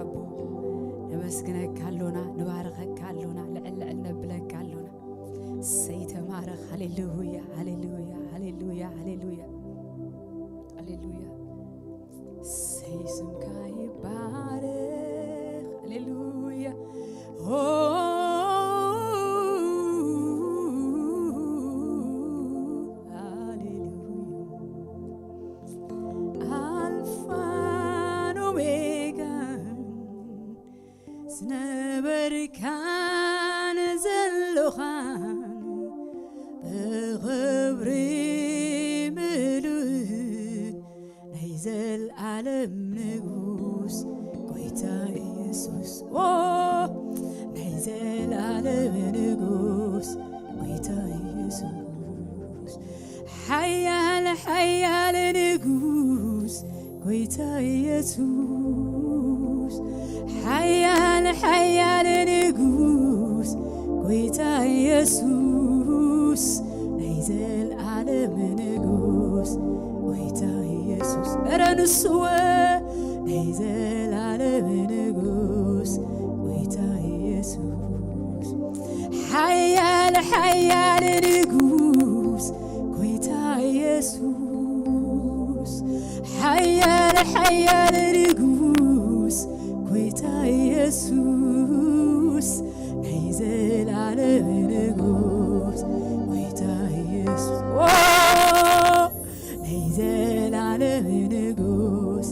ኣቦ፣ ነመስግነካ ኣሎና፣ ንባርኸካ ኣሎና፣ ልዕል ልዕል ነብለካ ኣሎና። እሰይ ተባረኽ። ሃሌሉያ፣ ሃሌሉያ፣ ሃሌሉያ፣ ሃሌሉያ፣ ሃሌሉያ። እሰይ ስምካ ይባረኽ። ሃሌሉያ። ኦ፣ ሃሌሉያ። ኣልፋን ኦሜጋን ዝነበርካን ዘሎኻን ብኽብሪ ምሉእ ናይ ዘልኣለም ንጉስ ጎይታ ኢየሱስ። ኦ፣ ናይ ዘልኣለም ንጉስ ጎይታ ኢየሱስ። ሓያል ሓያል ንጉስ ጎይታ ኢየሱስ። ሓያል ሓያል ንጉስ ጎይታ ኢየሱስ። ናይ ዘልኣለም ንጉስ ጎይታ ኢየሱስ። እረ ንስወ ናይ ዘልኣለም ንጉስ ጎይታ ኢየሱስ። ሓያል ሓያል ንጉስ ጎይታ ኢየሱስ። ሓያል ሓያል ንጉስ ጎይታ ኢየሱስ። ናይ ዘልኣለም ንጉስ ጎይታ ኢየሱስ። ኦ፣ ናይ ዘልኣለም ንጉስ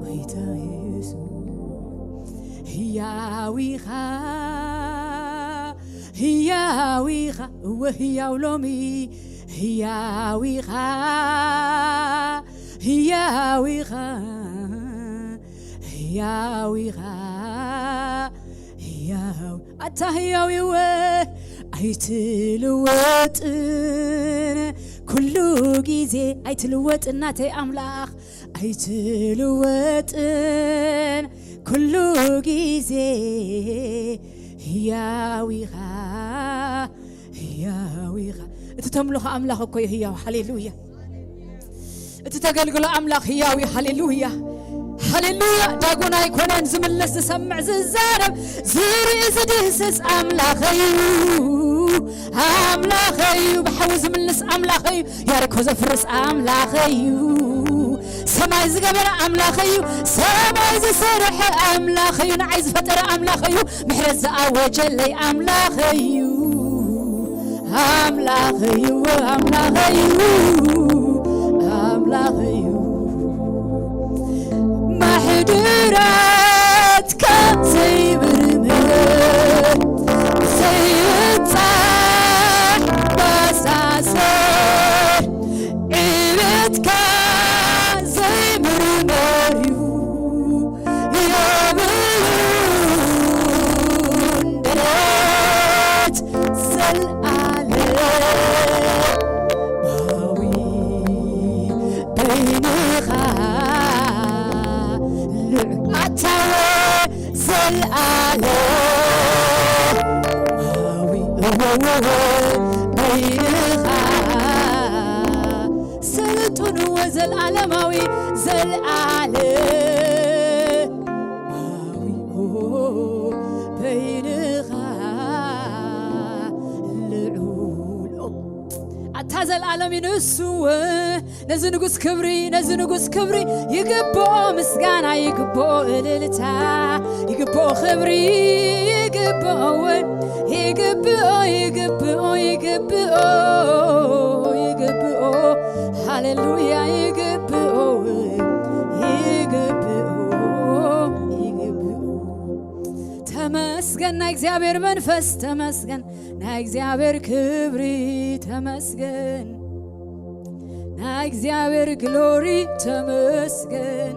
ጎይታ ኢየሱስ። ህያው ኢኻ፣ ህያው ኢኻ፣ እወ ህያው ሎሚ፣ ህያው ኢኻ፣ ህያው ኢኻ፣ ህያው ኢኻ፣ ህያው። ኣታ ህያው እወ ኣይትልወጥን፣ ኩሉ ግዜ ኣይትልወጥን ናተይ ኣምላኽ፣ ኣይትልወጥን፣ ኩሉ ግዜ ህያው ኢኻ፣ ህያው ኢኻ። እቲ ተምልኾ ኣምላኽ እኮ እዩ ህያው። ሃሌሉያ። እቲ ተገልግሎ ኣምላኽ ህያው እዩ። ሃሌሉያ፣ ሃሌሉያ። ዳጎን ኣይኮነን ዝምልስ፣ ዝሰምዕ፣ ዝዛረብ፣ ዝርኢ፣ ዝድህስስ ኣምላኸይ እዩ። ኣምላኸይ እዩ። ብሓዊ ዝምልስ ኣምላኸይ እዩ። ያሪኮ ዘፍርስ ኣምላኸይ እዩ። ሰማይ ዝገበረ ኣምላኸይ እዩ። ሰማይ ዝሰርሐ ኣምላኸይ እዩ። ንዓይ ዝፈጠረ ኣምላኸይ እዩ። ምሕረት ዝኣወጀለይ ኣምላኸይ እዩ። ኣምላኸይ እዩ፣ ኣምላኸይ እዩ፣ ኣምላኸይ እዩ። ማሕድራትካ ዘይምርምር፣ ዘይብጻሕ ባሳሰር፣ ዕብየትካ ዘይምርመር እዩ። የብሉን ደረት ዘልኣለማዊ በይንኻ ልዑል ኣታወ ዘልኣለማዊ እወወወ በይንኻ ስልጡን ወዘልኣለማዊ ዘልኣለማዊ በይንኻ ልዑል። ኣታ ዘልኣለም እዩ ንሱ። ነዚ ንጉስ ክብሪ፣ ነዚ ንጉስ ክብሪ ይግብኦ ምስጋና፣ ይግብኦ እልልታ፣ ይግብኦ ክብሪ፣ ይግብኦ፣ ይግብኦ፣ ይግብኦ፣ ይግብኦ፣ ይግብኦ። ሃሌሉያ። ይግብኦ፣ ይግብኦ፣ ይግብኦ። ተመስገን ናይ እግዚኣብሔር መንፈስ፣ ተመስገን ናይ እግዚኣብሔር ክብሪ፣ ተመስገን ናይ እግዚኣብሔር ግሎሪ፣ ተመስገን፣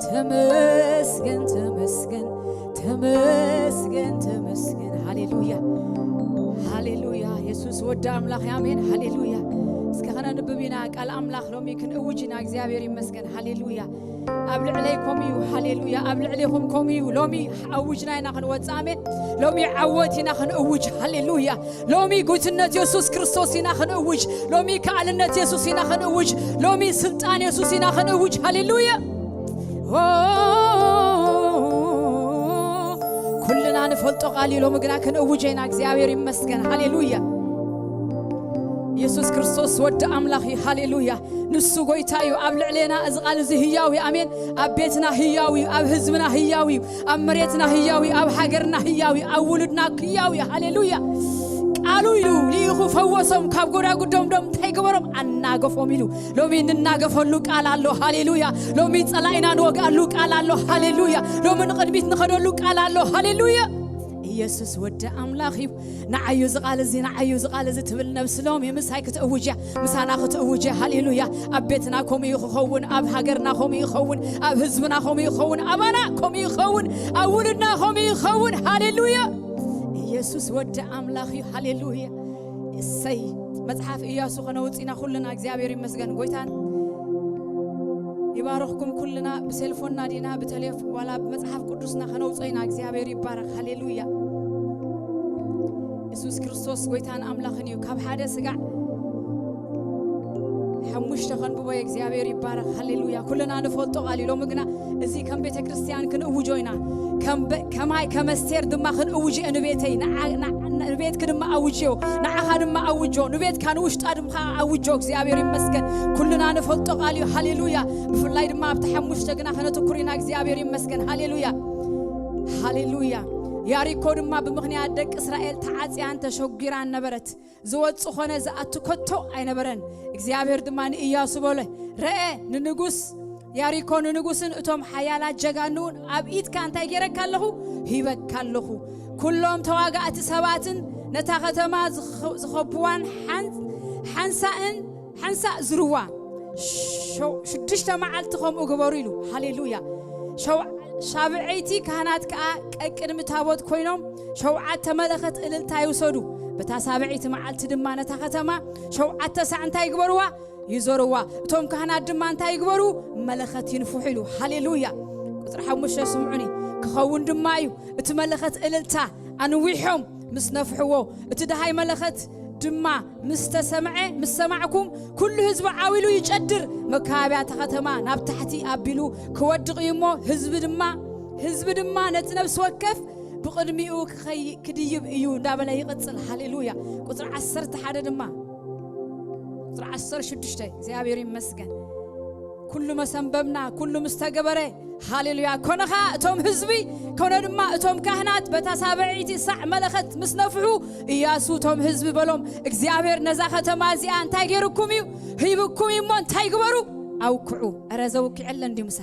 ተመስገን፣ ተመስገን፣ ተመስገን፣ ተመስገን። ሃሌሉያ፣ ሃሌሉያ። የሱስ ወዲ ኣምላኽ እዩ። ኣሜን። ሃሌሉያ። እስከ ከነንብብ ኢና ቃል ኣምላኽ ሎሚ ክንእውጅ ኢና። እግዚኣብሔር ይመስገን። ሃሌሉያ። ኣብ ልዕለይ ከምኡ እዩ። ሃሌሉያ። ኣብ ልዕሌኹም ከምኡ እዩ። ሎሚ ኣውጅና ኢና ክንወጽእ። ኣሜን። ሎሚ ዓወት ኢና ክንእውጅ። ሃሌሉያ። ሎሚ ጉትነት የሱስ ክርስቶስ ኢና ክንእውጅ። ሎሚ ከኣልነት የሱስ ኢና ክንእውጅ። ሎሚ ስልጣን የሱስ ኢና ክንእውጅ። ሃሌሉያ። ኦ፣ ንፈልጦ ቃል እዩ። ሎሚ ግና ክንእውጀ ኢና። እግዚኣብሔር ይመስገን። ሃሌሉያ። ኢየሱስ ክርስቶስ ወዲ ኣምላኽ እዩ። ሃሌሉያ። ንሱ ጎይታ እዩ። ኣብ ልዕሌና እዚ ቃል እዚ ህያው እዩ። ኣሜን። ኣብ ቤትና ህያው እዩ። ኣብ ህዝብና ህያው እዩ። ኣብ መሬትና ህያው እዩ። ኣብ ሃገርና ህያው እዩ። ኣብ ውሉድና ህያው እዩ። ሃሌሉያ። ቃሉ ኢሉ ልኢኹ ፈወሶም፣ ካብ ጎዳጉዶም ዶም እንታይ ገበሮም? ኣናገፎም ኢሉ። ሎሚ እንናገፈሉ ቃል ኣሎ። ሃሌሉያ። ሎሚ ጸላኢና ንወግኣሉ ቃል ኣሎ። ሃሌሉያ። ሎሚ ንቕድሚት ንኸደሉ ቃል ኣሎ። ሃሌሉያ። ኢየሱስ ወዲ ኣምላኽ እዩ። ንዓዩ እዚ ቃል እዚ፣ ንዓዩ እዚ ቃል እዚ ትብል ነብሲ ሎሚ ምሳይ ክትእውጅ እያ፣ ምሳና ክትእውጅ እያ። ሃሌሉያ። ኣብ ቤትና ከምኡ እዩ ክኸውን፣ ኣብ ሃገርና ከምኡ ይኸውን፣ ኣብ ህዝብና ከምኡ ይኸውን፣ ኣባና ከምኡ ይኸውን፣ ኣብ ውሉድና ከምኡ ይኸውን። ሃሌሉያ። ኢየሱስ ወዲ ኣምላኽ እዩ። ሃሌሉያ። እሰይ። መጽሓፍ ኢያሱ ከነውጽእ ኢና ኩልና። እግዚኣብሔር ይመስገን። ጎይታን ይባርኽኩም። ኩልና ብሴልፎንና ዲና ብቴሌፍ ዋላ ብመጽሓፍ ቅዱስና ከነውጽኦ ኢና። እግዚኣብሔር ይባረኽ። ሃሌሉያ። ኢየሱስ ክርስቶስ ጎይታን ኣምላኽን እዩ። ካብ ሓደ ስጋዕ ሓሙሽተ ከንብቦ እየ። እግዚኣብሔር ይባረኽ። ሃሌሉያ። ኩልና ንፈልጦ ቃል እዩ። ሎሚ ግና እዚ ከም ቤተ ክርስቲያን ክንእውጆ ኢና። ከም በ-፣ ከማይ ከም ኣስቴር ድማ ክንእውጅ እየ ንቤተይ። ንዓ-፣ ንዓ-፣ ንቤትኪ ድማ ኣውጅዮ። ንዓኻ ድማ ኣውጆ። ንቤትካ ንውሽጣ ድማ ኣውጆ። እግዚኣብሔር ይመስገን። ኩልና ንፈልጦ ቃል እዩ። ሃሌሉያ። ብፍላይ ድማ ኣብቲ ሓሙሽተ ግና ከነትኩር ኢና። እግዚኣብሔር ይመስገን። ሃሌሉያ። ሃሌሉያ። ያሪኮ ድማ ብምኽንያት ደቂ እስራኤል ተዓጽያን ተሸጒራን ነበረት። ዝወጽእ ኾነ ዝኣቱ ከቶ ኣይነበረን። እግዚኣብሔር ድማ ንኢያሱ በሎ፣ "ረአ፣ ንንጉስ ያሪኮ ንንጉስን እቶም ሓያላት ጀጋኑን ኣብ ኢድካ እንታይ ገይረካ ኣለኹ? ሂበካ ኣለኹ። ኩሎም ተዋጋእቲ ሰባትን ነታ ከተማ ዝኸ-፣ ዝኸብዋን ሓን-፣ ሓንሳእን ሓንሳእ ዝርዋ ሸው-፣ ሽዱሽተ መዓልቲ ከምኡ ግበሩ" ኢሉ። ሃሌሉያ። ሸው-፣ ሻብዐይቲ ካህናት ከኣ ቀቅድሚ ታቦት ኮይኖም ሸውዓተ መለኸት እልልታ ይውሰዱ። በታ ሳብዐይቲ መዓልቲ ድማ ነታ ከተማ ሸውዓተ ሳዕ እንታይ ይግበርዋ? ይዞርዋ። እቶም ካህናት ድማ እንታይ ይግበሩ? መለኸት ይንፍሑ ኢሉ። ሃሌሉያ። ቁጽሪ ሓሙሽተ ስምዑኒ። ክኸውን ድማ እዩ፣ እቲ መለኸት እልልታ ኣንዊሖም ምስ ነፍሕዎ፣ እቲ ደሃይ መለኸት ድማ ምስ ተሰምዐ፣ ምስ ሰማዕኩም፣ ኩሉ ህዝቢ ዓው ኢሉ ይጨድር፣ መካበብያ እታ ከተማ ናብ ታሕቲ ኣቢሉ ክወድቕ እዩ እሞ፣ ህዝቢ ድማ፣ ህዝቢ ድማ ነቲ ነፍሲ ወከፍ ብቕድሚኡ ክኸይ-፣ ክድይብ እዩ እንዳበለ ይቕጽል። ሃሌሉያ። ቁጽሪ ዓሰርተ ሓደ ድማ፣ ቁጽሪ ዓሰርተ ሽዱሽተ፣ እግዚኣብሔር ይመስገን። ኩሉ መሰንበብና፣ ኩሉ ምስ ተገበረ፣ ሃሌሉያ። ኮነ ኸኣ እቶም ህዝቢ፣ ኮነ ድማ እቶም ካህናት በታ ሳብዐይቲ ሳዕ መለኸት ምስ ነፍሑ፣ ኢያሱ እቶም ህዝቢ በሎም፣ "እግዚኣብሔር ነዛ ከተማ እዚኣ እንታይ ገይሩኩም እዩ? ሂብኩም እዩ እሞ እንታይ ግበሩ? ኣውክዑ።" እረ ዘውኪዐለን ድዩ ምሳ?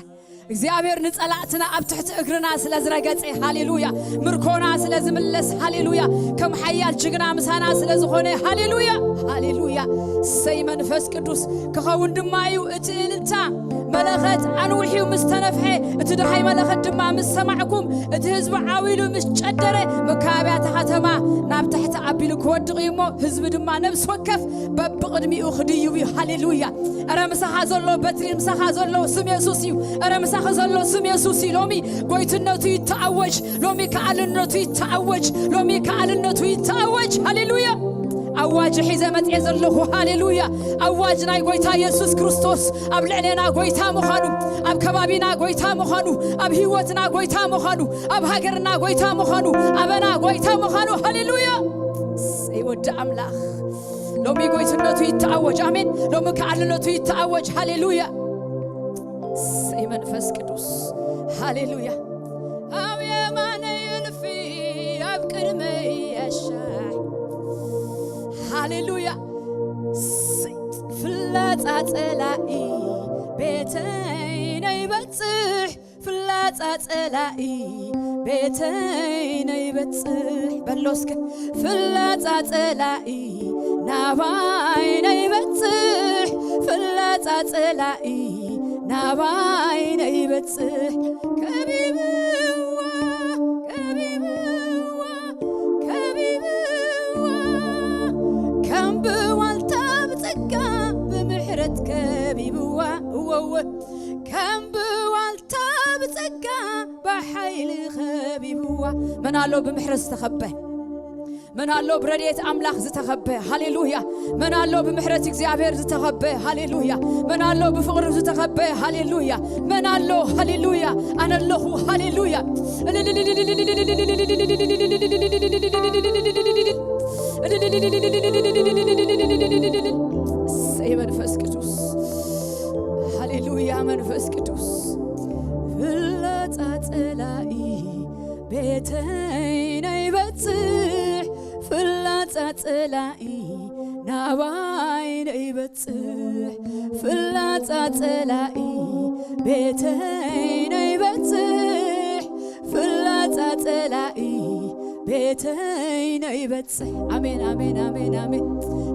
እግዚኣብሔር ንጸላእትና ኣብ ትሕቲ እግርና ስለ ዝረገጸ፣ ሃሌሉያ፣ ምርኮና ስለ ዝምለስ፣ ሃሌሉያ፣ ከም ሓያል ጅግና ምሳና ስለ ዝኾነ፣ ሃሌሉያ፣ ሃሌሉያ። ሰይ መንፈስ ቅዱስ ክኸውን ድማ እዩ እቲ እልልታ። መለኸት ኣንዊሑ ምስ ተነፍሐ፣ እቲ ደሃይ መለኸት ድማ ምስ ሰማዕኩም፣ እቲ ህዝቢ ዓው ኢሉ ምስ ጨደረ፣ መካበብያ እታ ከተማ ናብ ታሕቲ ኣቢሉ ክወድቕ እዩ እሞ፣ ህዝቢ ድማ ነብሲ ወከፍ በብቕድሚኡ ክድይብ እዩ። ሃሌሉያ። እረ ምሳኻ ዘሎ በትሪ፣ ምሳኻ ዘሎ ስም የሱስ እዩ። እረ ምሳኻ ዘሎ ስም የሱስ እዩ። ሎሚ ጎይትነቱ ይተኣወጅ። ሎሚ ከኣልነቱ ይተኣወጅ። ሎሚ ከኣልነቱ ይተኣወጅ። ሃሌሉያ። ኣዋጅ ሒዘ መጽኤ ዘለኹ። ሃሌሉያ። ኣዋጅ ናይ ጎይታ የሱስ ክርስቶስ ኣብ ልዕሌና ጎይታ ምዃኑ፣ ኣብ ከባቢና ጎይታ ምዃኑ፣ ኣብ ህይወትና ጎይታ ምዃኑ፣ ኣብ ሃገርና ጎይታ ምዃኑ፣ ኣበና ጎይታ ምዃኑ። ሃሌሉያ። ሰይ ወዲ ኣምላኽ። ሎሚ ጎይትነቱ ይተኣወጅ። ኣሜን። ሎሚ ከኣልነቱ ይተኣወጅ። ሃሌሉያ። ሰይ መንፈስ ቅዱስ። ሃሌሉያ። ኣብ የማነይ እልፊ፣ ኣብ ቅድመይ ኣሻሕ። ሃሌሉያ። ስ-፣ ፍላጻ ጸላኢ ቤተይ ነይበጽሕ፣ ፍላጻ ጸላኢ ቤተይ ነይበጽሕ። በሎ እስከ፣ ፍላጻ ጸላኢ ናባይ ነይበጽሕ፣ ፍላጻ ጸላኢ ናባይ ነይበጽሕ። ከቢብዋ፣ ከቢብዋ፣ ከቢብዋ፣ ከም ብዋልታ ብጸጋ ብምሕረት ከቢብዋ። እወ፣ እወ፣ ከም ብዋልታ ብጸጋ ብሓይሊ ከቢብዋ። መን ኣሎ ብምሕረት ዝተኸበ? መን ኣሎ ብረድኤት ኣምላኽ ዝተኸበ? ሃሌሉያ። መን ኣሎ ብምሕረት እግዚኣብሔር ዝተኸበ? ሃሌሉያ። መን ኣሎ ብፍቕሪ ዝተኸበ? ሃሌሉያ። መን ኣሎ? ሃሌሉያ። ኣነ ኣለኹ። ሃሌሉያ። እሰይ መንፈስ ቅዱስ። ሃሌሉያ መንፈስ ቅዱስ። ፍላጻ ጸላኢ ቤተይ ነይበጽሕ፣ ፍላጻ ጸላኢ ናባይ ነይበጽሕ፣ ፍላጻ ጸላኢ ቤተይ ነይበጽሕ፣ ፍላጻ ጸላኢ ቤተይ ነይበጽሕ። ኣሜን፣ ኣሜን፣ ኣሜን፣ ኣሜን።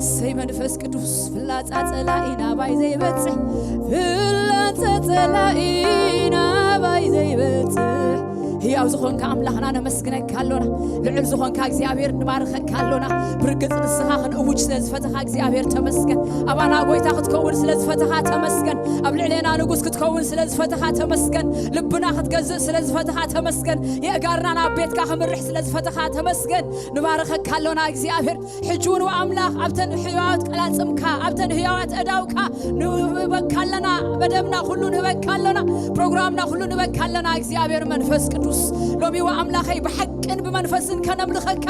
እሰይ መንፈስ ቅዱስ፣ ፍላጻ ጸላኢ ናባይ ዘይበጽሕ፣ ፍላጻ ጸላኢ ናባይ ዘይበጽሕ። ህያው ዝኾንካ ኣምላኽና ነመስግነካ ኣሎና። ልዑል ዝኾንካ እግዚኣብሔር ንባርኸካ ኣሎና። ብርግጽ ንስኻ ክንእውጅ ስለ ዝፈተኻ እግዚኣብሔር ተመስገን። ኣባና ጎይታ ክትከውን ስለ ዝፈተኻ ተመስገን። ኣብ ልዕሌና ንጉስ ክትከውን ስለ ዝፈተኻ ተመስገን። ልብና ክትገዝእ ስለ ዝፈተኻ ተመስገን። የእጋርና ናብ ቤትካ ክምርሕ ስለ ዝፈተኻ ተመስገን። ንባርኸካ ኣሎና እግዚኣብሔር። ሕጂ እውን ኣምላኽ ኣብተን ህያዋት ቀላጽምካ፣ ኣብተን ህያዋት እዳውካ ንህበካ ኣለና። መደብና ኩሉ ንህበካ ኣለና። ፕሮግራምና ኩሉ ንህበካ ኣለና። እግዚኣብሔር መንፈስ ቅዱስ ሎሚ ኣምላኸይ ብሓቅን ብመንፈስን ከነምልኸካ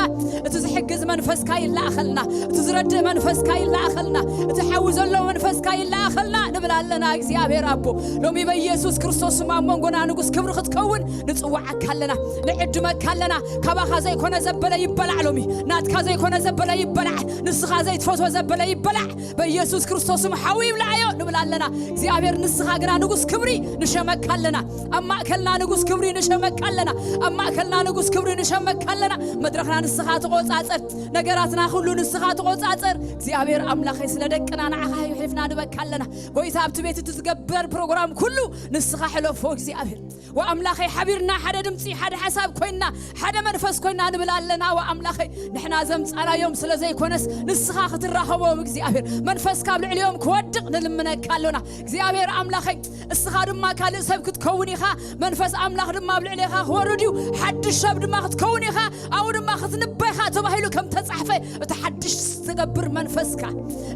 እቲ ዝሕግዝ መንፈስካ ይለኣኸልና፣ እቲ ዝረድእ መንፈስካ ይለኣኸልና፣ እቲ ሓዊ ዘሎ መንፈስካ ይለኣኸልና ንብል ኣለና። እግዚኣብሔር ኣቦ ሎሚ በኢየሱስ ክርስቶስ ስም ኣብ መንጎና ንጉስ ክብሪ ክትከውን ንጽውዓካ ኣለና፣ ንዕድመካ ኣለና። ካባኻ ዘይኮነ ዘበለ ይበላዕ ሎሚ፣ ናትካ ዘይኮነ ዘበለ ይበላዕ፣ ንስኻ ዘይትፈትዎ ዘበለ ይበላዕ። በኢየሱስ ክርስቶስ ስም ሓዊ ይብላዓዮ ንብል ኣለና። እግዚኣብሔር ንስኻ ግና ንጉስ ክብሪ ንሸመካ ኣለና። ኣብ ማእከልና ንጉስ ክብሪ ንሸመካ ኣለና። ኣብ ማእከልና ንጉስ ክብሪ ንሸመካ ኣለና። መድረኽና ንስኻ ተቖጻጸር፣ ነገራትና ኩሉ ንስኻ ተቖጻጸር። እግዚኣብሔር ኣምላኸይ ስለ ደቅና ንዓኻ ይሕልፍና ንበካ ኣለና። ጎይታ ኣብቲ ቤት እቲ ዝገበር ፕሮግራም ኩሉ ንስኻ ሕለፎ እግዚኣብሔር። ወኣምላኸይ ሓቢርና ሓደ ድምፂ ሓደ ሓሳብ ኮይና ሓደ መንፈስ ኮይና ንብል ኣለና። ወኣምላኸይ ንሕና ዘምፃናዮም ስለ ዘይኮነስ ንስኻ ክትራኸቦም እግዚኣብሔር መንፈስካ ኣብ ልዕሊኦም ክወድቕ ንልምነካ ኣሎና። እግዚኣብሔር ኣምላኸይ እስኻ ድማ ካልእ ሰብ ክትከውን ኢኻ። መንፈስ ኣምላኽ ድማ ኣብ ልዕሌኻ ክወርድ እዩ። ሓድሽ ሰብ ድማ ክትከውን ኢኻ። ኣብኡ ድማ ክትንበኻ ተባሂሉ ከም ተጻሕፈ እቲ ሓድሽ ዝገብር መንፈስካ፣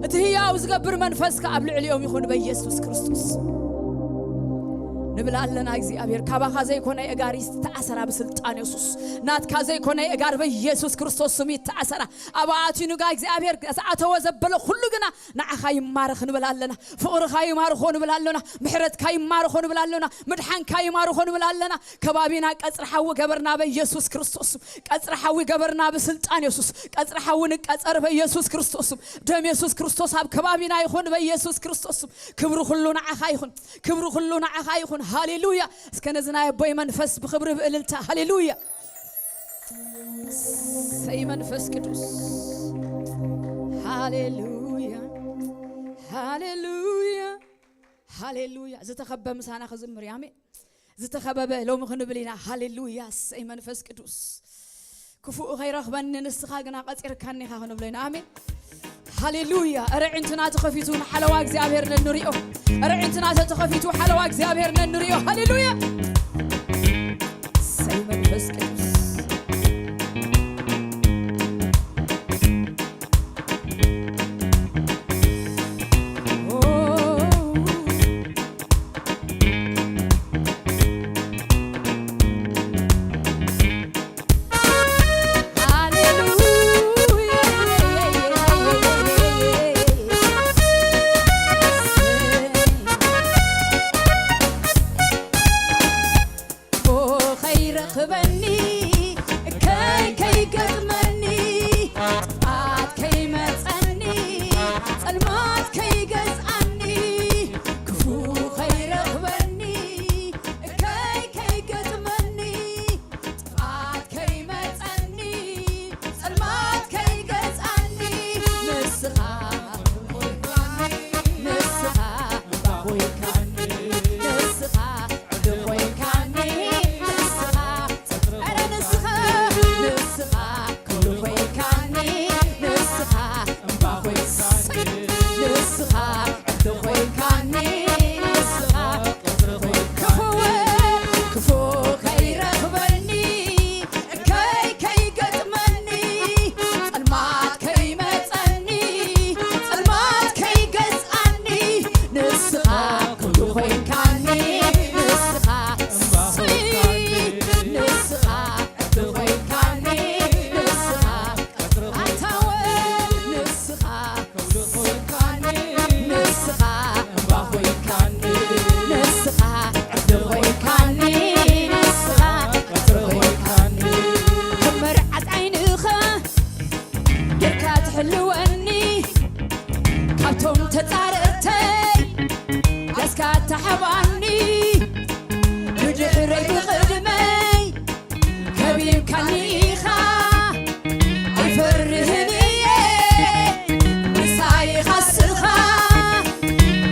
እቲ ህያው ዝገብር መንፈስካ ኣብ ልዕሊኦም ይኹን በኢየሱስ ክርስቶስ። ንብል ኣለና እግዚኣብሔር ካባኻ ዘይኮነ የእጋር ይተኣሰራ ብስልጣን የሱስ። ናትካ ዘይኮነ የእጋር በኢየሱስ ክርስቶስ ስም ይተኣሰራ። ኣብ ኣትዩንጋ እግዚኣብሔር ዝኣተወ ዘበለ ኩሉ ግና ንዓኻ ይማረኽ ንብል ኣለና። ፍቕርኻ ይማርኾ ንብል ኣለና። ምሕረትካ ይማርኾ ንብል ኣለና። ምድሓንካ ይማርኾ ንብል ኣለና። ከባቢና ቀጽሪ ሓዊ ገበርና በኢየሱስ ክርስቶስ ስም። ቀጽሪ ሓዊ ገበርና ብስልጣን የሱስ። ቀጽሪ ሓዊ ንቀጸር በኢየሱስ ክርስቶስ ስም። ደም የሱስ ክርስቶስ ኣብ ከባቢና ይኹን በኢየሱስ ክርስቶስ ስም። ክብሪ ኩሉ ንዓኻ ይኹን። ክብሪ ኩሉ ንዓኻ ይኹን። ሃሌሉያ። እስከ ነዚ ናይ ኣቦይ መንፈስ ብኽብሪ ብእልልታ ሃሌሉያ። ሰይ መንፈስ ቅዱስ ሃሌሉያ፣ ሃሌሉያ፣ ሃሌሉያ። ዝተኸበ ምሳና ክዝምር እዩ። ኣሜን። ዝተኸበበ ሎሚ ክንብል ኢና። ሃሌሉያ። ሰይ መንፈስ ቅዱስ ክፉእ ከይረኽበኒ ንስኻ ግና ቀጺርካኒ ኢኻ ክንብሎ ኢና። ኣሜን። ሃሌሉያ። እረ ዕንትና ተኸፊቱ ንሓለዋ እግዚኣብሔር ነንሪኦ። እረ ዕንትና ተተኸፊቱ ሓለዋ እግዚኣብሔር ነንሪኦ። ሃሌሉያ። ሰይ መንፈስ ቅዱስ። ከይረኽበኒ እከይ ከይገጥመኒ ጥፍኣት ከይመጸኒ ጸልማት ከይገዝኣኒ ክፉ ከይረኽበኒ እከይ ከይገጥመኒ ጥፍኣት ከይመጸኒ ጸልማት ከይገዝኣኒ ንስኻ ንስኻ ባኾይካኒ ንስኻ ቢብካኒ ኢኻ ኣይፈርህን እየ፣ ምሳይ ኢኻ ስኻ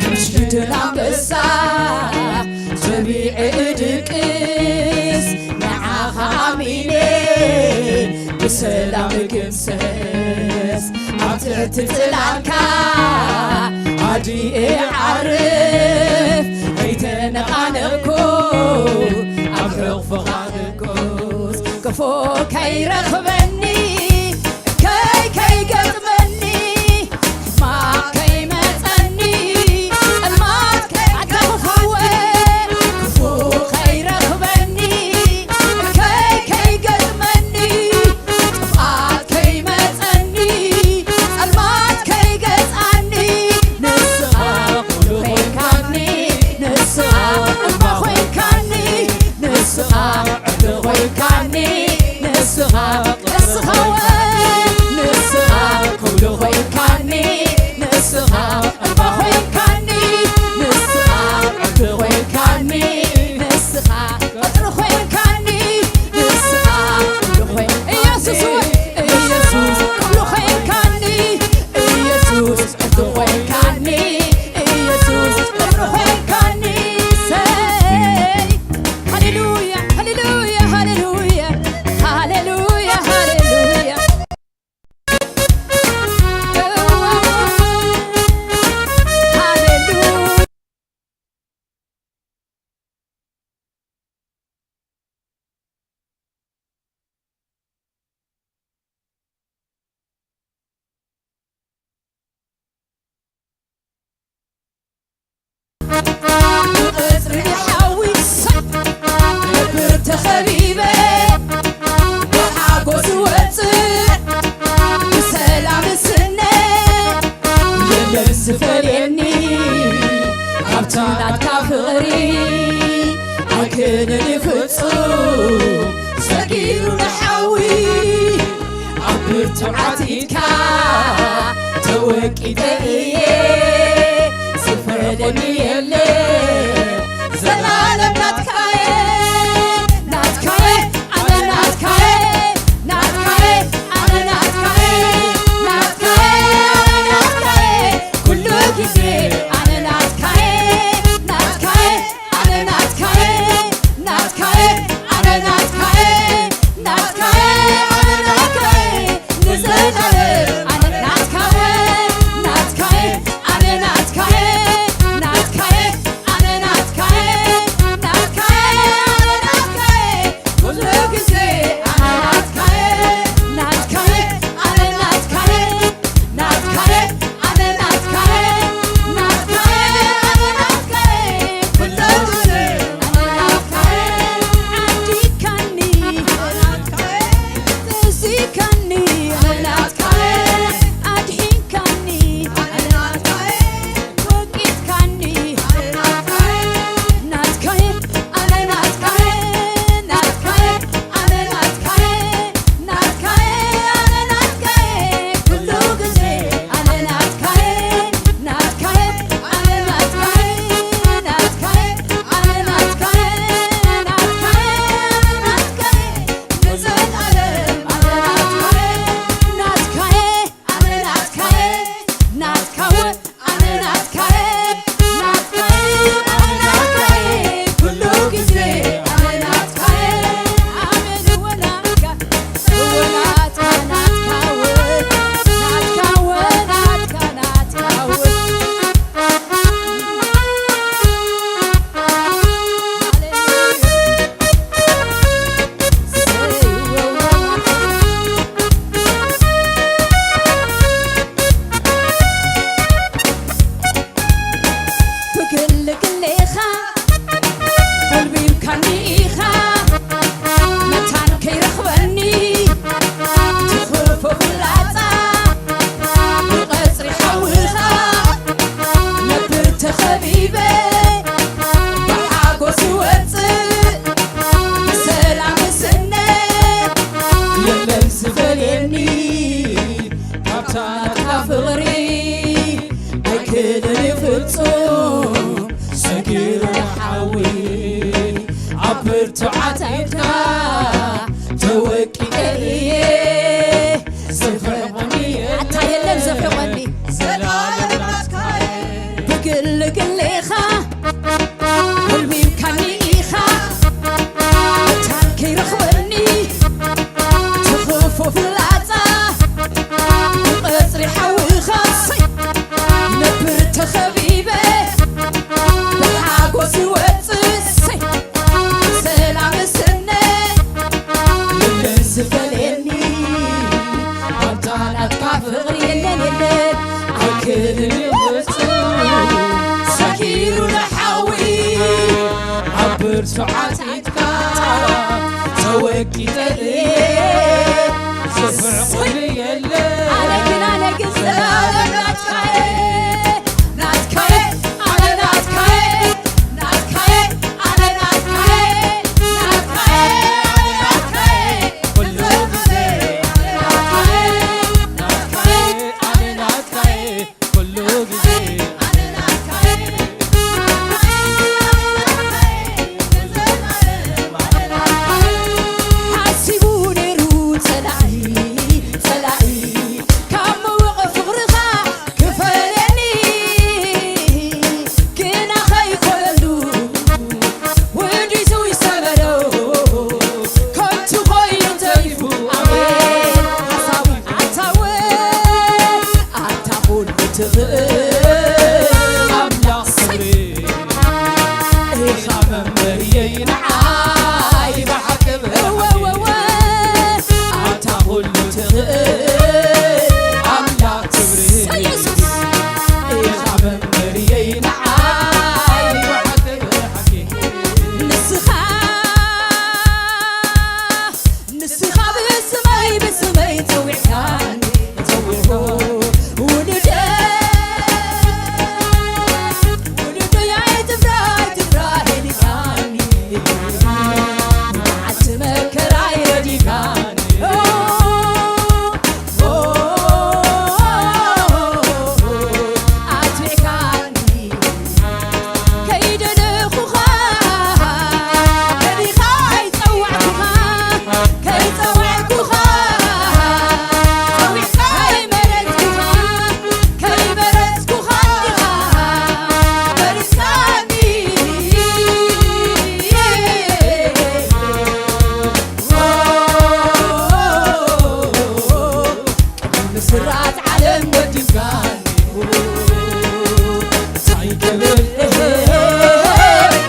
ከም ሽድን ኣንበሳ። ጸሚዐ እድቅስ ንዓኻ ኣሚነ ብሰላም እግምሰስ። ኣብ ትሕቲ ጽላልካ ኣድየ ዓርፍ ከይተነቓነቕኩ ኣብ ሕቕፍኻ ክኩስ። ክፉ ከይረኽበኒ ከይ ከይገጥመኒ ሕማቕ ከይመጸኒ ጸልማት ከይኣጋኽፍወ ክፉ ከይረኽበኒ ከይ ከይገጥመኒ ጥፍኣት ከይመጸኒ ጸልማት ከይገዝኣኒ ንስኻ ኩሉ ኮይንካኒ ንስኻ እምባ ኮይንካኒ ንስኻ ዕርዲ ኮይንካኒ ንስኻ ንስኻ ወ ንስኻ ኩሉ ኮይንካኒ ንስኻ እምባ ኮይንካኒ ንስኻ ዕርዲ ኮይንካኒ ንስኻ ቀጽሪ ኮይንካኒ ንስኻ ኩሉ ኮይን ኢየሱስ ወይ ኢየሱስ ኩሉ ኮይንካኒ ኢየሱስ ዕርዲ ኮይንካኒ ኢየሱስ ዕርዲ ኮይንካኒ ሰይ ሃሌሉያ ሃሌሉያ ሃሌሉያ ሃሌሉያ ሃሌሉያ ሃሌሉያ ብቐጽሪ ሓዊ ሰብ ነብር ተኸቢበ ብሓጎስ ወጽእ ብሰላም ስነ የለን ዝፈልየኒ ካብቲ ናትካ ፍቕሪ ኣይክእልን ፍጹም ሰጊሩ ንሓዊ ኣብ ብርቱዓት ኢድካ ተወቂጠ እየ ዝፈለኒ የለ ዘላለም ናትካየ ናትካየ ኣነ ናትካየ ናትካየ ኣነ ናትካየ ናትካየ ኣነ ናትካየ ኩሉ ግዜ ኣነ ናትካየ ናትካየ ኣነ ናትካየ ናትካየ ኣነ ናትካየ ናትካየ ኣነ ናትካየ ንዘለዓለም ኣነ ናትካየ ናትካየ ኣነ ናትካየ ናትካየ ኣነ ናትካየ ናትካየ ኣነ ናትካየ ኩሉ ግዜ ኣነ ናትካየ ናትካየ ኣነ ናትካየ ናትካየ ኣነ ናትካየ ናትካየ ኣነ ናትካየ ኩሉ ግዜ ኣነ ናትካየ ዓዲካኒ ኣነ ናትካየ ተዚካኒ ኣነ ናትካየ ኣድሒንካኒ ኣነ ናትካየ ወቂጥካኒ ኣነ ናትካየ ናትካየ ኣነ ናትካየ ናትካየ ኣነ ናትካየ ናትካየ ኣነ ናትካየ ኩሉ ግዜ ኣነ ናትካየ ናትካየ ኣነ ናትካየ ናትካየ ኣነ ናትካየ ናትካየ ኣነ ናትካየ ንዘለዓለም ኣነ ናትካየ ናትካየ ኣነ ናትካየ ናትካወ ኣነ ናትካየ ናትካየ ኣነ ናትካየ ኩሉ ግዜ ኣነ ናትካየ ኣሜን ወናትካ ወናትካ ናትካወ ናትካወ ናትካ ናትካወ ብግልግሌኻ ጎልቢብካኒ ኢኻ መታን ከይረኽበኒ ትኽፎ ፍላጻ ብቐጽሪ ሓውኻ ነብር ተኸቢበ ብሓጎስ ወጽእ ብሰላም ስነ የለን ዝፈልየኒ ካብታ ናትካ ፍቕሪ ኣይክእልን ፍጹም ሰጊሩ ሓዊ ኣብ ብርቱዓት ኢድካ ተወ ሰዓት ኢድካ ተወቂጠ ዝፍዕ ኩሉ የለ ኣነ ግን ኣነ ግን ዘላለም ናትካየ ናትካየ ኣነ ናትካየ ናትካየ ኣነ ናትካየ ናትካየ ኣነ ናትካየ ኩሉ ግዜ ኣነ ናትካየ ናትካየ ኣነ ናትካየ ኩሉ ግዜ ኣነ ናትካየ ሓሲቡ ነይሩ ጸላኢ ጸላኢ ካብ መወቐ ፍቕርኻ ክፈለኒ ግና ኸይኮነሉ ውዲቱ ይሰበዶ ከንቱ ኮይኑ ተሪፉ ኣሜን ሓሳዊ ኣታወ ኣታ ኩሉ ትኽእል ኣምላኽ ክብሪ ኢኻ መመርየይ ንዓይ ብሓቂ ብሓቂ ኣታ ኩሉ ትኽእል ኣምላኽ ክብሪ ኢየሱስ ኢኻ መመርየይ ንዓይ ብሓቂ ብሓቂ ንስኻ ንስኻ ብስመይ ብስመይ ጸዊዕካኒ ጸዊዕኩ ውሉደ ውሉደ ኣይትፍራ ኣይትፍራ ኢልካኒ መዓልቲ መከራይ ረዲካኒ ኣትቢዕካኒ ከይደለኹኻ ከዲኻ ኣይጸዋዕኩኻ ከይጸዋዕኩኻ ጸዊዕካ ኣይመረጽኩኻ ከይመረጽኩኻ ዲኻ መሪጽካኒ ምስራት ዓለም ወዲብካኒ እንታይ ክብል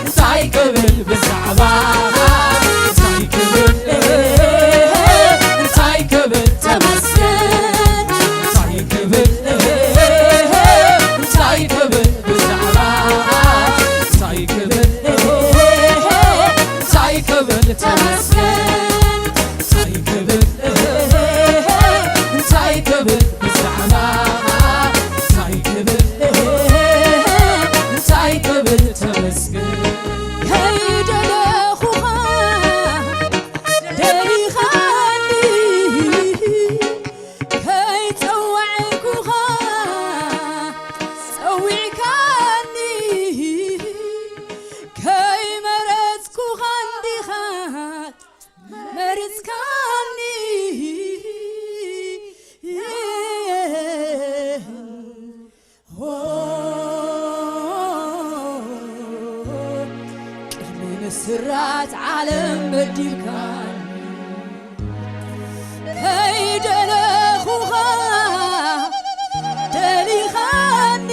እንታይ ክብል ብዛዕባ እንታይ ክብል እንታይ ክብል ተመስገን እንታይ ክብል እንታይ ክብል ብዛዕባ እንታይ ክብል እንታይ ክብል ተመስገን እንታይ ክብል እንታይ ክብል ብዛዕባ እንታይ ክብል እንታይ ክብል ተመስገን ከይደለኹኻ ደሊኻኒ ከይጸዋዕኩኻ ጸዊዕካኒ ከይመረጽኩኻ እንዲኻ መሪጽካኒ ቅድሚ ምስራት ዓለም መዲብካኒ ከይደለኹኻ ደሊኻኒ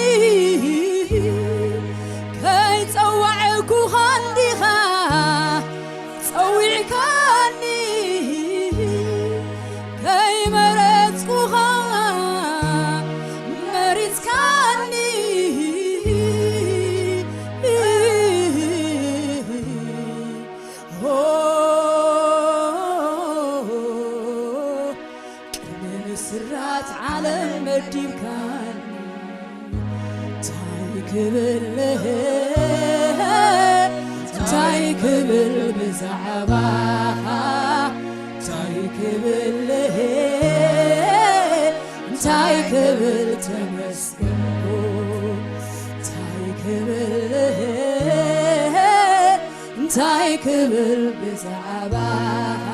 ከይጸዋዕኩኻ እንዲኻ ጸዊዕካኒ ከይመረጽኩኻ መሪጽካኒ ቅድሚ ምስራት ዓለም መዲብካኒ እንታይ ክብል እንታይ ክብል ብዛዕባኻ እንታይ ክብል እንታይ ክብል ተመስገንኩ እንታይ ክብል እንታይ ክብል ብዛዕባኻ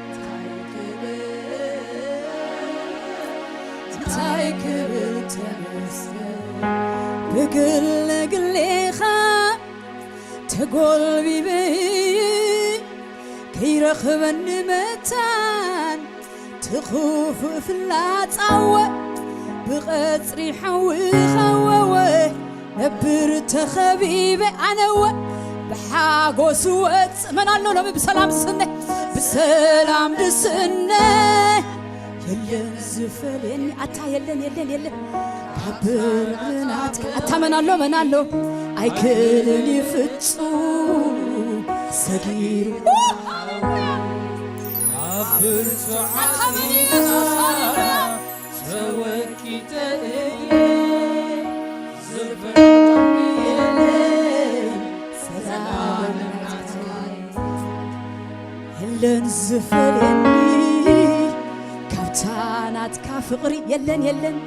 እንታይ ክብል እንታይ ክብል ተመስገን ብግለ ግሌኻ ተጎልቢበ ከይረኽበኒ መታን ትኽፉእ ፍላጻወ ብቐጽሪ ሓዊ ኸወወ ነብር ተኸቢበ ኣነወ ብሓጎስ ወጽእ መን ኣሎ ሎሚ ብሰላም ስነ ብሰላም ድስነ የለን ዝፈልየኒ ኣታ የለን የለን የለን ካብ ብርዕናትካ ኣታ መን ኣሎ መን ኣሎ ኣይክልን እዩ ፍጹም ሰጊሩ ኣብ ብርቱዓት ተወቂጠ እየ ዝፈርድ የለይ ሰላም ናትካ የለን ዝፈልየኒ ካብታ ናትካ ፍቕሪ የለን የለን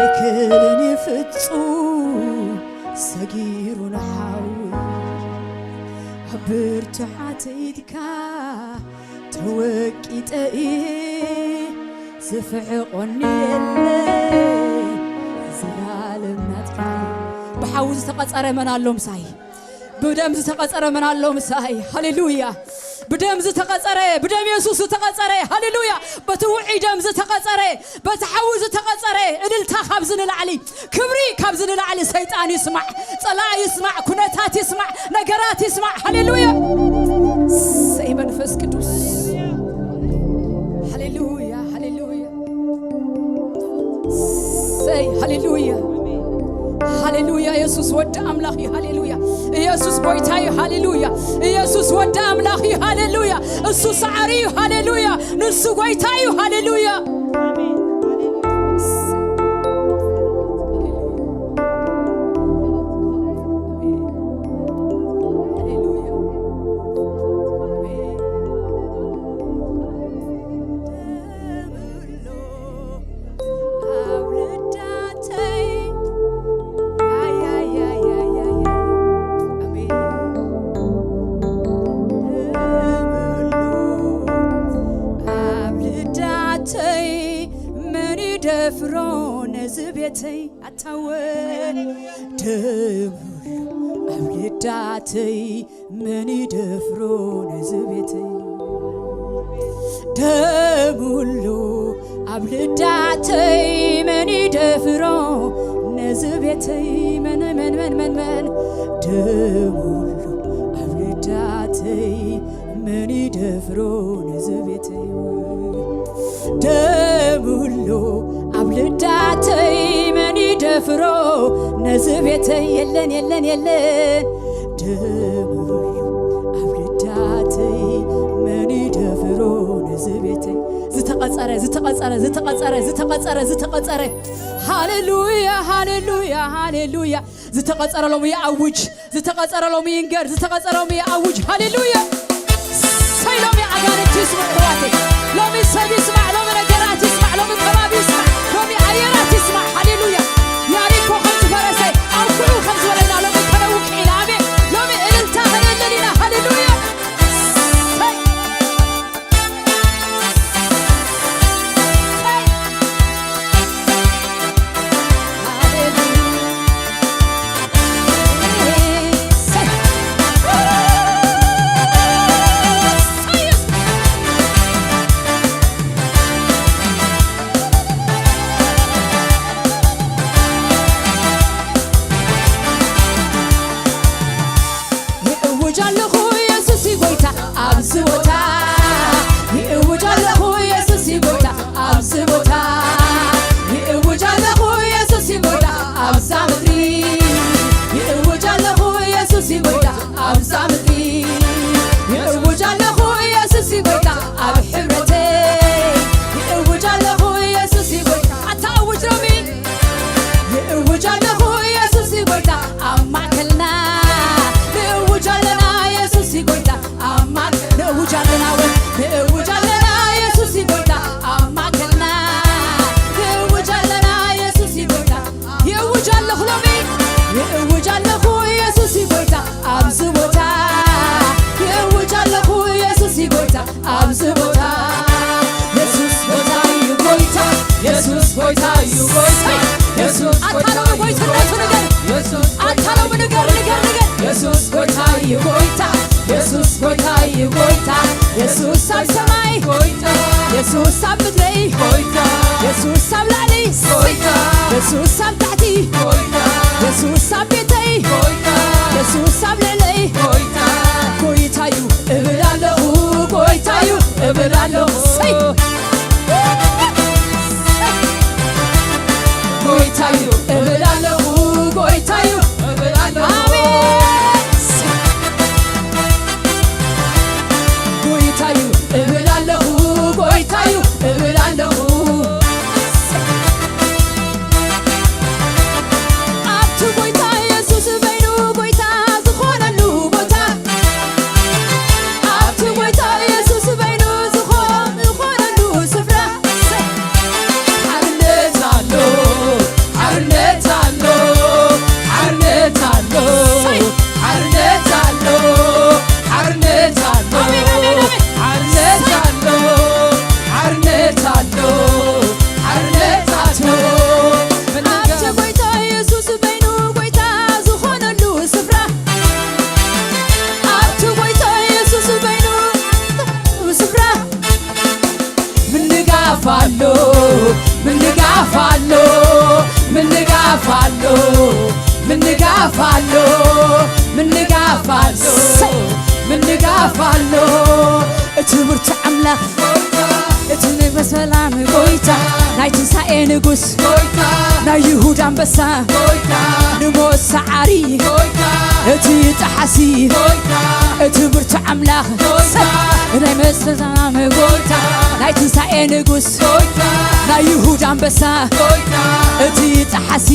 ኣይክልን ፍጹም ሰጊሩ ንሓዊ ኣብ ብርቱዓት ኢድካ ተወቂጠ እየ ዝፍሕቆኒ የለ ዘላለም ናትካ ብሓዊ ዝተቐጸረ መን ኣሎ ምሳይ ብደም ዝተቐጸረ መን ኣሎ ምሳይ ሃሌሉያ ብደም ዝተቐጸረ ብደም የሱስ ዝተቐጸረ ሃሌሉያ በቲ ውዑይ ደም ዝተቐጸረ በቲ ሓዊ ዝተቐጸረ እልልታ ካብዚ ንላዕሊ ክብሪ ካብዚ ንላዕሊ ሰይጣን ይስማዕ ጸላእ ይስማዕ ኩነታት ይስማዕ ነገራት ይስማዕ ሃሌሉያ ሰይ መንፈስ ቅዱስ ሃሌሉያ ሃሌሉያ ሰይ ሃሌሉያ ሃሌሉያ ኢየሱስ ወዲ ኣምላኽ እዩ ሃሌሉያ ኢየሱስ ጎይታ እዩ ሃሌሉያ ኢየሱስ ወዲ ኣምላኽ እዩ ሃሌሉያ እሱ ሰዓሪ እዩ ሃሌሉያ ንሱ ጎይታ እዩ ሃሌሉያ ደፍሮ ነዚ ቤተይ ኣታወ ደብሎ ኣብ ልዳተይ መን ይደፍሮ ነዚ ቤተይ ደብሎ ኣብ ልዳተይ መን ይደፍሮ ነዚ ቤተይ መን መን መን መን መን ደብሎ ኣብ ልዳተይ መን ይደፍሮ ነዚ ቤተይ ደብሎ ኣብ ልዳተይ መን ይደፍሮ ነዚ ቤተይ የለን የለን የለን ደብሎ ኣብ ልዳተይ መን ይደፍሮ ነዚ ቤተይ ዝተቐጸረ ዝተቐጸረ ዝተቐጸረ ዝተቐጸረ ዝተቐጸረ ሃሌሉያ ሃሌሉያ ሃሌሉያ ዝተቐጸረ ሎሚ ይኣውጅ ዝተቐጸረ ሎሚ ይንገር ዝተቐጸረ ሎሚ ይኣውጅ ሃሌሉያ ሰይ ሎሚ ኣጋንንቲ ይስምዑ ሕዋተይ ሎሚ ሰብ ይስማዕ ሎሚ ነገራት ይስማዕ ሎሚ ከባቢ ይስማዕ ሎሚ ኣየራት ይስማዕ ሃሌሉያ ያሪኮ ከም ዝፈረሰ ኣውክዑ ከም ዝበለና ሎሚ ከነውቅዕ ኢና ኣሜን ሎሚ እልልታ ከነልል ኢና ሃሌሉያ ሰይ ይእውጅ ኣለኹ የሱስ እዩ ጎይታ ኣብዚ ቦታ ይእውጅ ኣለኹ የሱስ እዩ ጎይታ ኣብዚ ቦታ ይእውጅ ኣለኹ የሱስ እዩ ጎይታ ኣብዛ ምድሪ ይእውጅ ኣለኹ የሱስ እዩ ጎይታ ኣብዛ ምድሪ ይእውጅ ኣለኹ የሱስ እዩ ጎይታ ኣብ ሕብረተይ ይእውጅ ኣለኹ የሱስ እዩ ጎይታ ኣታ እውጅ ሎሚ ንእውጅ ኣለኹ የሱስ እዩ ጎይታ ኣብ ማእከልና ንእውጅ ኣለና የሱስ እዩ ጎይታ ኣብ ማእከል ንእውጅ ኣለና እውን ንእውጅ ኣለና የሱስ እዩ ጎይታ ኣብ ማእከልና ንእውጅ ኣለና የሱስ እዩ ጎይታ ይእውጅ ኣለኹ ሎሚ ይእውጅ ኣለኹ የሱስ እዩ ጎይታ ኣብዚ ቦታ ይእውጅ ኣለኹ የሱስ እዩ ጎይታ ኣብዚ ቦታ የሱስ ጎይታ እዩ ጎይታ የሱስ ጎይታ እዩ ጎይታ የሱስ ጎይታ ኣታሎ እዩ ጎይትነቱ ጎይታ ንገር የሱስ ጎይታ ኣታሎ እዩ ንገር ጎይታ ንገር ንገር የሱስ ጎይታ እዩ ጎይታ የሱስ ጎይታ እዩ ጎይታ የሱስ ኣብ ሰማይ ጎይታ የሱስ ኣብ ምድረይ ጎይታ የሱስ ኣብ ላዕሊ ጎይታ የሱስ ኣብ ታሕቲ ጎይታ የሱስ ኣብ ቤተይ ጎይታ የሱስ ኣብ ልዕለይ ጎይታ ጎይታዩ እብል ኣለኹ ጎይታዩ እብል ኣለኹ ሰይ ጎይታዩ እብል ኣለኹ ጎይታዩ እብል ኣለኹ ኣሜን ኣሎ ምንጋፍ ኣሎ ምንጋፍ ኣሎ ምንጋፍ ኣሎ ምንጋፍ ኣሎ ምንጋፍ ኣሎ እቲ ብርቱ ኣምላኽ እቲ ናይ ሰላም ጎይታ ናይ ትንሳኤ ንጉስ ናይ ይሁዳ ኣንበሳ ንሞት ሰዓሪ እቲ ጠሓሲ እቲ ብርቱ ኣምላኽ ናይ መሰላም ጎይታ ናይ ትንሳኤ ንጉስ ናይ ይሁዳ ኣንበሳ እቲ ጠሓሲ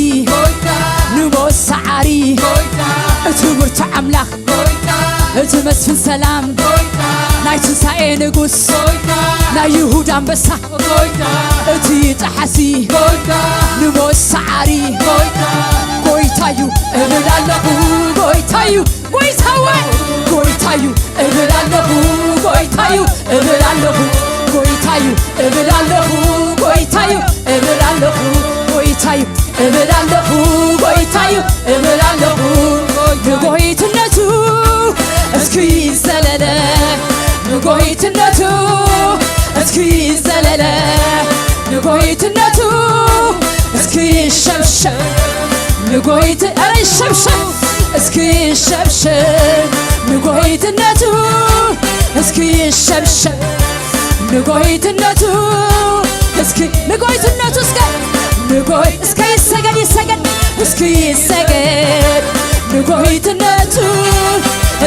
ንሞት ሰዓሪ እቲ ብርቱ ኣምላኽ እቲ መስፍን ሰላም ናይ ትንሳኤ ንጉስ ናይ ይሁዳ ኣንበሳ እቲ ጠሓሲ ንሞት ሰዓሪ ጎይታዩ እብል ኣለኹ ጎይታዩ ጎይታወ ጎይታዩ እብል ኣለኹ ጎይታዩ እብል ኣለኹ ጎይታዩ እብል ኣለኹ ጎይታዩ እብል ኣለኹ ጎይታዩ እብል ኣለኹ ጎይታዩ እብል ኣለኹ ንጎይትነቱ እስኪ ዘለለ ንጎይትነቱ እስኪ ዘለለ ንጎይትነቱ እስኪ ሸብሸብ ንጎይት ኧረ ሸብሸብ እስኪ ሸብሸብ ንጎይትነቱ እስኪ ሸብሸብ ንጎይትነቱ እስኪ ንጎይትነቱ እስከ ንጎይ እስከ ይሰገድ ይሰገድ እስኪ ይሰገድ ንጎይትነቱ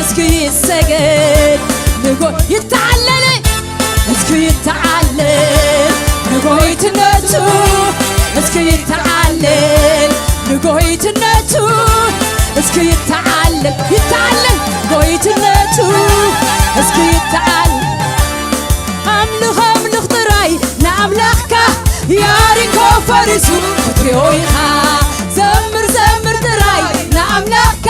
እስኪ ይሰገድ ንጎይ ይተዓለለ እስኪ ይተዓለል ንጎይትነቱ እስኪ ይተዓለል ንጎይትነቱ እስኪ ይተዓለል ይተዓለል ጎይትነቱ እስኪ ይተዓል ኣምልኽ ኣምልኽ ጥራይ ንኣምላኽካ ያሪኮ ፈሪሱ ክትሪኦ ኢኻ ዘምር ዘምር ጥራይ ንኣምላኽካ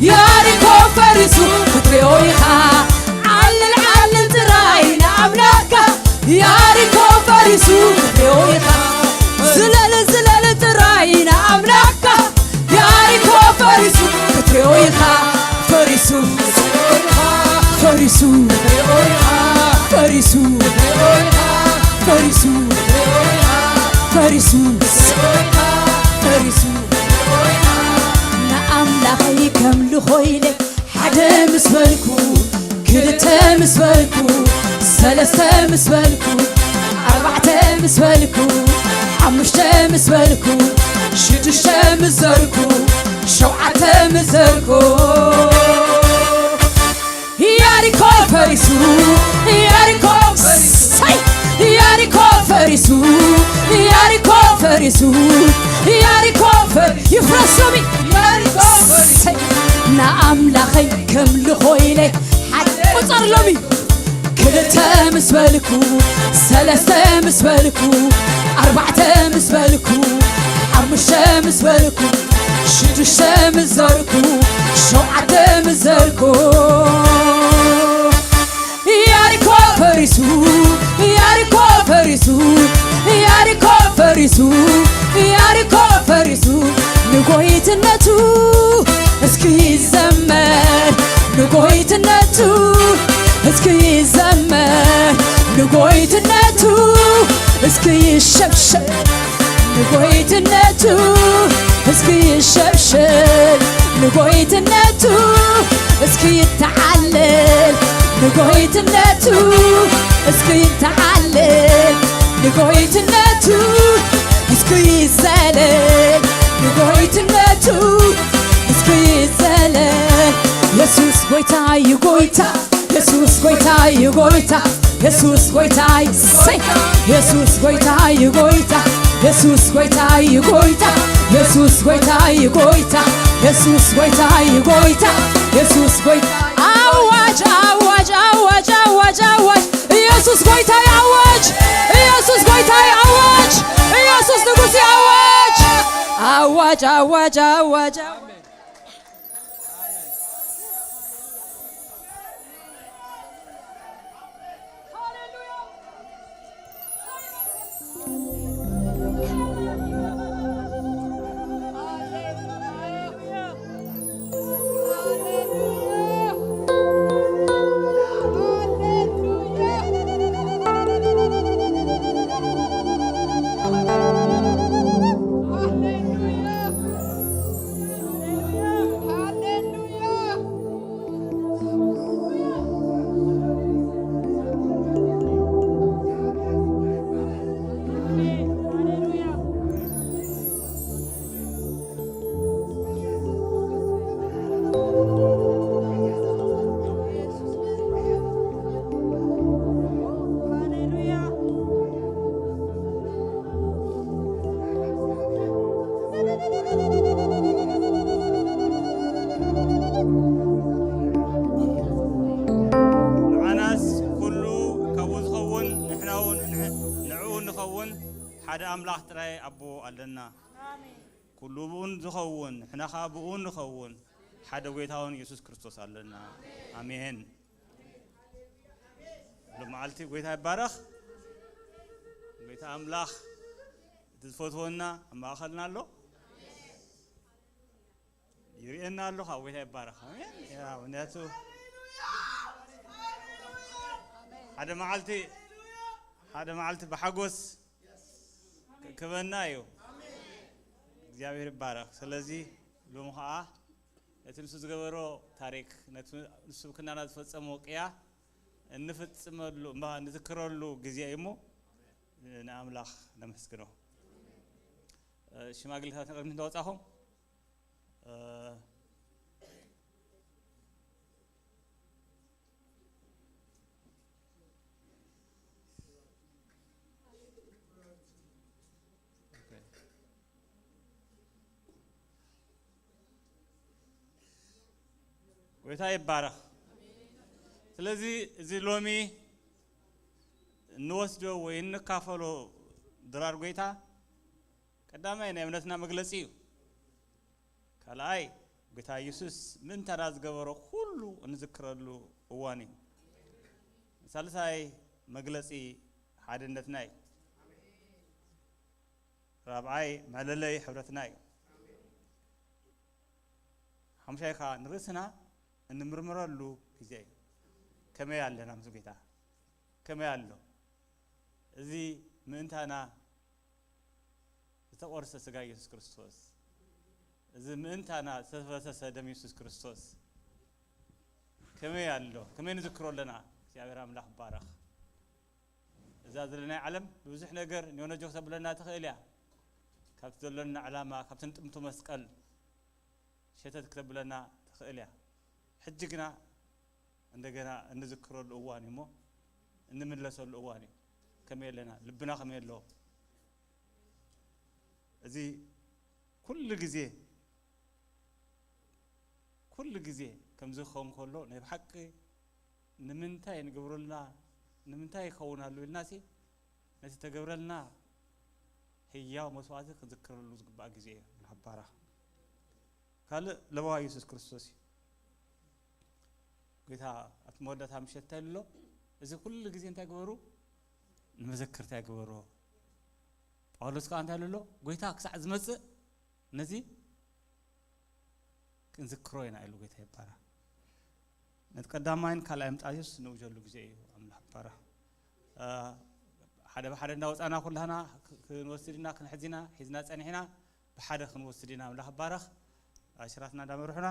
ያሪኮ ፈሪሱ ክትሪኦ ኢኻ ዓልል ዓልል ጥራይ ንኣምላኽካ ያሪኮ ፈሪሱ ክትሪኦ ኢኻ ዝለል ዝለል ጥራይ ንኣምላኽካ ያሪኮ ፈሪሱ ክትሪኦ ኢኻ ፈሪሱ ፈሪሱ ፈሪሱ ፈሪሱ ፈሪሱ ፈሪሱ ንኣምላኸይ ከምልኾ ኢለ ሓደ ምስ በልኩ ክልተ ምስ በልኩ ሰለስተ ምስ በልኩ ኣርባዕተ ምስ በልኩ ሓሙሽተ ምስ በልኩ ሽዱሽተ ምስ ዘርኩ ሸውዓተ ምስ ዘርኩ ያሪኮ ፈሪሱ ያሪኮ ሰይ ያሪኮ ፈሪሱ ያሪኮ ፈሪሱ ያሪኮ ፈሪ ይፍረስ ሎሚ ያሪኮ ፈሪሱ ንኣምላኸይ ከምልኾ ኢለ ሓደ ቁፀር ሎሚ ክልተ ምስ በልኩ ሰለስተ ምስ በልኩ ኣርባዕተ ምስ በልኩ ሓሙሽተ ምስ በልኩ ሽዱሽተ ምስ ዘርኩ ሸውዓተ ምስ ዘርኩ ያሪኮ ፈሪሱ ያሪኮ ፈሪሱ ያሪኮ ፈሪሱ ያሪኮ ፈሪሱ ንጎይትነቱ እስኪ ይዘመር ንጎይትነቱ እስኪ ይዘመር ንጎይትነቱ እስኪ ይሸብሸብ ንጎይትነቱ እስኪ ይሸብሸብ ንጎይትነቱ እስኪ ይተዓለል ንጎይትነቱ እስኪ ይተዓለል ንጎይትነቱ እስኪ ይዘለል ንጎይትነቱ እስኪ ይዘለል የሱስ ጎይታ እዩ ጎይታ የሱስ ጎይታ እዩ ጎይታ የሱስ ጎይታ እዩ ሰይ የሱስ ጎይታ እዩ ጎይታ የሱስ ጎይታ እዩ ጎይታ የሱስ ጎይታ እዩ ጎይታ የሱስ ጎይታ እዩ ጎይታ የሱስ ጎይታ ኣዋጅ ኣዋጅ ኣዋጅ ኣዋጅ ኣዋጅ ኢየሱስ ጎይታ እዩ ኣዋጅ ኢየሱስ ጎይታ እዩ ኣዋጅ ኢየሱስ ንጉስ እዩ ኣዋጅ ኣዋጅ ኣዋጅ ኣዋጅ እውን ሓደ ኣምላኽ ጥራይ ኣቦ ኣለና። ኩሉ ብኡን ዝኸውን፣ ንሕና ኸኣ ብኡ ንኸውን ሓደ ጐይታ እውን የሱስ ክርስቶስ ኣለና። ኣሜን። ሎመዓልቲ ጐይታ ይባረኽ። ጐይታ ኣምላኽ እቲ ዝፈትወና ኣብ ማእኸልና ኣሎ። ይርእየና ኣሎ። ካብ ጐይታ ይባረኽ። ኣሜን። ያ፣ ምኽንያቱ ሓደ መዓልቲ፣ ሓደ መዓልቲ ብሓጎስ ክበና እዩ። እግዚኣብሔር ይባረኽ። ስለዚ ሎሚ ኸዓ ነቲ ንሱ ዝገበሮ ታሪክ፣ ነቲ ንሱ ክናና ዝፈጸሞ ቅያ እንፍጽመሉ፣ እምባ ንዝክረሉ ግዜ እዩ እሞ ንኣምላኽ ነመስግኖ። እ፣ ሽማግሌታት ንቕድሚት እንዳወጻኹም፣ እ፣ ኦኬ። ጐይታ ይባረኽ። ስለዚ እዚ ሎሚ እንወስዶ ወይ እንካፈሎ ድራር ጐይታ ቀዳማይ ናይ እምነትና መግለጺ እዩ። ካልኣይ ጐይታ ኢየሱስ ምእንታና ዝገበሮ ኩሉ እንዝክረሉ እዋን እዩ። ሳልሳይ መግለጺ ሓድነትና እዩ። ራብዓይ መለለይ ሕብረትና እዩ። ሓሙሻይ ከኣ ንርእስና እንምርምረሉ ግዜ እዩ። ከመይ ኣለና ምስ ጐይታ? ከመይ ኣሎ? እዚ ምእንታና ዝተቖርሰ ስጋ ኢየሱስ ክርስቶስ፣ እዚ ምእንታና ዝተፈሰሰ ደም ኢየሱስ ክርስቶስ ከመይ ኣሎ? ከመይ ንዝክሮ ኣለና? እግዚኣብሔር ኣምላኽ ይባረኽ። እዛ ዘለናይ ዓለም ብብዙሕ ነገር ኒዮነጆ ክተብለና ትኽእል እያ። ካብቲ ዘሎና ዕላማ፣ ካብቲ ንጥምቶ መስቀል ሸተት ክተብለና ትኽእል እያ። ሕጂ ግና እንደገና እንዝክረሉ እዋን እዩ እሞ እንምለሰሉ እዋን እዩ። ከመይ ኣለና? ልብና ከመይ ኣሎ? እዚ ኩሉ ግዜ፣ ኩሉ ግዜ ከምዚ ክኸውን ከሎ ናይ ብሓቂ ንምንታይ ንገብረልና፣ ንምንታይ ይኸውን ኣሎ ኢልናሲ ነቲ ተገብረልና ህያው መስዋእቲ ክንዝክረሉ ዝግባእ ግዜ እዩ። ንሓባራ ካልእ ለበዋ ኢየሱስ ክርስቶስ እዩ። ጌታ ኣብቲ መወዳእታ ምሸት እንታይ ኢሉ ኣሎ? እዚ ኩሉ ግዜ እንታይ ግበሩ? ንመዘክርታ ይግበሮ። ጳውሎስ ከኣ እንታይ ኢሉ ኣሎ? ጌታ ክሳዕ ዝመጽእ ነዚ ክንዝክሮ ኢና ኢሉ ጌታ ይባረኽ። ነቲ ቀዳማይን ካልኣይ ምጽኣት የሱስ ንእውጀሉ ግዜ እዩ ኣምላኽ ይባረኽ። እ፣ ሓደ ብሓደ እንዳወጻና ኩላህና ክ-፣ ክንወስድ ኢና፣ ክንሕዝ ኢና፣ ሒዝና ጸኒሕና ብሓደ ክንወስድ ኢና። ኣምላኽ ይባረኽ። ኣሽራትና እንዳመርሑና፣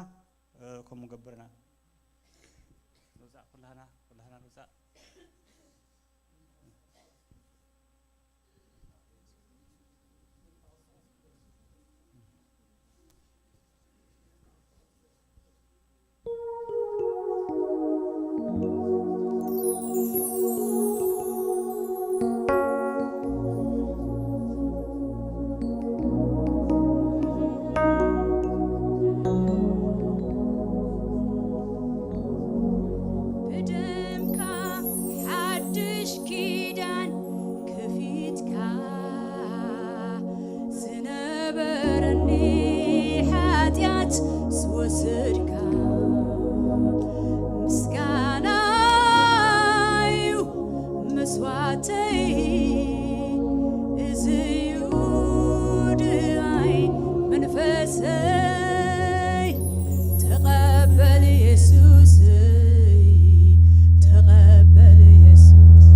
እ፣ ከምኡ ገብርና። ንውጻእ ኩላህና፣ ኩላህና ንውጻእ። ብደምካ ሓድሽ ኪዳን ከፊትካ፣ ዝነበረኒ ሓጢኣት ዝወሰድካ፣ ምስጋና እዩ መስዋዕተይ። እዚ እዩ ድኣይ መንፈሰይ፣ ተቐበል የሱሰይ፣ ተቐበል የሱስ።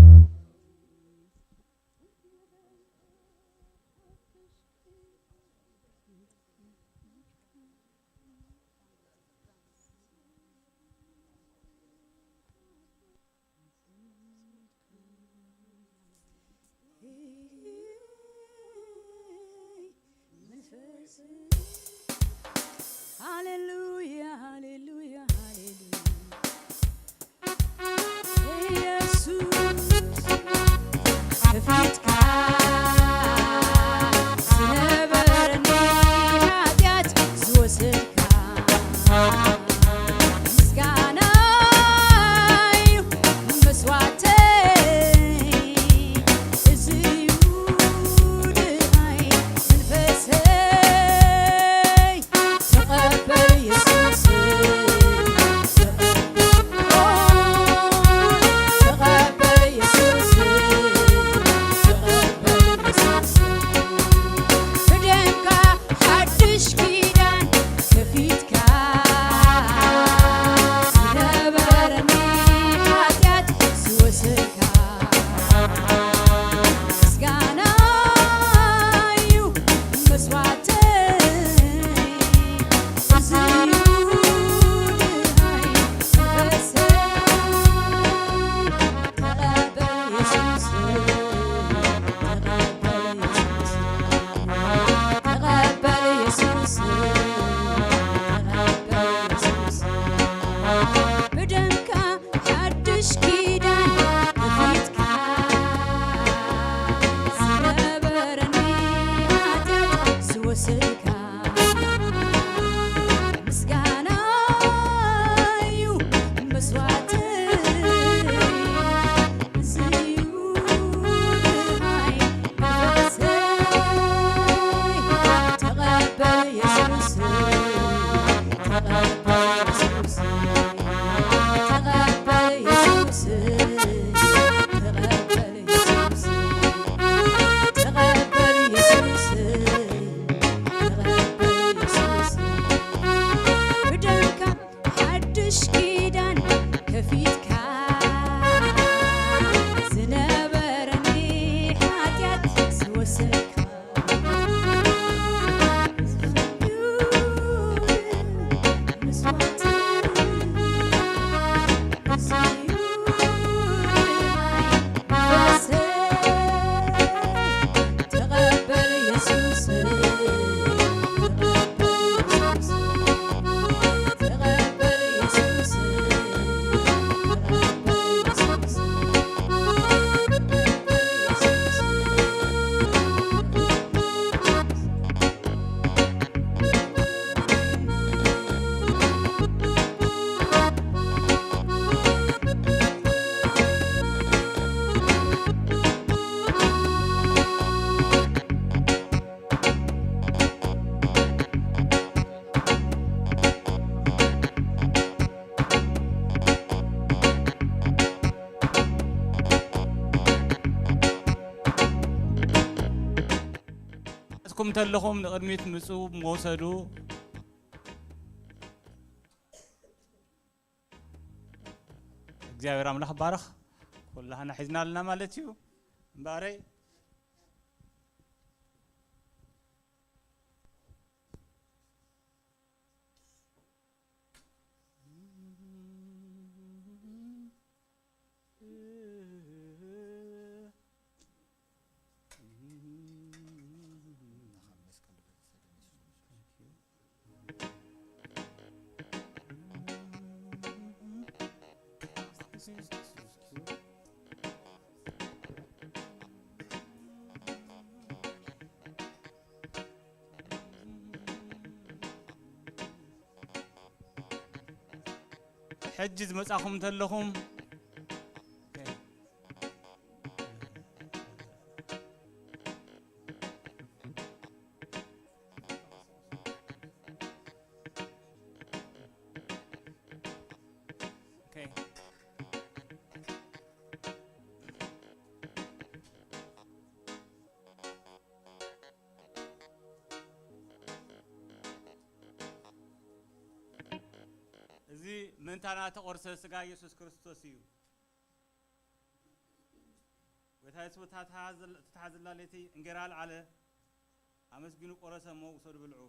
ኩም ተለኹም ንቕድሚት ምጹ መውሰዱ። እግዚኣብሔር ኣምላኽ ባርኽ። ኩላህና ሒዝና ኣለና ማለት እዩ። እምበኣረይ ሕጂ ዝመጻኹም እንተለኹም፣ ኦኬ። እዚ ምእንታና ተቖርሰ ስጋ ኢየሱስ ክርስቶስ እዩ። ጌታ የሱስ እታ ተሓዘል-፣ እታ ተሓዘላ ለይቲ እንጌራ ኣልዓለ፣ ኣመስጊኑ ቆረሰ፣ እሞ ውሰዱ ብልዑ።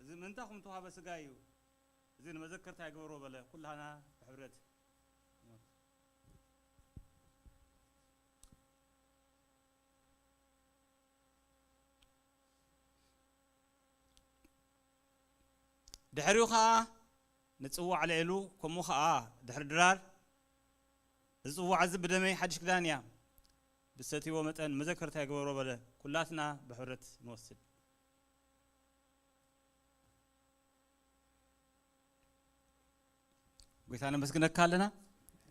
እዚ ምእንታኹም ተዋህበ ስጋ እዩ። እዚ ንመዘከርታ ይግበሮ በለ። ኩላና ብሕብረት። ድሕሪኡ ኸኣ ንጽዋዕ ኣልዒሉ፣ ከምኡ ኸኣ ድሕሪ ድራር፣ "እዚ ጽዋዕ እዚ ብደመይ ሓድሽ ክዳን እያ፣ ብሰትይዎ መጠን መዘከርታ ይግበሮ" በለ። ኩላትና ብሕብረት ንወስድ። ጎይታ ነመስግነካ ኣለና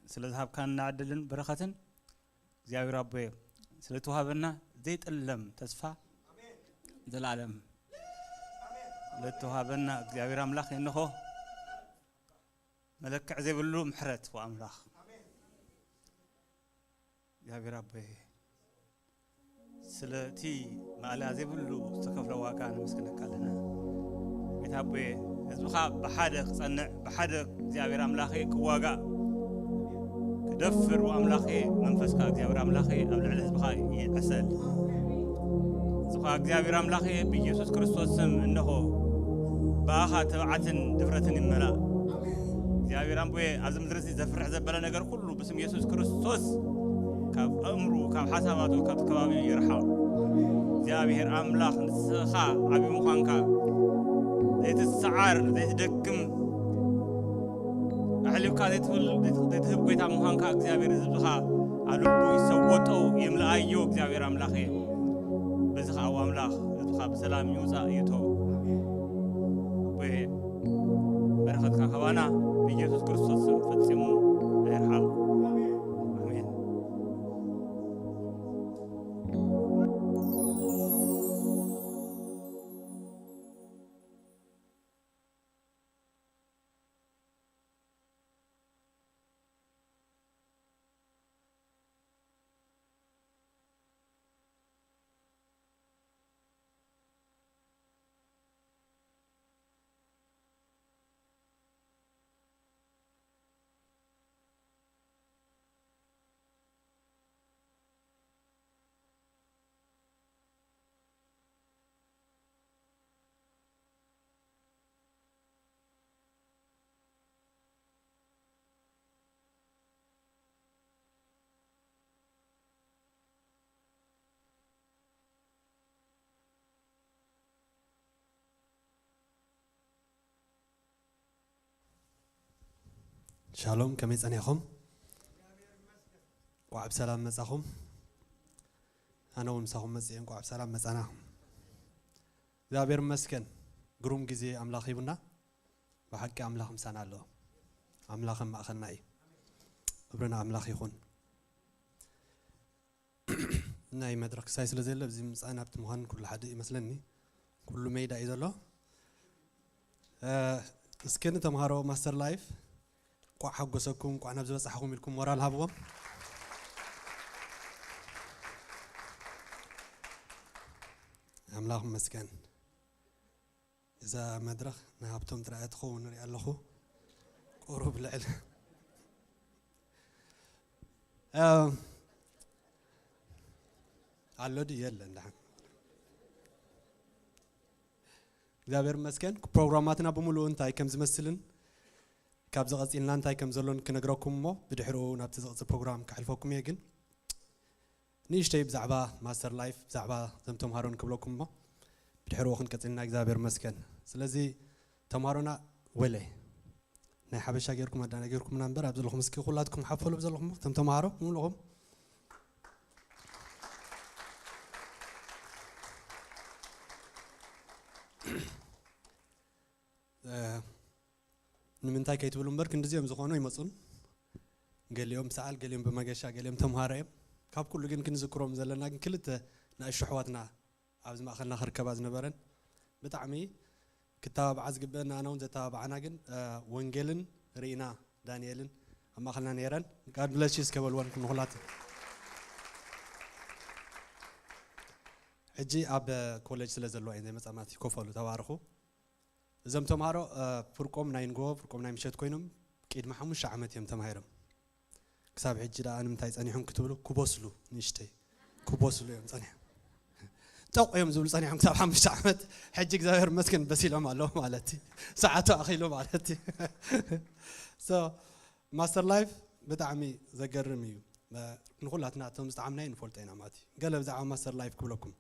ስለ ዝሃብካና ዕድልን በረኸትን። እግዚኣብሔር ኣቦየ፣ ስለ ተዋህበና ዘይጥለም ተስፋ ዘላለም፣ ስለ ተዋህበና እግዚኣብሔር ኣምላኽ፣ እንሆ መለክዕ ዘይብሉ ምሕረት ወኣምላኽ። እግዚኣብሔር ኣቦየ፣ ስለቲ ማእለያ ዘይብሉ ዝተኸፍለ ዋጋ ነመስግነካ ኣለና። ጌታ ኣቦየ፣ ህዝብኻ ብሓደ ክጸንዕ፣ ብሓደ እግዚኣብሔር ኣምላኸ ክዋጋእ፣ ክደፍር፣ ወኣምላኸ መንፈስካ እግዚኣብሔር ኣምላኸ ኣብ ልዕሊ ህዝብኻ ይዕሰል። ህዝብኻ እግዚኣብሔር ኣምላኸ ብኢየሱስ ክርስቶስ ስም እንሆ ብኣኻ ትብዓትን ድፍረትን ይመላእ። እግዚኣብሔር ኣቦየ፣ ኣብዚ ምድሪ እዚ ዘፍርሕ ዘበለ ነገር ኩሉ ብስም የሱስ ክርስቶስ ካብ ኣእምሩ፣ ካብ ሓሳባቱ፣ ካብቲ ከባቢኡ ይርሓቕ። እግዚኣብሔር ኣምላኽ ንስኻ ዓቢ ምዃንካ፣ ዘይትሰዓር፣ ዘይትደክም፣ ኣሕሊፍካ ዘይትብል-፣ ዘይት-፣ ዘይትህብ ጎይታ ምዃንካ እግዚኣብሔር ህዝብኻ ኣብ ልቡ ይሰወጦ፣ ይምልኣዮ እግዚኣብሔር ኣምላኽ እየ። በዚ ኸዓ ኣምላኽ ህዝብኻ ብሰላም ይውጻእ ይእቶ። ኣቦየ በረኸትካ ካባና ብኢየሱስ ክርስቶስ ስም ፈጺሙ ኣይርሓቕ። ኣሜን። ሻሎም፣ ከመይ ጸኒሕኹም? እንቋዕ ብሰላም መጻኹም። ኣነ እውን ምሳኹም መጽየ፣ እንቋዕ ብሰላም መጻና። እግዚኣብሔር ይመስገን፣ ግሩም ግዜ ኣምላኽ ሂቡና። ብሓቂ ኣምላኽ ምሳና ኣሎ። ኣምላኽ ኣብ ማእኸልና እዩ። ክብሪ ንኣምላኽ ይኹን። ናይ መድረኽ ክሳይ ስለ ዘየለ፣ ኣብዚ ምጻእ ናብቲ ምዃን ኩሉ ሓደ ይመስለኒ። ኩሉ ሜዳ እዩ ዘሎ። እ፣ እስኪ ንተምሃሮ ማስተር ላይፍ፣ እንቋዕ ሓጎሰኩም፣ እንቋዕ ናብዚ በጻሕኹም ኢልኩም ሞራል ሃብዎም። ኣምላኽ ይመስገን። እዛ መድረኽ ንሃብቶም ጥራይ ትኸውን ርኢ ኣለኹ። ቁሩብ ልዕል። እም፣ ኣሎ ድዩ? የለን። ደሓን። እግዚኣብሔር ይመስገን። ፕሮግራማትና ብምሉኡ እንታይ ከም ዝመስልን ካብዚ ቀጺልና እንታይ ከም ዘሎን ክነግረኩም እሞ ብድሕሪኡ ናብቲ ዝቕጽል ፕሮግራም ከሕልፈኩም እየ። ግን ንእሽተይ ብዛዕባ ማስተር ላይፍ፣ ብዛዕባ እዞም ተምሃሮን ክብለኩም እሞ ብድሕሪኡ ክንቀጽልና እግዚኣብሔር ይመስገን። ስለዚ ተምሃሮና ወለ ናይ ሓበሻ ጌርኩም ኣዳና ጌርኩምና እምበር ኣብ ዘለኹም እስኪ ኩላትኩም ሓፈሉ ብዘለኹም እቶም ተምሃሮ ብምልኹም። እ፣ ንምንታይ ከይትብሉ እምበር ክንድዚኦም ዝኾኑ ኣይመጹን። ገሊኦም ብሰዓል፣ ገሊኦም ብመገሻ፣ ገሊኦም ተምሃሮ እዮም። ካብ ኩሉ ግን ክንዝክሮም ዘለና ግን ክልተ ንኣሽቱ ኣሕዋትና ኣብዚ ማእኸልና ክርከባ ዝነበረን ብጣዕሚ ክተባብዓ ዝግበአን ንኣና እውን ዘተባብዓና ግን፣ እ፣ ወንጌልን ርኢና ዳንኤልን ኣብ ማእኸልና ነይረን። God bless you እስከ በልወን ንኹላትን። ሕጂ ኣብ ኮሌጅ ስለ ዘለዋ እየን ዘይመጻ ማለት እዩ። ኮፈሉ ተባረኹ። እዞም ተምሃሮ፣ እ፣ ፍርቆም ናይ ንግሆ ፍርቆም ናይ ምሸት ኮይኖም ቅድሚ ሓሙሽተ ዓመት እዮም ተማሂሮም። ክሳብ ሕጂ ደኣ ንምንታይ ጸኒሖም ክትብሉ ክበስሉ ንእሽተይ ክበስሉ እዮም ጸኒሖም። ጠቕ እዮም ዝብሉ ጸኒሖም ክሳብ ሓሙሽተ ዓመት። ሕጂ እግዚኣብሔር ይመስገን በሲሎም ኣለዉ ማለት እዩ። ሰዓቱ ኣኺሉ ማለት እዩ። So ማስተር ላይፍ ብጣዕሚ ዘገርም እዩ። እ፣ ንኹላትና እቶም ዝጠዓምናዮ ንፈልጦ ኢና ማለት እዩ። ገለ ብዛዕባ ማስተር ላይፍ ክብለኩም።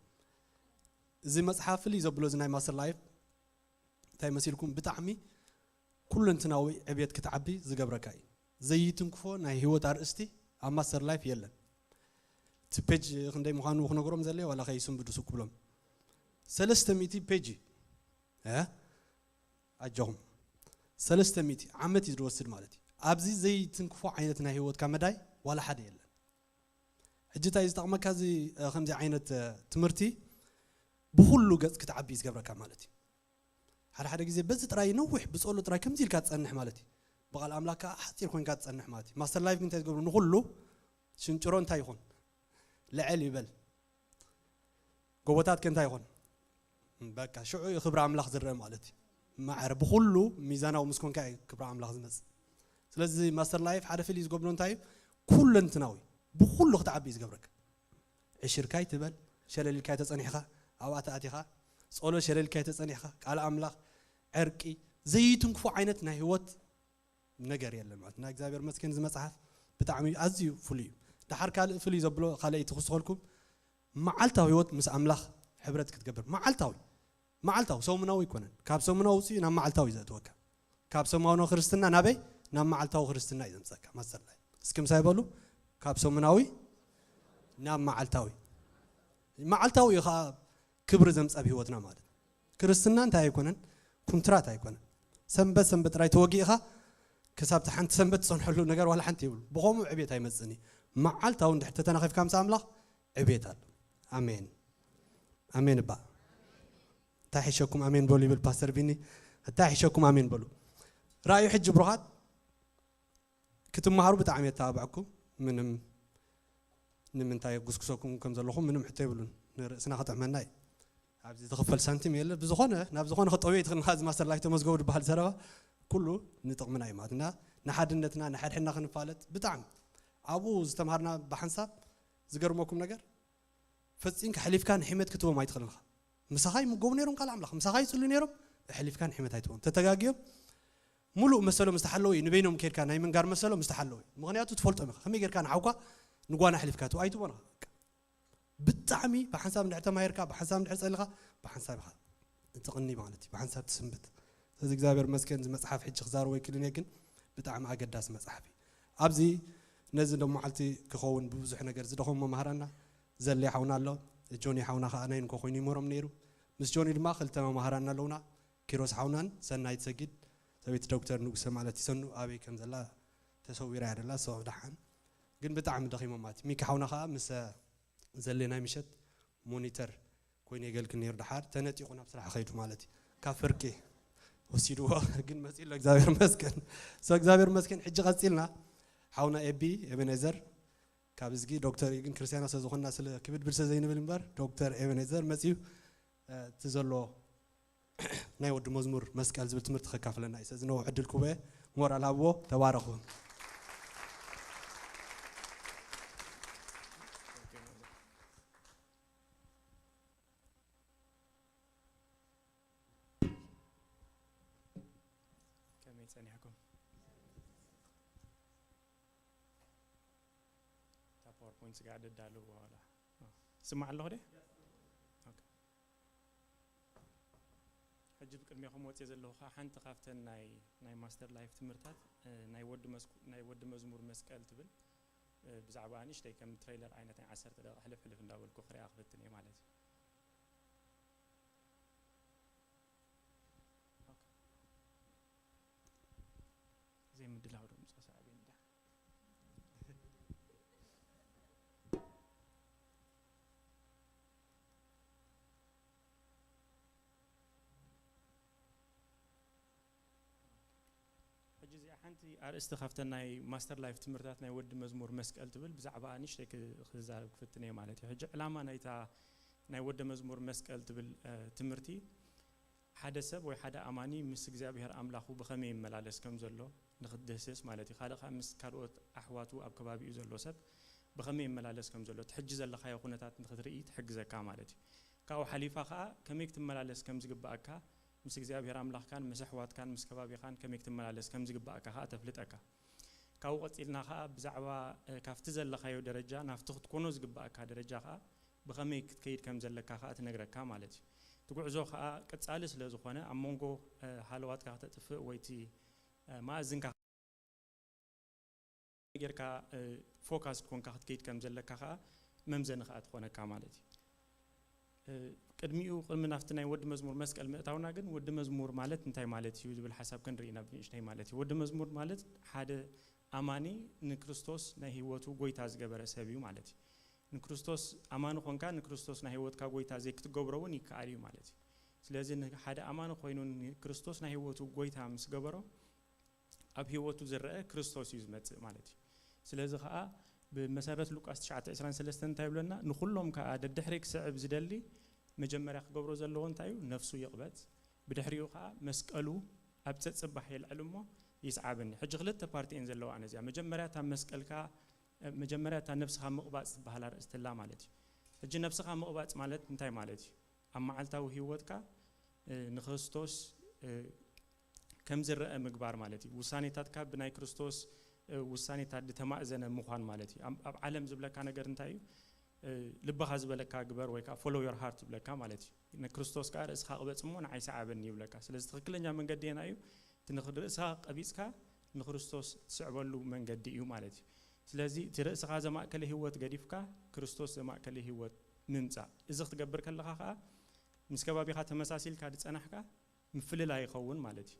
እዚ መጽሓፍ ፍልይ ዘብሎ እዚ ናይ ማስተር ላይፍ እንታይ መሲልኩም? ብጣዕሚ ኩለንትናዊ ዕብየት ክትዓቢ ዝገብረካ እዩ። ዘይትንክፎ ናይ ህይወት ኣርእስቲ ኣብ ማስተር ላይፍ የለን። እቲ ፔጅ ክንደይ ምዃኑ ክነግሮም ዘለ ዋላ ከይስንብዱ ሱቅ ክብሎም። ሰለስተ ሚእቲ ፔጅ እዩ። እ? ኣጆኹም። ሰለስተ ሚእቲ ዓመት እዩ ዝወስድ ማለት እዩ። ኣብዚ ዘይትንክፎ ዓይነት ናይ ህይወትካ መዳይ ዋላ ሓደ የለን። ሕጂ እንታይ እዩ ዝጠቕመካ እዚ፣ እ፣ ከምዚ ዓይነት፣ እ፣ ትምህርቲ ብኹሉ ገጽ ክትዓቢ እዩ ዝገብረካ ማለት እዩ። ሓደ ሓደ ግዜ በዚ ጥራይ ነዊሕ ብጸሎት ጥራይ ከምዚ ኢልካ ትጸንሕ ማለት እዩ። ብቓል ኣምላኽ ከኣ ሓጺር ኮይንካ ትጸንሕ ማለት እዩ። ማስተር ላይፍ ግን እንታይ ዝገብሩ ንኹሉ ሽንጭሮ እንታይ ይኹን ልዕል ይበል። ጎቦታት ከ እንታይ ይኹን በቃ ሽዑ እዩ ክብሪ ኣምላኽ ዝረአ ማለት እዩ። ማዕረ ብኹሉ ሚዛናዊ ምስ ኮንካ እዩ ክብሪ ኣምላኽ ዝመጽእ። ስለዚ ማስተር ላይፍ ሓደ ፍልይ ዝገብሮ እንታይ እዩ? ኩለንትናዊ ብኹሉ ክትዓቢ እዩ ዝገብረካ። ዕሽርካ ኣይትበል፣ ሸለል ኢልካ ተጸኒሕካ፣ ኣብኣ ተኣቲኻ፣ ጸሎት ሸለል ኢልካ ተጸኒሕካ፣ ቃል ኣምላኽ፣ ዕርቂ፣ ዘይትንክፎ ዓይነት ናይ ህይወት ነገር የለን ማለት። ናይ እግዚኣብሔር መስገን እዚ መጽሓፍ ብጣዕሚ ኣዝዩ ፍሉይ እዩ። ደሓር ካልእ ፍሉይ ዘብሎ ካልኣይቲ ክውስኸልኩም፣ መዓልታዊ ህይወት ምስ ኣምላኽ ሕብረት ክትገብር። መዓልታዊ፣ መዓልታዊ፣ ሰሙናዊ ኣይኮነን። ካብ ሰሙናዊ ውጽኡ ናብ መዓልታዊ እዩ ዘእትወካ። ካብ ሰሙናዊ ክርስትና ናበይ? ናብ መዓልታዊ ክርስትና እዩ ዘምጸካ። ማስተር ላይፍ። እስኪ ምሳይ በሉ፣ ካብ ሰሙናዊ ናብ መዓልታዊ። መዓልታዊ እዩ ኸዓ ክብሪ ዘምጸእ ኣብ ህይወትና ማለት። ክርስትና እንታይ ኣይኮነን? ኩንትራት ኣይኮነን። ሰንበት ሰንበት ጥራይ ተወጊእኻ ክሳብ እቲ ሓንቲ ሰንበት ትጸንሐሉ ነገር ዋላ ሓንቲ የብሉ። ብኸምኡ ዕብየት ኣይመጽእን እዩ። መዓልታዊ እንድሕር ተተናኺፍካ ምስ ኣምላኽ ዕብየት ኣሎ። ኣሜን። ኣሜን እባ። እንታይ ሒሸኩም ኣሜን በሉ ይብል ፓስተር ቢኒ። እንታይ ሒሸኩም ኣሜን በሉ። ራእዩ ሕጂ ብሩኻት ክትመሃሩ ብጣዕሚ የተባብዐኩም። ምንም ንምንታይ ጉስጉሰኩም ከም ዘለኹም ምንም ሕቶ የብሉን። ንርእስና ክጥዕመና እዩ። ኣብዚ ዝኽፈል ሳንቲም የለ። ብዝኾነ፣ ናብ ዝኾነ ክጠውዮ ይትኽእል። እዚ ማስተር ላይፍ ተመዝገቡ ዝበሃል ዘረባ ኩሉ ንጥቕምና እዩ ማለት። እና ንሓድነትና፣ ንሓድሕድና ክንፋለጥ ብጣዕሚ ኣብኡ ዝተምሃርና ብሓንሳብ ዝገርመኩም ነገር ፈጺምካ ሕሊፍካ ንሕመት ክትቦም ኣይትኽእልን ኢኻ። ምሳኻ ይምገቡ ነይሮም ቃል ኣምላኽ፣ ምሳኻ ይጽልዩ ነይሮም፣ ሕሊፍካ ንሕመት ኣይትቦም። ተተጋግዮም ሙሉእ መሰሎም ዝተሓለወ እዩ። ንበይኖም ኬድካ ናይ ምንጋር መሰሎም ዝተሓለወ እዩ። ምኽንያቱ ትፈልጦም ኢኻ። ከመይ ጌርካ ንሓውካ ንጓና ኣሕሊፍካ ትህቦ ኣይትቦን ኢኻ። በቃ ብጣዕሚ ብሓንሳብ እንድሕር ተማሂርካ፣ ብሓንሳብ እንድሕር ጸሊኻ፣ ብሓንሳብ ኢኻ ትቕኒ ማለት እዩ። ብሓንሳብ ትስንብት። ስለዚ እግዚኣብሔር መስገን እዚ መጽሓፍ ሕጂ ክዛረቦ ኣይክእልን እየ፣ ግን ብጣዕሚ ኣገዳሲ መጽሓፍ እዩ። ኣብዚ ነዚ ሎም መዓልቲ ክኸውን ብብዙሕ ነገር ዝደኸሙ መማህራና ዘሌ ሓውና ኣሎ። ጆኒ ሓውና ኸዓ ናይ እንኮ ኮይኑ ይመሮም ነይሩ። ምስ ጆኒ ድማ ክልተ መማህራና ኣለውና። ኪሮስ ሓውናን ሰናይት ሰጊድ፣ ሰበይቲ ዶክተር ንጉሰ ማለት እዩ። ሰኑ ኣበይ ከም ዘላ ተሰዊራ እያ ደላ፣ so ደሓን። ግን ብጣዕሚ ደኺሞም ማለት እዩ። ሚኪ ሓውና ኸዓ ምስ ዘሌ ናይ ምሸት ሞኒተር ኮይኑ የገልግል ነይሩ። ደሓር ተነጢቑ ናብ ስራሕ ኸይዱ ማለት እዩ። ካብ ፍርቂ ወሲድዎ፣ ግን መፂኡ ኣሎ፣ እግዚኣብሔር መስገን። So እግዚኣብሔር መስገን። ሕጂ ቀፂልና ሓውና ኤቢ ኤቤኔዘር ካብ እዝጊ ዶክተር እዩ፣ ግን ክርስቲያና ስለ ዝኾንና ስለ ክብድብድ ስለ ዘይንብል እምበር ዶክተር ኤቤኔዘር መፂኡ እቲ ዘሎ ናይ ወዲ መዝሙር መስቀል ዝብል ትምህርቲ ከካፍለና እዩ። ስለዚ ነዊሕ ዕድል ክህቦ እየ። ሞራል ሃብዎ። ተባረኹ። ከመይ ጸኒሕኩም? እታ ፓወርፖይንት ስጋዕ ደዳልዎ ዋላ። ስማዕ ኣለኹ ደ? ኦኬ። ሕጂ ብቅድሜኹም ወፅየ ዘለኹ ከዓ ሓንቲ ካብተን ናይ ናይ ማስተር ላይፍ ትምህርታት፣ እ፣ ናይ ወዲ መስኩ-፣ ናይ ወዲ መዝሙር መስቀል ትብል፣ እ፣ ብዛዕባ ንእሽተይ ከም ትሬለር ዓይነት ናይ ዓሰርተ ደቂቃ ሕልፍ ሕልፍ እንዳበልኩ ክሪኣ ክፍትን እየ ማለት እዩ። ኦኬ። ዘይምድላው ዶ ምጻ ሳዕቤን እንዳ ሕጂ እዚኣ ሓንቲ ኣርእስቲ ካብተን ናይ ማስተር ላይፍ ትምህርታት ናይ ወዲ መዝሙር መስቀል ትብል ብዛዕባ ንእሽተይ ክ-፣ ክዛረብ ክፍትን እየ ማለት እዩ። ሕጂ ዕላማ ናይታ ናይ ወዲ መዝሙር መስቀል ትብል፣ እ፣ ትምህርቲ ሓደ ሰብ ወይ ሓደ ኣማኒ ምስ እግዚኣብሔር ኣምላኹ ብኸመይ ይመላለስ ከም ዘሎ ንኽትድህስስ ማለት እዩ። ካልእ ከኣ ምስ ካልኦት ኣሕዋቱ ኣብ ከባቢኡ ዘሎ ሰብ ብኸመይ ይመላለስ ከም ዘሎ፣ እቲ ሕጂ ዘለኻዮ ኩነታት ንኽትርኢ ትሕግዘካ ማለት እዩ። ካብኡ ሓሊፋ ከኣ ከመይ ክትመላለስ ከም ዝግብኣካ፣ ምስ እግዚኣብሔር ኣምላኽካን ምስ ኣሕዋትካን ምስ ከባቢኻን ከመይ ክትመላለስ ከም ዝግብኣካ ከኣ ተፍልጠካ። ካብኡ ቀጺልና ከኣ ብዛዕባ፣ እ፣ ካብቲ ዘለኻዮ ደረጃ ናብቲ ክትኮኖ ዝግብኣካ ደረጃ ከኣ ብኸመይ ክትከይድ ከም ዘለካ ከኣ ትነግረካ ማለት እዩ። እቲ ጉዕዞ ከኣ ቀጻሊ ስለ ዝኾነ ኣብ መንጎ፣ እ፣ ሃለዋትካ ከተጥፍእ ወይ እቲ፣ እ፣ መኣዝንካ ጌርካ፣ እ፣ ፎካስ ኮንካ ክትከይድ ከም ዘለካ ከኣ መምዘኒ ከኣ ትኾነካ ማለት እዩ። እ፣ ቅድሚኡ፣ ቅድሚ ናብቲ ናይ ወዲ መዝሙር መስቀል ምእታውና ግን፣ ወዲ መዝሙር ማለት እንታይ ማለት እዩ ዝብል ሓሳብ ክንርኢ ኢና ብንእሽተይ ማለት እዩ። ወዲ መዝሙር ማለት ሓደ ኣማኒ ንክርስቶስ ናይ ህይወቱ ጎይታ ዝገበረ ሰብ እዩ ማለት እዩ። ንክርስቶስ ኣማኒ ኾንካ ንክርስቶስ ናይ ህይወትካ ጎይታ ዘይክትገብሮ እውን ይከኣል እዩ ማለት እዩ። ስለዚ ንሓደ ኣማኒ ኮይኑ ንክርስቶስ ናይ ህይወቱ ጎይታ ምስ ገበሮ፣ ኣብ ህይወቱ ዝረአ ክርስቶስ እዩ ዝመጽእ ማለት እዩ። ስለዚ ኸኣ ብመሰረት ሉቃስ ትሽዓተ ዕስራን ሰለስተን እንታይ ይብለና? ንኹሎም ከኣ ደድሕሪ ክስዕብ ዝደሊ መጀመርያ ክገብሮ ዘለዎ እንታይ እዩ? ነፍሱ ይቕበጽ። ብድሕሪኡ ኸኣ መስቀሉ ኣብ ጸጽባሕ የልዕል እሞ ይስዓበኒ። ሕጂ ክልተ ፓርቲ እየን ዘለዋ ነዚኣ። መጀመርያ እታ መስቀልካ፣ መጀመርያ እታ ነብስኻ ምቕባጽ ትበሃል ኣርእስቲ ኣላ ማለት እዩ። ሕጂ ነብስኻ ምቕባጽ ማለት እንታይ ማለት እዩ? ኣብ መዓልታዊ ህይወትካ፣ እ፣ ንክርስቶስ፣ እ፣ ከም ዝረአ ምግባር ማለት እዩ። ውሳኔታትካ ብናይ ክርስቶስ፣ እ፣ ውሳኔታት ዝተማእዘነ ምዃን ማለት እዩ። ኣብ፣ ኣብ ዓለም ዝብለካ ነገር እንታይ እዩ? እ፣ ልብኻ ዝበለካ ግበር ወይ ከዓ follow your heart ዝብለካ ማለት እዩ። ንክርስቶስ ከዓ ርእስኻ ቅበጽ እሞ ንዓይ ሰዓበኒ ይብለካ። ስለዚ ትኽክለኛ መንገዲ የና እዩ? እቲ ንኽ-፣ ርእስኻ ቀቢጽካ ንክርስቶስ ትስዕበሉ መንገዲ እዩ ማለት እዩ። ስለዚ እቲ ርእስኻ ዘማእከለ ህይወት ገዲፍካ ክርስቶስ ዘማእከለ ህይወት ምምጻእ። እዚ ክትገብር ከለኻ ከዓ ምስ ከባቢኻ ተመሳሲልካ ዝጸናሕካ ምፍልላይ ይኸውን ማለት እዩ።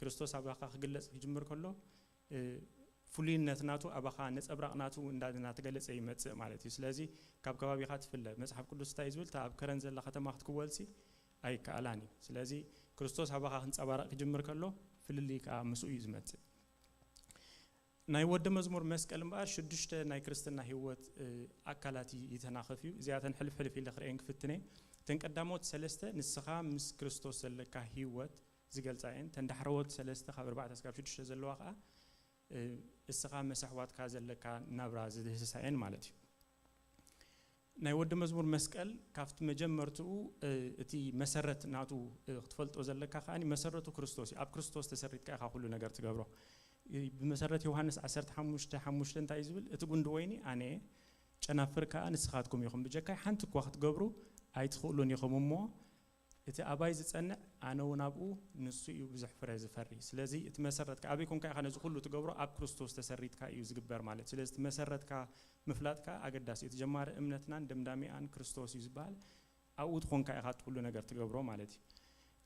ክርስቶስ ኣባኻ ክግለጽ ክጅምር ከሎ፣ እ፣ ፍሉይነት ናቱ ኣባኻ ነጸብራቕ ናቱ እንዳ-፣ እናተገለጸ ይመጽእ ማለት እዩ። ስለዚ ካብ ከባቢኻ ትፍለ። መጽሓፍ ቅዱስ እንታይ እዩ ዝብል? እታ ኣብ ከረን ዘላ ከተማ ክትክወልሲ ኣይከኣላን እዩ። ስለዚ ክርስቶስ ኣባኻ ክንጸባረቕ ክጅምር ከሎ ፍልልይ ከኣ ምስኡ እዩ ዝመጽእ። ናይ ወዲ መዝሙር መስቀል እምበኣር ሽዱሽተ ናይ ክርስትና ህይወት፣ እ፣ ኣካላት ይ-፣ ይተናኸፍ እዩ። እዚኣተን ሕልፍ ሕልፍ ኢለ ክርእየን ክፍትን እየ። እተን ቀዳሞት ሰለስተ ንስኻ ምስ ክርስቶስ ዘለካ ህይወት ዝገልጻ እየን። እተን ዳሕረዎት ሰለስተ ካብ ኣርባዕተ እስካብ ሽዱሽተ ዘለዋ ከኣ፣ እ፣ እስኻ ምስ ኣሕዋትካ ዘለካ ናብራ ዝድህስሳ እየን ማለት እዩ። ናይ ወዲ መዝሙር መስቀል ካብቲ መጀመርትኡ፣ እ፣ እቲ መሰረት ናቱ፣ እ፣ ክትፈልጦ ዘለካ ከኣ መሰረቱ ክርስቶስ እዩ። ኣብ ክርስቶስ ተሰሪትካ ኢኻ ኩሉ ነገር ትገብሮ። እ፣ ብመሰረት ዮሃንስ ዓሰርተ ሓሙሽተ ሓሙሽተ እንታይ እዩ ዝብል? እቲ ጉንዲ ወይኒ ኣነ እየ፣ ጨናፍር ከኣ ንስኻትኩም ኢኹም። ብጀካይ ሓንቲ እኳ ክትገብሩ ኣይትኽእሉን ኢኹም እሞ፣ እቲ ኣባይ ዝጸንዕ፣ ኣነ እውን ኣብኡ፣ ንሱ እዩ ብዙሕ ፍረ ዝፈሪ። ስለዚ እቲ መሰረትካ ኣበይ ኮንካ ኢኻ ነዚ ኩሉ ትገብሮ? ኣብ ክርስቶስ ተሰሪትካ እዩ ዝግበር ማለት። ስለዚ እቲ መሰረትካ ምፍላጥካ ኣገዳሲ እዩ። እቲ ጀማሪ እምነትናን ደምዳሚኣን ክርስቶስ እዩ ዝበሃል። ኣብኡ ትኾንካ ኢኻ እቲ ኩሉ ነገር ትገብሮ ማለት እዩ።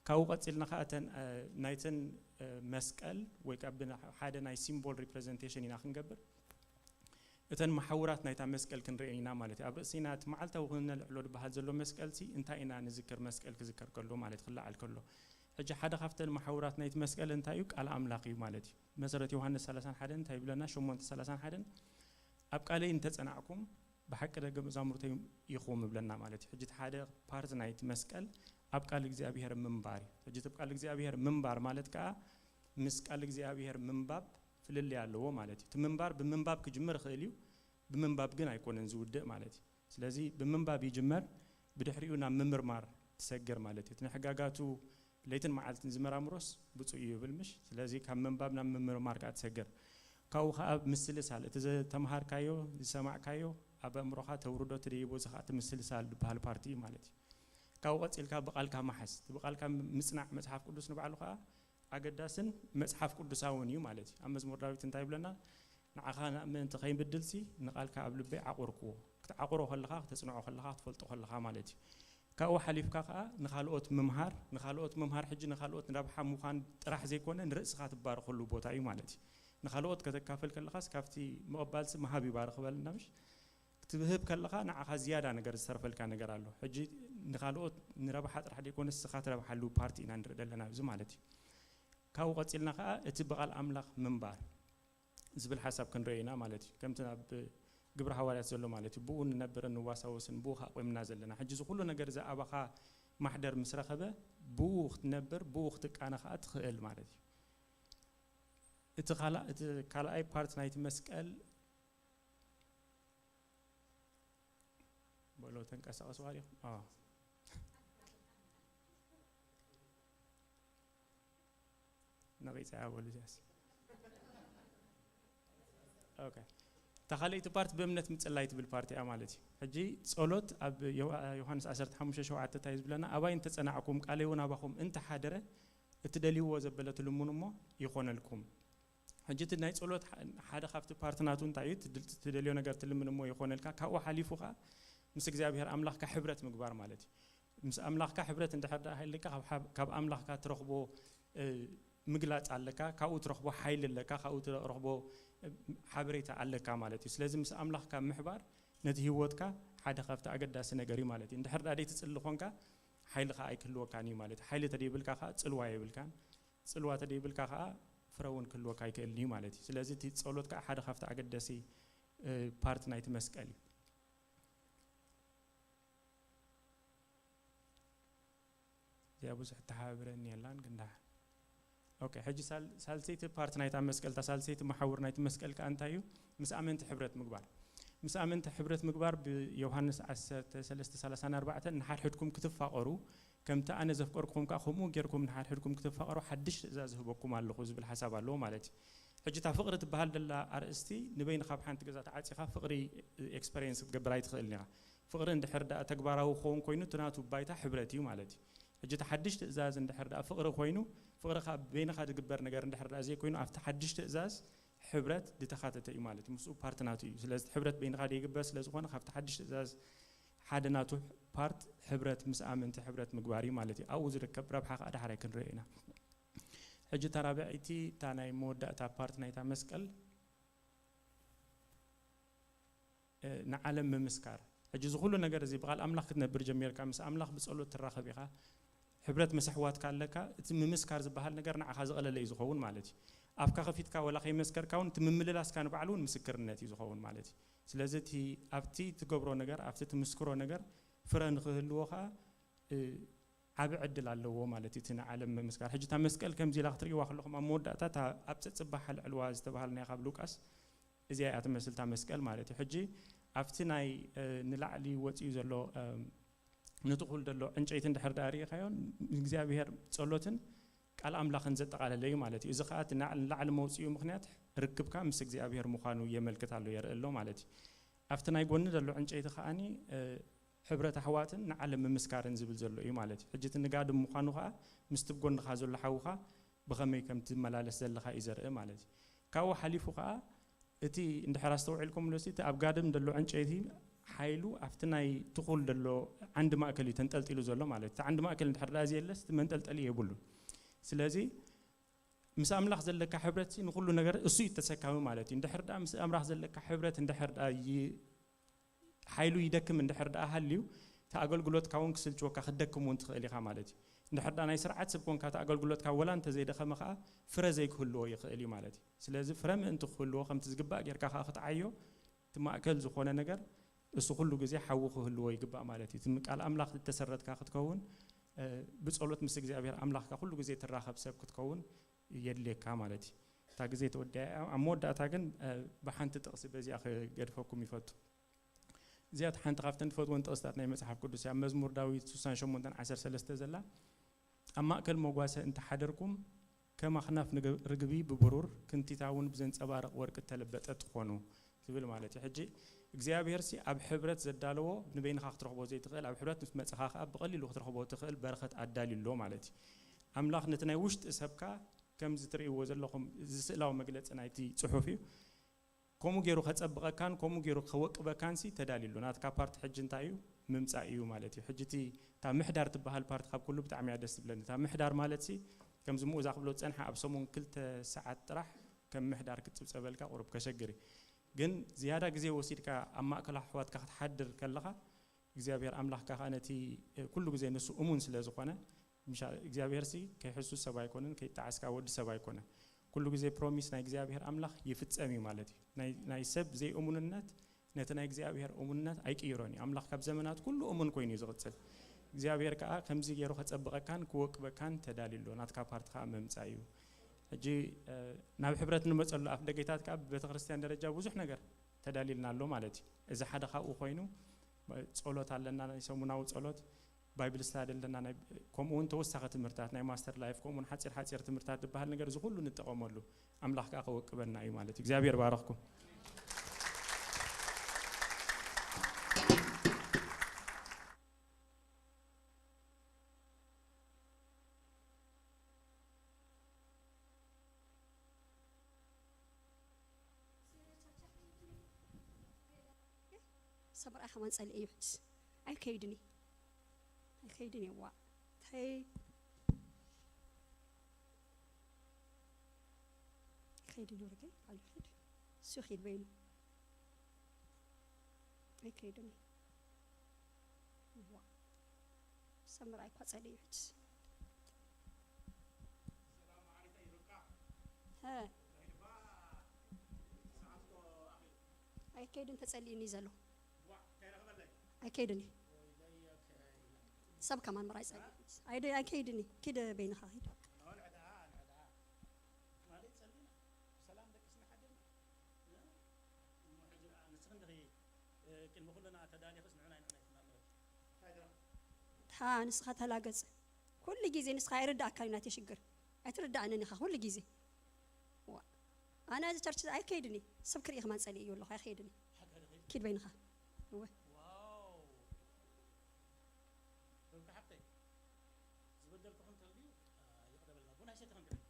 ካብኡ ቀጺልና ኸኣ እተን፣ እ፣ ናይተን፣ እ፣ መስቀል ወይ ከኣ ብና-፣ ሓደ ናይ ሲምቦል ሪፕሬዘንቴሽን ኢና ክንገብር። እተን መሓውራት ናይታ መስቀል ክንርእየን ኢና ማለት እዩ። ኣብ ርእሲና እቲ መዓልታዊ ክነልዕሎ ዝበሃል ዘሎ መስቀልሲ እንታይ ኢና ንዝክር? መስቀል ክዝከር ከሎ ማለት ክለዓል ከሎ። ሕጂ ሓደ ካብተን መሓውራት ናይቲ መስቀል እንታይ እዩ? ቃል ኣምላኽ እዩ ማለት እዩ። መሰረት ዮሃንስ ሰላሳን ሓደን እንታይ ይብለና? ሸሞንተ ሰላሳን ሓደን፣ "ኣብ ቃለይ እንተጸናዕኩም ብሓቂ ደቀ መዛሙርተይ ኢኹም" ይብለና ማለት እዩ። ሕጂ እቲ ሓደ ፓርት ናይቲ መስቀል ኣብ ቃል እግዚኣብሔር ምንባር እዩ። ሕጂ እቲ ቃል እግዚኣብሔር ምንባር ማለት ከዓ ምስ ቃል እግዚኣብሔር ምንባብ ፍልልይ ኣለዎ ማለት እዩ። እቲ ምንባር ብምንባብ ክጅምር ይኽእል እዩ፣ ብምንባብ ግን ኣይኮነን ዝውድእ ማለት እዩ። ስለዚ ብምንባብ ይጅመር፣ ብድሕሪኡ ናብ ምምርማር ትሰግር ማለት እዩ። እቲ ንሕጋጋቱ ለይትን መዓልትን ዝመራምሮስ ብፁዕ እዩ ይብል ምሽ። ስለዚ ካብ ምንባብ ናብ ምምርማር ከዓ ትሰግር። ካብኡ ከዓ ምስልሳል፣ እቲ ዝተምሃርካዮ ዝሰማዕካዮ ኣብ ኣእምሮኻ ተውርዶ ትደይቦ፣ እዚ ከዓ እቲ ምስልሳል ዝበሃል ፓርቲ እዩ ማለት እዩ። ካብኡ ቀፂልካ ብቓልካ ምሓዝ፣ እቲ ብቓልካ ምፅናዕ መፅሓፍ ቅዱስ ንባዕሉ ከዓ ኣገዳስን መጽሓፍ ቅዱሳውን እዩ ማለት እዩ። ኣብ መዝሙር ዳዊት እንታይ ይብለና? ንዓኻ ምእንቲ ከይብድልሲ ንቓልካ ኣብ ልበይ ዓቑርክዎ። ክትዓቑሮ ከለኻ፣ ክተጽንዖ ከለኻ፣ ክትፈልጦ ከለኻ ማለት እዩ። ካብኡ ሓሊፍካ ከኣ ንኻልኦት ምምሃር፣ ንኻልኦት ምምሃር ሕጂ ንኻልኦት ንረብሓ ምዃን ጥራሕ ዘይኮነ ንርእስኻ ትባረኸሉ ቦታ እዩ ማለት እዩ። ንኻልኦት ከተካፍል ከለኻስ ካብቲ ምቕባልሲ ምሃብ ይባርኽ በልና ምሽ? ክትህብ ከለኻ ንዓኻ ዝያዳ ነገር ዝተርፈልካ ነገር ኣሎ። ሕጂ ንኻልኦት ንረብሓ ጥራሕ ደይኮነ ንስኻ ትረብሓሉ ፓርቲ ኢና ንርኢ ዘለና ኣብዚ ማለት እዩ። ካብኡ ቀጺልና ከኣ እቲ ብቓል ኣምላኽ ምንባር ዝብል ሓሳብ ክንርኢ ኢና ማለት እዩ። ከምቲ ኣብ ግብሪ ሃዋርያት ዘሎ ማለት እዩ። ብኡ ንነብርን ንዋሳወስን ብኡ ከኣ ቆምና ዘለና። ሕጂ እዚ ኩሉ ነገር እዚ ኣባኻ ማሕደር ምስ ረኸበ ብኡ ክትነብር ብኡ ክትቃነ ከኣ ትኽእል ማለት እዩ። እቲ ካልኣ- እቲ ካልኣይ ፓርት ናይቲ መስቀል በሎ ተንቀሳቐስዋ ዲኹም? ኣዎ። ነቒጸ እያ በሉ እዚኣስ። ኦኬ። እታ ካልኣይቲ ፓርት ብእምነት ምጽላይ ትብል ፓርቲ እያ ማለት እዩ። ሕጂ ጸሎት ኣብ ዮሃ- ዮሃንስ ዓሰርተ ሓሙሽተ ሸውዓተ እንታይ እዩ ዝብለና? ኣባይ እንተጸናዕኩም ቃለይ እውን ኣባኹም እንተሓደረ እትደልይዎ ዘበለ ትልምኑ እሞ ይኾነልኩም። ሕጂ እቲ ናይ ጸሎት ሓ- ሓደ ካብቲ ፓርት ናቱ እንታይ እዩ? ትድል- ትደልዮ ነገር ትልምን እሞ ይኾነልካ። ካብኡ ሓሊፉ ኸኣ ምስ እግዚኣብሔር ኣምላኽካ ሕብረት ምግባር ማለት እዩ። ምስ ኣምላኽካ ሕብረት እንድሕር ደኣ ሃልካ ካብ ሓብ- ካብ ኣምላኽካ ትረኽቦ እ፣ ምግላጽ ኣለካ፣ ካብኡ ትረኽቦ ሓይሊ ኣለካ፣ ካብኡ ትረኽቦ እ፣ ሓበሬታ ኣለካ ማለት እዩ። ስለዚ ምስ ኣምላኽካ ምሕባር ነቲ ህይወትካ ሓደ ካብቲ ኣገዳሲ ነገር እዩ ማለት እዩ። እንድሕር ደኣ ደይትጽሊ ኾንካ ሓይሊ ኸኣ ኣይክህልወካን እዩ ማለት እዩ። ሓይሊ ተደይብልካ ኸኣ ጽልዋ የብልካን። ጽልዋ ተደይብልካ ኸኣ ፍረ እውን ክህልወካ ኣይክእልን እዩ ማለት እዩ። ስለዚ እቲ ጸሎት ከኣ ሓደ ካብቲ ኣገደሲ እ፣ ፓርት ናይቲ መስቀል እዩ። እዚኣ ብዙሕ ተሓባብረኒ የላን ግን ደሓን። ኦኬ፣ ሕጂ ሳል- ሳልሰይቲ ፓርት ናይታ መስቀል፣ እታ ሳልሰይቲ መሓውር ናይቲ መስቀል ከኣ እንታይ እዩ? ምስ ኣመንቲ ሕብረት ምግባር። ምስ ኣመንቲ ሕብረት ምግባር ብዮሃንስ ዓሰርተ ሰለስተ ሰላሳ ኣርባዕተ ንሓድሕድኩም ክትፋቐሩ ከምቲ ኣነ ዘፍቀርኩም ከኣ ከምኡ ጌርኩም ንሓድሕድኩም ክትፋቐሩ ሓድሽ ትእዛዝ እህበኩም ኣለኹ ዝብል ሓሳብ ኣለዎ ማለት እዩ። ሕጂ እታ ፍቕሪ ትበሃል ደላ ኣርእስቲ ንበይንኻ ኣብ ሓንቲ ገዛ ተዓጺኻ ፍቕሪ ኤክስፐሪየንስ ክትገብር ኣይትኽእልን ኢኻ። ፍቕሪ እንድሕር ደኣ ተግባራዊ ክኸውን ኮይኑ እቲ ናቱ ባይታ ሕብረት እዩ ማለት እዩ። ሕጂ እቲ ሓድሽ ትእዛዝ እንድሕር ደኣ ፍቕሪ ኮይኑ ፍቕሪ ካብ በይንኻ ዝግበር ነገር እንድሕር ደኣ ዘይኮይኑ ኣብቲ ሓድሽ ትእዛዝ ሕብረት ዝተኻተተ እዩ ማለት እዩ። ምስኡ ፓርት ናቱ እዩ። ስለዚ እቲ ሕብረት በይንኻ ዘይግበር ስለ ዝኾነ ካብቲ ሓድሽ ትእዛዝ ሓደ ናቱ ፓርት ሕብረት ምስ ኣመንቲ ሕብረት ምግባር እዩ ማለት እዩ። ኣብኡ ዝርከብ ረብሓ ከዓ ዳሕራይ ክንሪኦ ኢና። ሕጂ እታ ራብዐይቲ እታ ናይ መወዳእታ ፓርት ናይታ መስቀል እ፣ ንዓለም ምምስካር። ሕጂ እዚ ኩሉ ነገር እዚ ብቓል ኣምላኽ ክትነብር ጀሚርካ ምስ ኣምላኽ ብጸሎት ትራኸብ ኢኻ። ሕብረት ምስ ኣሕዋትካ ኣለካ። እቲ ምምስካር ዝበሃል ነገር ንዓኻ ዝቐለለ እዩ ዝኸውን ማለት እዩ። ኣፍካ ከፊትካ ወላ ከይመስከርካ እውን እቲ ምምልላስካ ንባዕሉ እውን ምስክርነት እዩ ዝኸውን ማለት እዩ። ስለዚ እቲ ኣብቲ ትገብሮ ነገር ኣብቲ ትምስክሮ ነገር ፍረ ንክህልዎ ከዓ እ፣ ዓቢ ዕድል ኣለዎ ማለት እዩ እቲ ንዓለም ምምስካር። ሕጂ እታ መስቀል ከምዚ ኢላ ክትርእይዋ ከለኹም ኣብ መወዳእታ እታ ኣብ ጸጽባ ሓልዕልዋ ዝተባሃልናያ ካብ ሉቃስ እዚኣ እያ ትመስል እታ መስቀል ማለት እዩ። ሕጂ ኣብቲ ናይ እ፣ ንላዕሊ ወፂኡ ዘሎ እ፣ ንትኹል ዘሎ ዕንጨይቲ እንድሕር ደኣ ርኢኻዮ ንእግዚኣብሔር ጸሎትን ቃል ኣምላኽን ዘጠቓለለ እዩ ማለት እዩ። እዚ ከዓ እቲ ንላዕሊ መውፅኡ ምክንያት ርክብካ ምስ እግዚኣብሔር ምዃኑ የመልክት ኣሎ የርኢ ኣሎ ማለት እዩ። ኣብቲ ናይ ጎኒ ዘሎ ዕንጨይቲ ከዓኒ እ፣ ሕብረት ኣሕዋትን ንዓለም ምምስካርን ዝብል ዘሎ እዩ ማለት እዩ። ሕጂ እቲ ንጋድም ምዃኑ ከዓ ምስቲ ብጎንኻ ዘሎ ሓውኻ ብኸመይ ከም ትመላለስ ዘለኻ እዩ ዘርኢ ማለት እዩ። ካብኡ ሓሊፉ ከዓ እቲ እንድሕር ኣስተውዒልኩምሉ እቲ ኣብ ጋድም ዘሎ ዕንጨይቲ ሓይሉ ኣብቲ ናይ ትኹል ዘሎ ዓንዲ ማእከል እዩ ተንጠልጢሉ ዘሎ ማለት እቲ ዓንዲ ማእከል እንድሕር ደኣ ዘየለስ እቲ መንጠልጠሊ የብሉን። ስለዚ ምስ ኣምላኽ ዘለካ ሕብረት ንኩሉ ነገር እሱ እዩ ተሰካሚ ማለት እዩ። እንድሕር ደኣ ምስ ኣምላኽ ዘለካ ሕብረት እንድሕር ደኣ ሓይሉ ይደክም እንድሕር ደኣ ሃልዩ እቲ ኣገልግሎትካ እውን ክስልችወካ ክትደክም እውን ትኽእል ኢኻ ማለት እዩ። እንድሕር ደኣ ናይ ስርዓት ሰብ ኮንካ እቲ ኣገልግሎትካ ወላ እንተዘይደኸመ ከዓ ፍረ ዘይክህልዎ ይኽእል እዩ ማለት እዩ። ስለዚ ፍረ ምእንቲ ክህልዎ ከምቲ ዝግባእ ጌርካ ከዓ ክትዓዮ እቲ ማእከል ዝኾነ ነገር እሱ ኩሉ ግዜ ሓዊ ክህልዎ ይግባእ ማለት እዩ። እቲ ቃል ኣምላኽ ዝተሰረትካ ክትከውን ብጸሎት ምስ እግዚኣብሔር ኣምላኽካ ኩሉ ግዜ ትራኸብ ሰብ ክትከውን የድልየካ ማለት እዩ። እታ ግዜ ተወዲኣ እያ። ኣብ መወዳእታ ግን ብሓንቲ ጥቕሲ በዚኣ ክገድፈኩም ይፈቱ። እዚኣ ሓንቲ ካብተን ዝፈትወን ጥቕስታት ናይ መጽሓፍ ቅዱስ እያ። መዝሙር ዳዊት ስሳን ሸሞንተን ዓሰርተ ሰለስተ ዘላ፣ ኣብ ማእከል መጓሰ እንተሓደርኩም፣ ከም ኣኽናፍ ንግ-፣ ርግቢ ብብሩር፣ ክንቲታ እውን ብዘንጸባርቕ ወርቂ እተለበጠ ትኾኑ፣ ትብል ማለት እዩ። ሕጂ እግዚኣብሔር ሲ ኣብ ሕብረት ዘዳለዎ ንበይንኻ ክትረኽቦ ዘይትኽእል፣ ኣብ ሕብረት ምስ መጻኻ ከኣ ብቐሊሉ ክትረኽቦ ትኽእል በረኸት ኣዳልዩ ኣሎ ማለት እዩ። ኣምላኽ ነቲ ናይ ውሽጢ ሰብካ ከምዚ ትርእይዎ ዘለኹም፣ እዚ ስእላዊ መግለጺ ናይቲ ጽሑፍ እዩ። ከምኡ ገይሩ ከጸብቐካን ከምኡ ገይሩ ከወቅበካን ሲ ተዳልዩ ኣሎ። ናትካ ፓርቲ ሕጂ እንታይ እዩ? ምምጻእ እዩ ማለት እዩ። ሕጂ እቲ፣ እታ ምሕዳር ትበሃል ፓርቲ ካብ ኩሉ ብጣዕሚ እያ ደስ ትብለኒ። እታ ምሕዳር ማለት ሲ ከምዚ ምኡዛ ክብሎ ዝጸንሐ ኣብ ሰሙን ክልተ ሰዓት ጥራሕ ከም ምሕዳር ክትጽብጸበልካ ቁሩብ ከሸግር እዩ። ግን ዝያዳ ግዜ ወሲድካ ኣብ ማእከል ኣሕዋትካ ክትሓድር ከለኻ እግዚኣብሔር ኣምላኽካ ከኣ ነቲ፣ እ፣ ኩሉ ግዜ ንሱ እሙን ስለ ዝኾነ፣ ምሻ-፣ እግዚኣብሔር ሲ ከይሕሱ ሰብ ኣይኮነን፣ ከይጠዓስካ ወዲ ሰብ ኣይኮነን። ኩሉ ግዜ ፕሮሚስ ናይ እግዚኣብሔር ኣምላኽ ይፍጸም እዩ ማለት እዩ። ናይ፣ ናይ ሰብ ዘይእሙንነት ነቲ ናይ እግዚኣብሔር እሙንነት ኣይቅይሮን እዩ። ኣምላኽ ካብ ዘመናት ኩሉ እሙን ኮይኑ እዩ ዝቕጽል። እግዚኣብሔር ከኣ ከምዚ ገይሩ ከጸብቐካን ክወቅበካን ተዳልዩ ኣሎ። ናትካ ፓርቲ ከኣ ምምጻእ እዩ። ሕጂ፣ እ፣ ናብ ሕብረት ንመጸሉ ኣፍ ደገታት ከኣ ብቤተ ክርስቲያን ደረጃ ብዙሕ ነገር ተዳልዩልና ኣሎ ማለት እዩ። እዚ ሓደ ካብኡ ኮይኑ፣ ጸሎት ኣለና፣ ናይ ሰሙናዊ ጸሎት፣ ባይብል ስታዲ ኣለና፣ ናይ፣ ከምኡ እውን ተወሳኺ ትምህርታት፣ ናይ ማስተር ላይፍ፣ ከምኡ እውን ሓጺር ሓጺር ትምህርታት ዝበሃል ነገር፣ እዚ ኩሉ ንጠቐመሉ። ኣምላኽ ከኣ ከወቅበና እዩ ማለት እዩ። እግዚኣብሔር ባረኽኩም። ሰምራይ ከማን ጸሊኤ እዩ ሕጅስ። ኣይከይድን እዩ። ኣይከይድን እዩ። ዋእ። እንታይ? ኣይከይድን እዩ ርገይ። ባዕሉ ይኸይድ። እሱ ይኸይድ በይኑ። ኣይከይድን እዩ። ዋእ። ሰምራይ እኳ ጸሊኤ እዩ ሕጅስ። ሀ። ኣይከይድን ተጸሊእኒ ዘሎ። ኣይከይድን እዩ። ሰብ ከማን ምራይ ጸሊእ። ኣይደ-፣ ኣይከይድን እዩ። ኪድ በይንኻ ኪድ። ቅድሚ ኩልና ተዳሊኽስ ንዑና ኢና ናይ ትማል ማለት እዩ። ታ ንስኻ ተላገጽ። ኩሉ ግዜ ንስኻ ኣይርድኣካን እዩ ናተይ ሽግር። ኣይትርድኣንን ኢኻ ኩሉ ግዜ። ዋ። ኣነ እዚ ቸርች ኣይከይድን እየ። ሰብ ክርኢ ከማን ጸሊእ እዩ ኣለኹ። ኣይከይድን እየ። ሓቂ ኣይደኸይድ። ኪድ በይንኻ። እወ። ዋው። ርብቃ ሓብተይ፣ ዝበደልኩኽን ተልዩ፣ አ፣ ይቕረ በልና። ቡን ኣይሰተኽን ድሕሪ።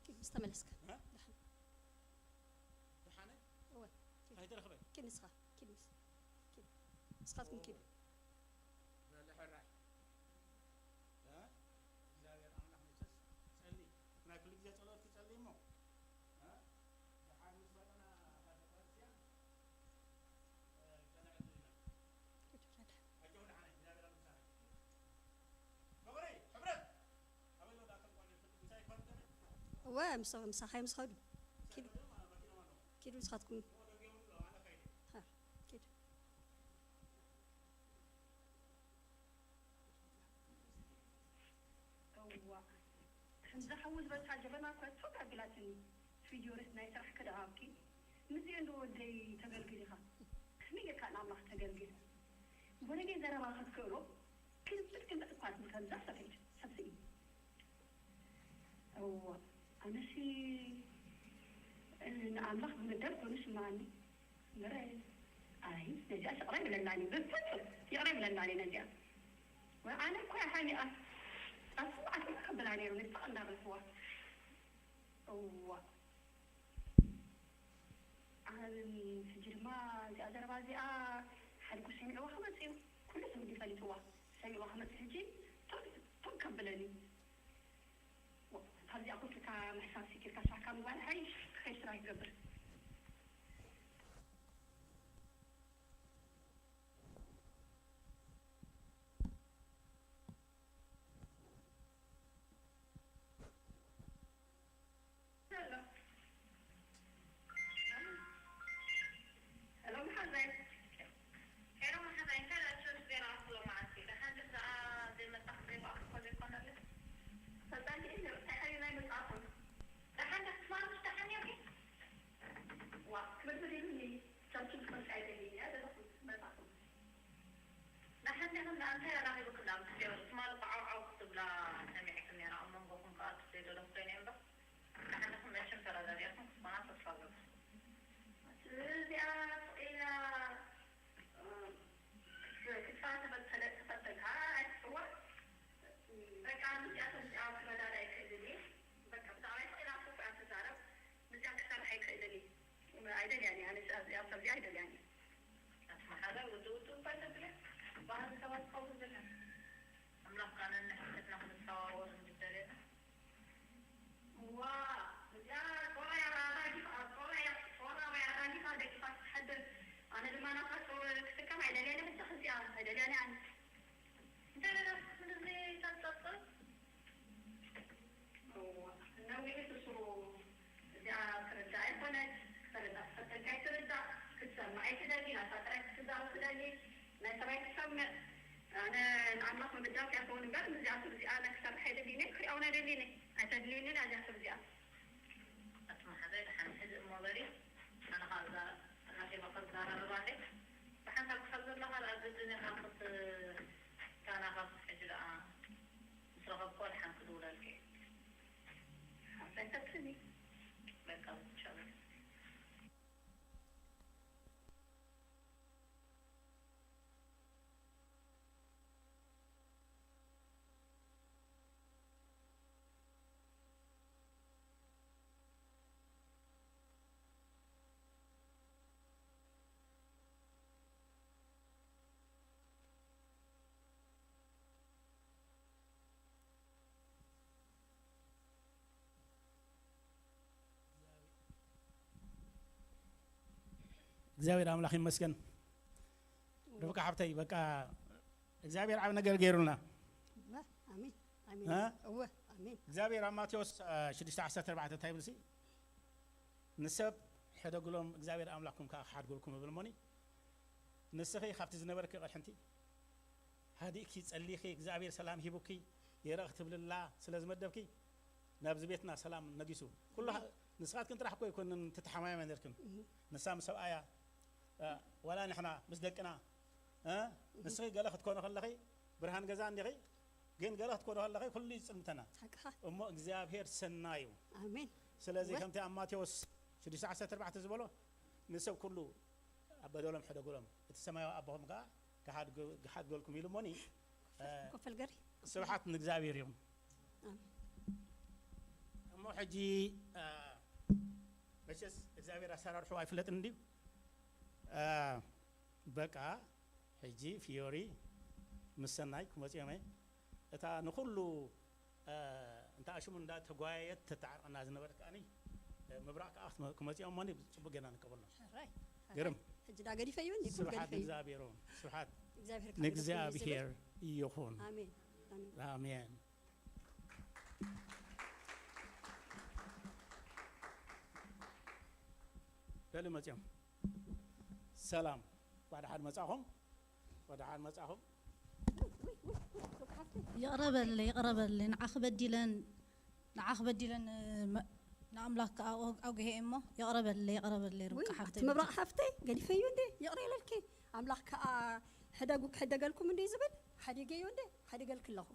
ኪድ ምስ ተመለስካ። እ? ደሓን። ደሓነ? እወ። ኪድ። ኣይተረኽበ? ኪድ ንስኻ። ኪድ ምስ-፣ ኪድ። ንስኻትኩም ኪዱ። በል ሕራይ። እ? እግዚኣብሔር ኣምላኽ መቸስ ጸሊ። ናይ ኩሉ ግዜ ጸሎት ክጸሊ እሞ። እ? ደሓን ምስ መጠና እታ ቤተክርስትያን፣ እ፣ ከነዕልል ኢና። ኪዱ ረዳ። ኣጆኹ ደሓን፣ እግዚኣብሔር ኣብ ምሳና። መበረይ፣ ሕብረት። ኣበይ ወዳእኩም ቆልዑ? ምሳይ እኳ እንተነ? እወ፣ ምስ-፣ ምሳኻ እዮም ዝኸዱ። ኪዱ። ኪዱ ንስኻትኩም። ሃ፣ ኪዱ። እዋእ፣ ከምዛ ሓዊ ዝበልካ ጀበና እኮ ቶግ ኣቢላትኒ። ፍዮርስ ናይ ስራሕ ክደሃብኪ። ምስኡ እንዶ ወደይ ተገልግል ኢኻ። ከመይ ጌርካ ንኣምላኽ ተገልግል? ወረጌ ዘረባ ክትክእሎ፣ ክልብጥ ክልብጥ እኳ ትብል ከምዛ ሰበይቲ፣ ሰብ ስኢኑ። እዋእ፣ ኣነሲ፣ እ፣ ንኣምላኽ ብምደር ኮይኑ ስምዓኒ። እምበር፣ ኣይ፣ ነዚኣስ ይቕረ ይብለላኒ፣ ብፍጹም ይቕረ ይብለላኒ ነዚኣ። ወይ ኣነ እኮ እያ ሓሚቓ። ኣስማዕኩም ከብላ ነይሩ፣ ንስቕ እንዳበልክዋ። እዋእ። ኣነ ሕጂ ድማ እዚኣ ዘረባ እዚኣ ሓድጉ ሰሚዕዋ ክመጽእ እዩ። ኩሉ ትውልዲ ፈሊጥዋ። ሰሚዕዋ ክመጽእ ሕጂ ቶግ፣ ቶግ ከብለኒ። ካብዚኣ ኮፍ ኢልካ ምሕሳብ ሲኪርካ ስራሕካ ምግባር ሓይሽ ክኸይድ ስራሕ ይገብር። ሄሎ መሓዛይ። ሄሎ መሓዛይ፣ እንታይ ደኣ ቸርች ዜና ኣትሎ መዓልቲ? ደሓን ድኻ ዘይመጣ ክንረይባኣ? ንኣንታይ ኣራኺብክላ ምስ ፌሮ ትማሊ እኮ ዓው ዓው ክትብላ ሰሚዐክን ነይረ። ኣብ መንጎኹም ከኣ ትዘይደለኹ ኮይነ እምበር ንሓንዳኹም መቸም ተረዳዲእኩም ክትኮና ተስፋ እገብር። እዚኣ ስቕ ኢላ ክትፋተበት ተለ- ተፈተልካ ኣይትጽወር። በቃ ምስዚኣ ከምዚኣ ክረዳዳ ኣይክእልን እየ። በቃ ብዛዕባ ስቕ ኢላ ክፉእ እያ ትዛረብ። ምስዚኣ ክሰርሕ ኣይክእልን እየ። ኣይደልያን እየ። ኣነ እዚኣ እዚኣ ከምዚኣ ኣይደልያን እየ። ኣቲ መሓዛ ውድእ ውድእ እኳ እንተትብል ባህሪ ሰባት ክኸውን ዘለና። ኣምላኽ ከኣ ነንሕድሕድና ክንተዋወር እንድደለና። እዋ፣ እዚኣ ጦር እያ ኣራጊፋ፣ ጦር እያ፣ ጦር ኣበይ ኣራጊፋ ደቂሳ ክትሓድር። ኣነ ድማ ናታ ጦር ክትጥቀም ኣይደልያን እየ። በጃኺ እዚኣ ኣይደልያን እየ ኣነ። እንታይ ደኣ ክትብል እዚ ተንጠልጥል? እዋ፣ ነዊሑ ስስሩ እዚኣ ትርዳእ ኣይኮነች። ክትርዳእ ትፈተልካ ኣይትርዳእ። ክትሰምዕ ኣይትደሊ። ናታ ጥራይ ክትዛረብ ትደሊ። ናይ ሰብኣይ ክትሰምዕ። ኣነ ንኣምላኽ ምብዳል ከይኸውን እምበር፣ ምስዚኣ ሰብ እዚኣ ኣነ ክሰርሕ ኣይደልይን እየ፣ ክሪኣ እውን ኣይደልይን እየ። ኣይተድልዩንን እያ እዚኣ ሰብ እዚኣ። ኣቲ መሓዛይ፣ ደሓን ሕዚ እሞ በሊ፣ ኣነ ኸኣ እዛ ኣራኺበ ከዘራርባ እንዴ፣ ብሓንሳብ ክሳብ ዘለኻ ደኣ ግድን ኢኻ ክት-፣ እታ ናኻ ሕጂ ደኣ ምስ ረኸብኩዋ ደሓን ክድውለልኪ እየ። ሓንሳይ ተብስኒ። በቃ፣ ቻው። እግዚኣብሔር ኣምላኽ ይመስገን። ርብቃ ሓብተይ፣ በቃ እግዚኣብሔር ዓብ ነገር ገይሩልና። እወ፣ ኣሜን፣ ኣሜን። እ? እወ፣ ኣሜን። እግዚኣብሔር ኣብ ማቴዎስ፣ እ፣ ሽዱሽተ ዓሰርተ ኣርባዕተ እንታይ ይብል ሲ? ንሰብ ሕደጉሎም፣ እግዚኣብሔር ኣምላኽኩም ከኣ ክሓድጉልኩም ይብል እሞኒ። ንስኺ ካብቲ ዝነበርኪ ቅርሕንቲ ሃዲእኪ፣ ጸሊኺ፣ እግዚኣብሔር ሰላም ሂቡኪ፣ ይረእ ክትብልላ ስለ ዝመደብኪ፣ ናብዚ ቤትና ሰላም ነጊሱ። ኩሉ ኣሜን። ንስኻትክን ጥራሕ እኮ ኣይኮንን ትተሓማመን ነርክን። እህ። ንሳ ምስ ሰብኣያ፣ እ፣ ዋላ ንሕና ምስ ደቅና፣ እ፣ እህ። ንስኺ ገለ ክትኮኒ ከለኺ ብርሃን ገዛ እንዲኺ፣ ግን ገለ ክትኮኒ ከለኺ ኩሉ ይጽልምተና። ሓቅኻ። እሞ እግዚኣብሔር ሰናይ እዩ። ኣሜን። ስለዚ እወ። ከምቲ ኣብ ማቴዎስ ሽዱሽተ ዓሰርተ ኣርባዕተ ዝበሎ፣ ንሰብ ኩሉ ኣብ በደሎም ሕደጉሎም፣ እቲ ሰማያዊ ኣቦኹም ከኣ ክሓድግ-፣ ክሓድገልኩም ኢሉ እሞኒ፣ እ፣ ኮፈል ገሪ። ስብሓት ንእግዚኣብሔር ይኹን። ኣሜን። እሞ ሕጂ፣ እ፣ መቸስ እግዚኣብሔር ኣሰራርሑ ኣይፍለጥን እንድዩ። እ፣ በቃ ሕጂ ፊዮሪ ምስ ሰናይ ክመጽኦም እየ። እታ ንኹሉ፣ እ፣ እንተ ኣሽሙ እንዳተጓየየት ተተዓርቀና ዝነበረት ከኣኒ፣ እ፣ ምብራቕ ከኣ ክትመ-፣ ክመጽኦም እሞኒ ጽቡቅ ጌርና ንቀበሎም። ሕራይ፣ ሕራይ። ግርም። ሕጂ ዳ ገዲፈ እዩ እንዴ? ኩሉ ስብሓት ገዲፈ እዩ። ንእግዚኣብሔር ይኹን። ስብሓት እግዚኣብሔር ከኣ ንእግዚኣብሔር ይኹን። ኣሜን፣ ኣሜን። ኣሜን። በሉ መጽኦም። ሰላም። እንኳዕ ደሓን መጻኹም። እንኳዕ ደሓን መጻኹም። ይቕረ በለለይ፣ ይቕረ በለለይ። ንዓኺ በዲለን፣ ንዓኺ በዲለን፣ መ-፣ ንኣምላኽ ከኣ ኣው-፣ ኣውግሄ እሞ፣ ይቕረ በለለይ፣ ይቕረ በለለይ፣ ውይ፣ ርብቃ ሓፍተይ። ኣቲ ምብራቕ ሓፍተይ፣ ገዲፈዮ እንዴ? ይቕረ ኢለልኪ። ኣምላኽ ከኣ ሕደጉ ክሕደገልኩም እንዴ ዝብል? ሓዲገዮ እንዴ? ሓዲገልኪ ኣለኹ።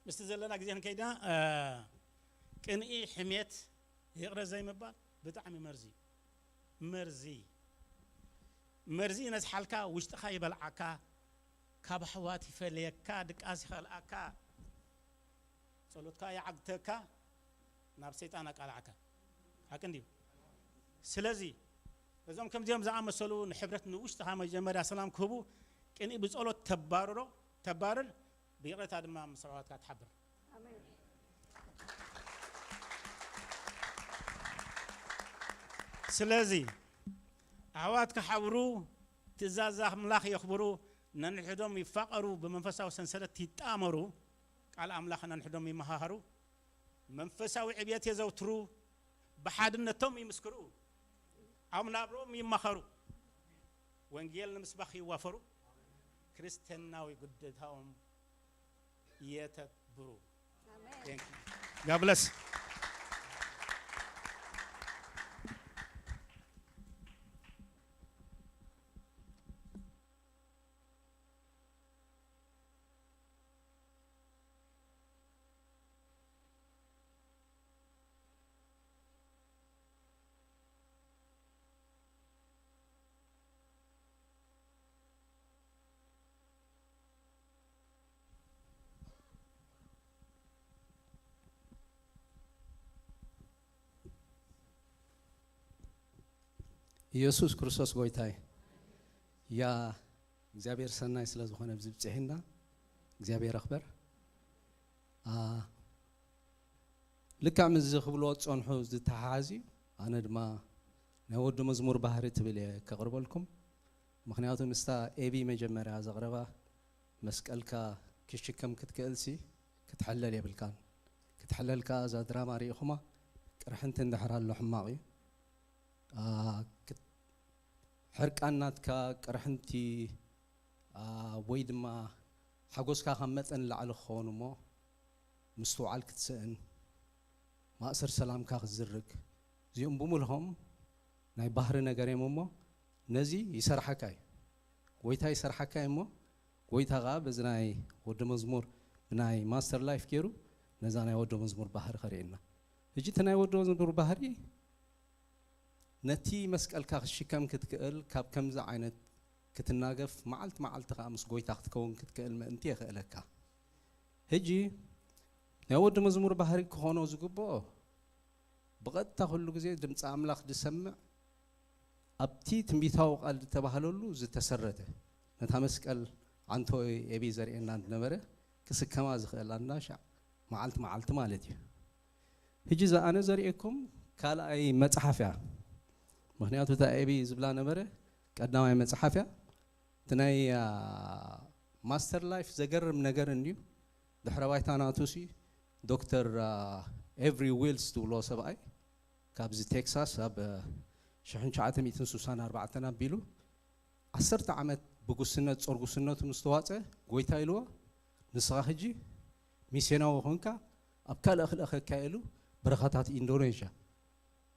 ምስቲ ዘለና ግዜ ክንከይዳ፣ እ፣ ቅንኢ፣ ሕሜት፣ ይቕረ ዘይምባል ብጣዕሚ መርዚ እዩ። መርዚ። መርዚ ይነዝሓልካ፣ ውሽጥኻ ይበልዓካ፣ ካብ ኣሕዋት ይፈልየካ፣ ድቃስ ይኸልኣካ፣ ጸሎትካ ይዓግተካ፣ ናብ ሰይጣን ኣቃልዓካ። ሓቂ እንድዩ። ስለዚ እዞም ከምዚኦም ዝኣመሰሉ ንሕብረት ንውሽጥኻ መጀመርያ ሰላም ክህቡ፣ ቅንኢ ብጸሎት ተባርሮ፣ ተባርር፣ ብይቕሬታ ድማ ምስ ኣሕዋትካ ትሓብር። ኣሜን። ስለዚ ኣሕዋት ክሓብሩ፣ ትእዛዝ ኣምላኽ የኽብሩ፣ ነንሕዶም ይፋቐሩ፣ ብመንፈሳዊ ሰንሰለት ይጣመሩ፣ ቃል ኣምላኽ ነንሕዶም ይመሃሃሩ፣ መንፈሳዊ ዕብየት የዘውትሩ፣ ብሓድነቶም ይምስክሩ፣ ኣብ ናብርኦም ይማኸሩ፣ ወንጌል ንምስባኽ ይዋፈሩ፣ ክርስትያናዊ ግዴታኦም የተግብሩ። ኣሜን። Thank you. God bless. ኢየሱስ ክርስቶስ ጎይታይ ያ እግዚኣብሔር ሰናይ ስለ ዝኾነ ኣብዚ ብፅሒና እግዚኣብሔር ኣኽበር። ልክዕ ምስዚ ክብልዎ ዝፀንሑ ዝተሓሓዝ እዩ። ኣነ ድማ ናይ ወዲ መዝሙር ባህሪ ትብል እየ ከቕርበልኩም። ምኽንያቱ ምስታ ኤቢ መጀመርያ ዘቕረባ መስቀልካ ክሽከም ክትክእልሲ ክትሕለል የብልካን። ክትሕለል ከዓ እዛ ድራማ ርኢኹማ ቅርሕንቲ እንድሕር ኣሎ ሕማቕ እዩ። ሕርቃን ናትካ ቅርሕንቲ ወይ ድማ ሓጎስካ ካብ መጠን ላዕሊ ክኸውን እሞ ምስትውዓል ክትስእን ማእሰር ሰላምካ ክትዝርግ እዚኦም ብምልሆም ናይ ባህሪ ነገር እዮም እሞ ነዚ ይሰርሓካ እዩ። ጎይታ ይሰርሓካ እዩ እሞ ጎይታ ከዓ በዚ ናይ ወዲ መዝሙር ብናይ ማስተር ላይፍ ገይሩ ነዛ ናይ ወዲ መዝሙር ባህሪ ከርእየና። ሕጂ እቲ ናይ ወዲ መዝሙር ባህሪ ነቲ መስቀልካ ክትሽከም ክትክእል ካብ ከምዚ ዓይነት ክትናገፍ መዓልቲ መዓልቲ ከዓ ምስ ጎይታ ክትከውን ክትክእል ምእንቲ የኽእለካ። ሕጂ ናይ ወዲ መዝሙር ባህሪ ክኾኖ ዝግብኦ ብቐጥታ ኩሉ ግዜ ድምፂ ኣምላኽ ዝሰምዕ ኣብቲ ትንቢታዊ ቃል ዝተባህለሉ ዝተሰረተ ነታ መስቀል ዓንቶ ኤቢ ዘርእየና ዝነበረ ክስከማ ዝኽእል ኣናሻዕ መዓልቲ መዓልቲ ማለት እዩ። ሕጂ እዛ ኣነ ዘርእየኩም ካልኣይ መፅሓፍ እያ። ምክንያቱ እታ ኤቢ ዝብላ ነበረ ቀዳማይ መፅሓፍ እያ። እቲ ናይ ማስተር ላይፍ ዘገርም ነገር እንድዩ። ድሕረ ባይታ ናቱ ሲ ዶክተር ኤቭሪ ዊልስ ትብሎ ሰብኣይ ካብዚ ቴክሳስ ኣብ ሽሕን ትሽዓተ ሚእትን ስሳን ኣርባዕተን ኣቢሉ ዓሰርተ ዓመት ብጉስነት ጾር ጉስነቱ ምስ ተዋጸ ጎይታ ኢልዎ ንስኻ ሕጂ ሚስዮናዊ ኾንካ ኣብ ካልእ ክልእኸካ ኢሉ በረኻታት ኢንዶኔዥያ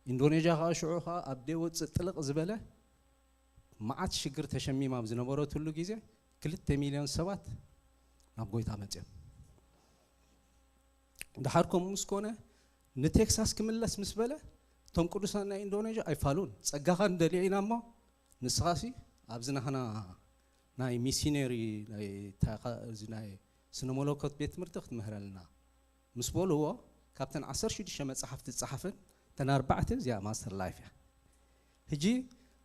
ኢንዶኔዥያ ከዓ ሽዑ ከዓ ኣብ ደይ ወፅእ ጥልቕ ዝበለ መዓት ሽግር ተሸሚማ ኣብ ዝነበረትሉ ግዜ ክልተ ሚልዮን ሰባት ናብ ጎይታ መፅዮም። ድሓር ከምኡ ምስ ኮነ ንቴክሳስ ክምለስ ምስ በለ እቶም ቅዱሳን ናይ ኢንዶኔዥያ ኣይፋሉን። ፀጋኻ ንደልዮ ኢና እሞ ንስኻሲ ኣብዚ ናህና ናይ ሚሲነሪ ናይ ስነ መለኮት ቤት ትምህርቲ ክትምህረልና ምስ በልዎ ካብተን ዓሰርተ ሽዱሽተ መፅሓፍቲ ዝፀሓፈን እተን ኣርባዕተ እዚኣ ማስተር ላይፍ እያ። ሕጂ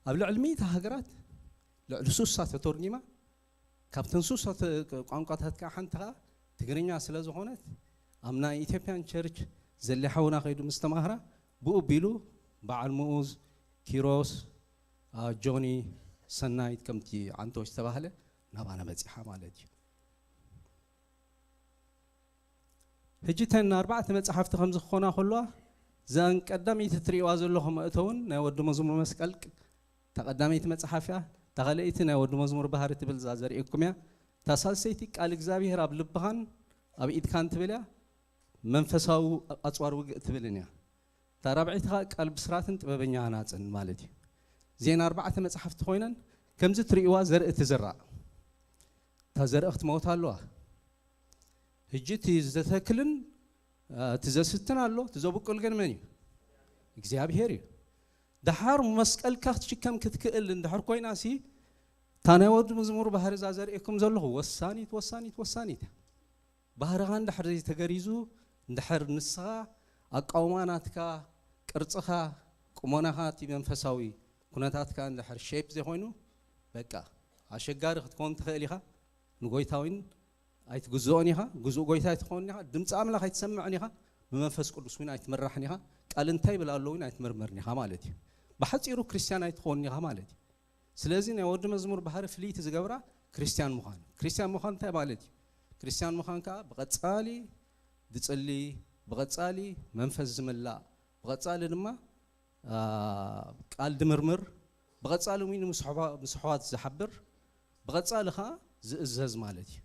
ኣብ ልዕሊ ሚእቲ ሃገራት ልዕሊ ሱሳ ተተርጊማ ካብተን ሱሳ ቋንቋታት ከዓ ሓንቲ ከዓ ትግርኛ ስለ ዝኾነት ኣብ ናይ ኢትዮጵያን ቸርች ዘሊ ሓውና ከይዱ ምስ ተማህራ ብኡ ቢሉ በዓል ምኡዝ ኪሮስ ጆኒ ሰናይት ከምቲ ዓንቶች ዝተባህለ ናባና በፂሓ ማለት እዩ። ሕጂ እተን ኣርባዕተ መፅሓፍቲ ከምዚ ክኾና ከለዋ እዘን ቀዳመይቲ ትርእይዋ ዘለኹም መእተውን ናይ ወዲ መዝሙር መስቀል እታ ቀዳመይቲ መፅሓፍ እያ። እታ ካልኣይቲ ናይ ወዲ መዝሙር ባህሪ ትብል እዛ ዘርእየኩም እያ። እታ ሳልሰይቲ ቃል እግዚኣብሔር ኣብ ልብኻን ኣብ ኢድካን ትብል እያ። መንፈሳዊ ኣፅዋር ውግእ ትብልን እያ። እታ ራብዐይቲ ከዓ ቃል ብስራትን ጥበበኛ ሃናፅን ማለት እዩ። እዚአን ኣርባዕተ መፅሓፍቲ ኮይነን ከምዚ ትርእይዋ ዘርኢ ትዝራእ። እታ ዘርኢ ክትመውት ኣለዋ። ሕጂ እቲ ዝተተክልን እቲ ዘስትን ኣሎ፣ እቲ ዘብቁል ግን መን እዩ? እግዚኣብሔር እዩ። ደሓር መስቀልካ ክትሽከም ክትክእል እንድሕር ኮይና ሲ እታ ናይ ወዲ መዝሙር ባህሪ እዛ ዘርእየኩም ዘለኹ ወሳኒት ወሳኒት ወሳኒት እያ። ባህርኻ እንድሕር ዘይተገሪዙ እንድሕር ንስኻ ኣቃውማ ናትካ ቅርፅኻ ቁመናኻ እቲ መንፈሳዊ ኩነታትካ እንድሕር ሼፕ ዘይኮይኑ በቃ ኣሸጋሪ ክትከውን ትኽእል ኢኻ። ንጎይታ እውን ኣይትግዝኦን ኢኻ። ግዙእ ጎይታ ኣይትኸውን ኢኻ። ድምፂ ኣምላኽ ኣይትሰምዕን ኢኻ። ብመንፈስ ቅዱስ እውን ኣይትምራሕን ኢኻ። ቃል እንታይ ይብል ኣሎ እውን ኣይትምርምርን ኢኻ ማለት እዩ። ብሓፂሩ ክርስትያን ኣይትኸውን ኢኻ ማለት እዩ። ስለዚ ናይ ወዲ መዝሙር ባህሪ ፍልይቲ ዝገብራ ክርስትያን ምዃን። ክርስትያን ምዃን እንታይ ማለት እዩ? ክርስትያን ምዃን ከዓ ብቐፃሊ ድፅሊ፣ ብቐፃሊ መንፈስ ዝምላእ፣ ብቐፃሊ ድማ ቃል ድምርምር፣ ብቐፃሊ እውን ምስ ኣሕዋት ዝሓብር፣ ብቐፃሊ ከዓ ዝእዘዝ ማለት እዩ።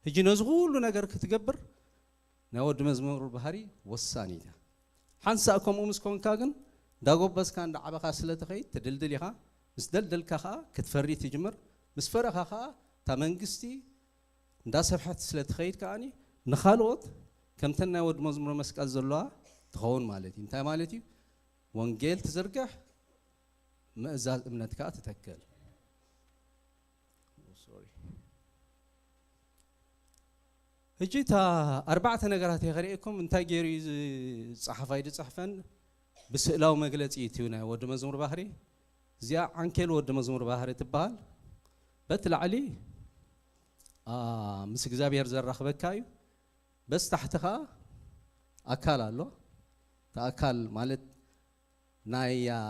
ሕጂ ነዚ ኩሉ ነገር ክትገብር ናይ ወዲ መዝሙር ባህሪ ወሳኒት እያ። ሓንሳእ ከምኡ ምስ ኮንካ ግን እንዳጎበዝካ እንዳዓበኻ ስለ ትኸይድ ትድልድል ኢኻ። ምስ ደልደልካ ከዓ ክትፈሪ ትጅምር። ምስ ፈረኻ ከዓ እታ መንግስቲ እንዳሰፍሐት ስለ ትኸይድ ከዓኒ ንኻልኦት ከምተን ናይ ወዲ መዝሙር መስቀል ዘለዋ ትኸውን ማለት እዩ። እንታይ ማለት እዩ? ወንጌል ትዝርግሕ፣ ምእዛዝ እምነት ከዓ ትተክል። ሕጂ እታ ኣርባዕተ ነገራት እየ ከርእየኩም። እንታይ ገይሩ እዩ ዝፀሓፋይ ዝፅሕፈን? ብስእላዊ መግለፂ እዩ ናይ ወዲ መዝሙር ባህሪ። እዚኣ ዓንኬል ወዲ መዝሙር ባህሪ ትበሃል። በቲ ላዕሊ፣ አ፣ ምስ እግዚኣብሔር ዘራኽበካ እዩ። በዚ ታሕቲ ኸኣ ኣካል ኣሎ። እቲ ኣካል ማለት ናይ፣ አ፣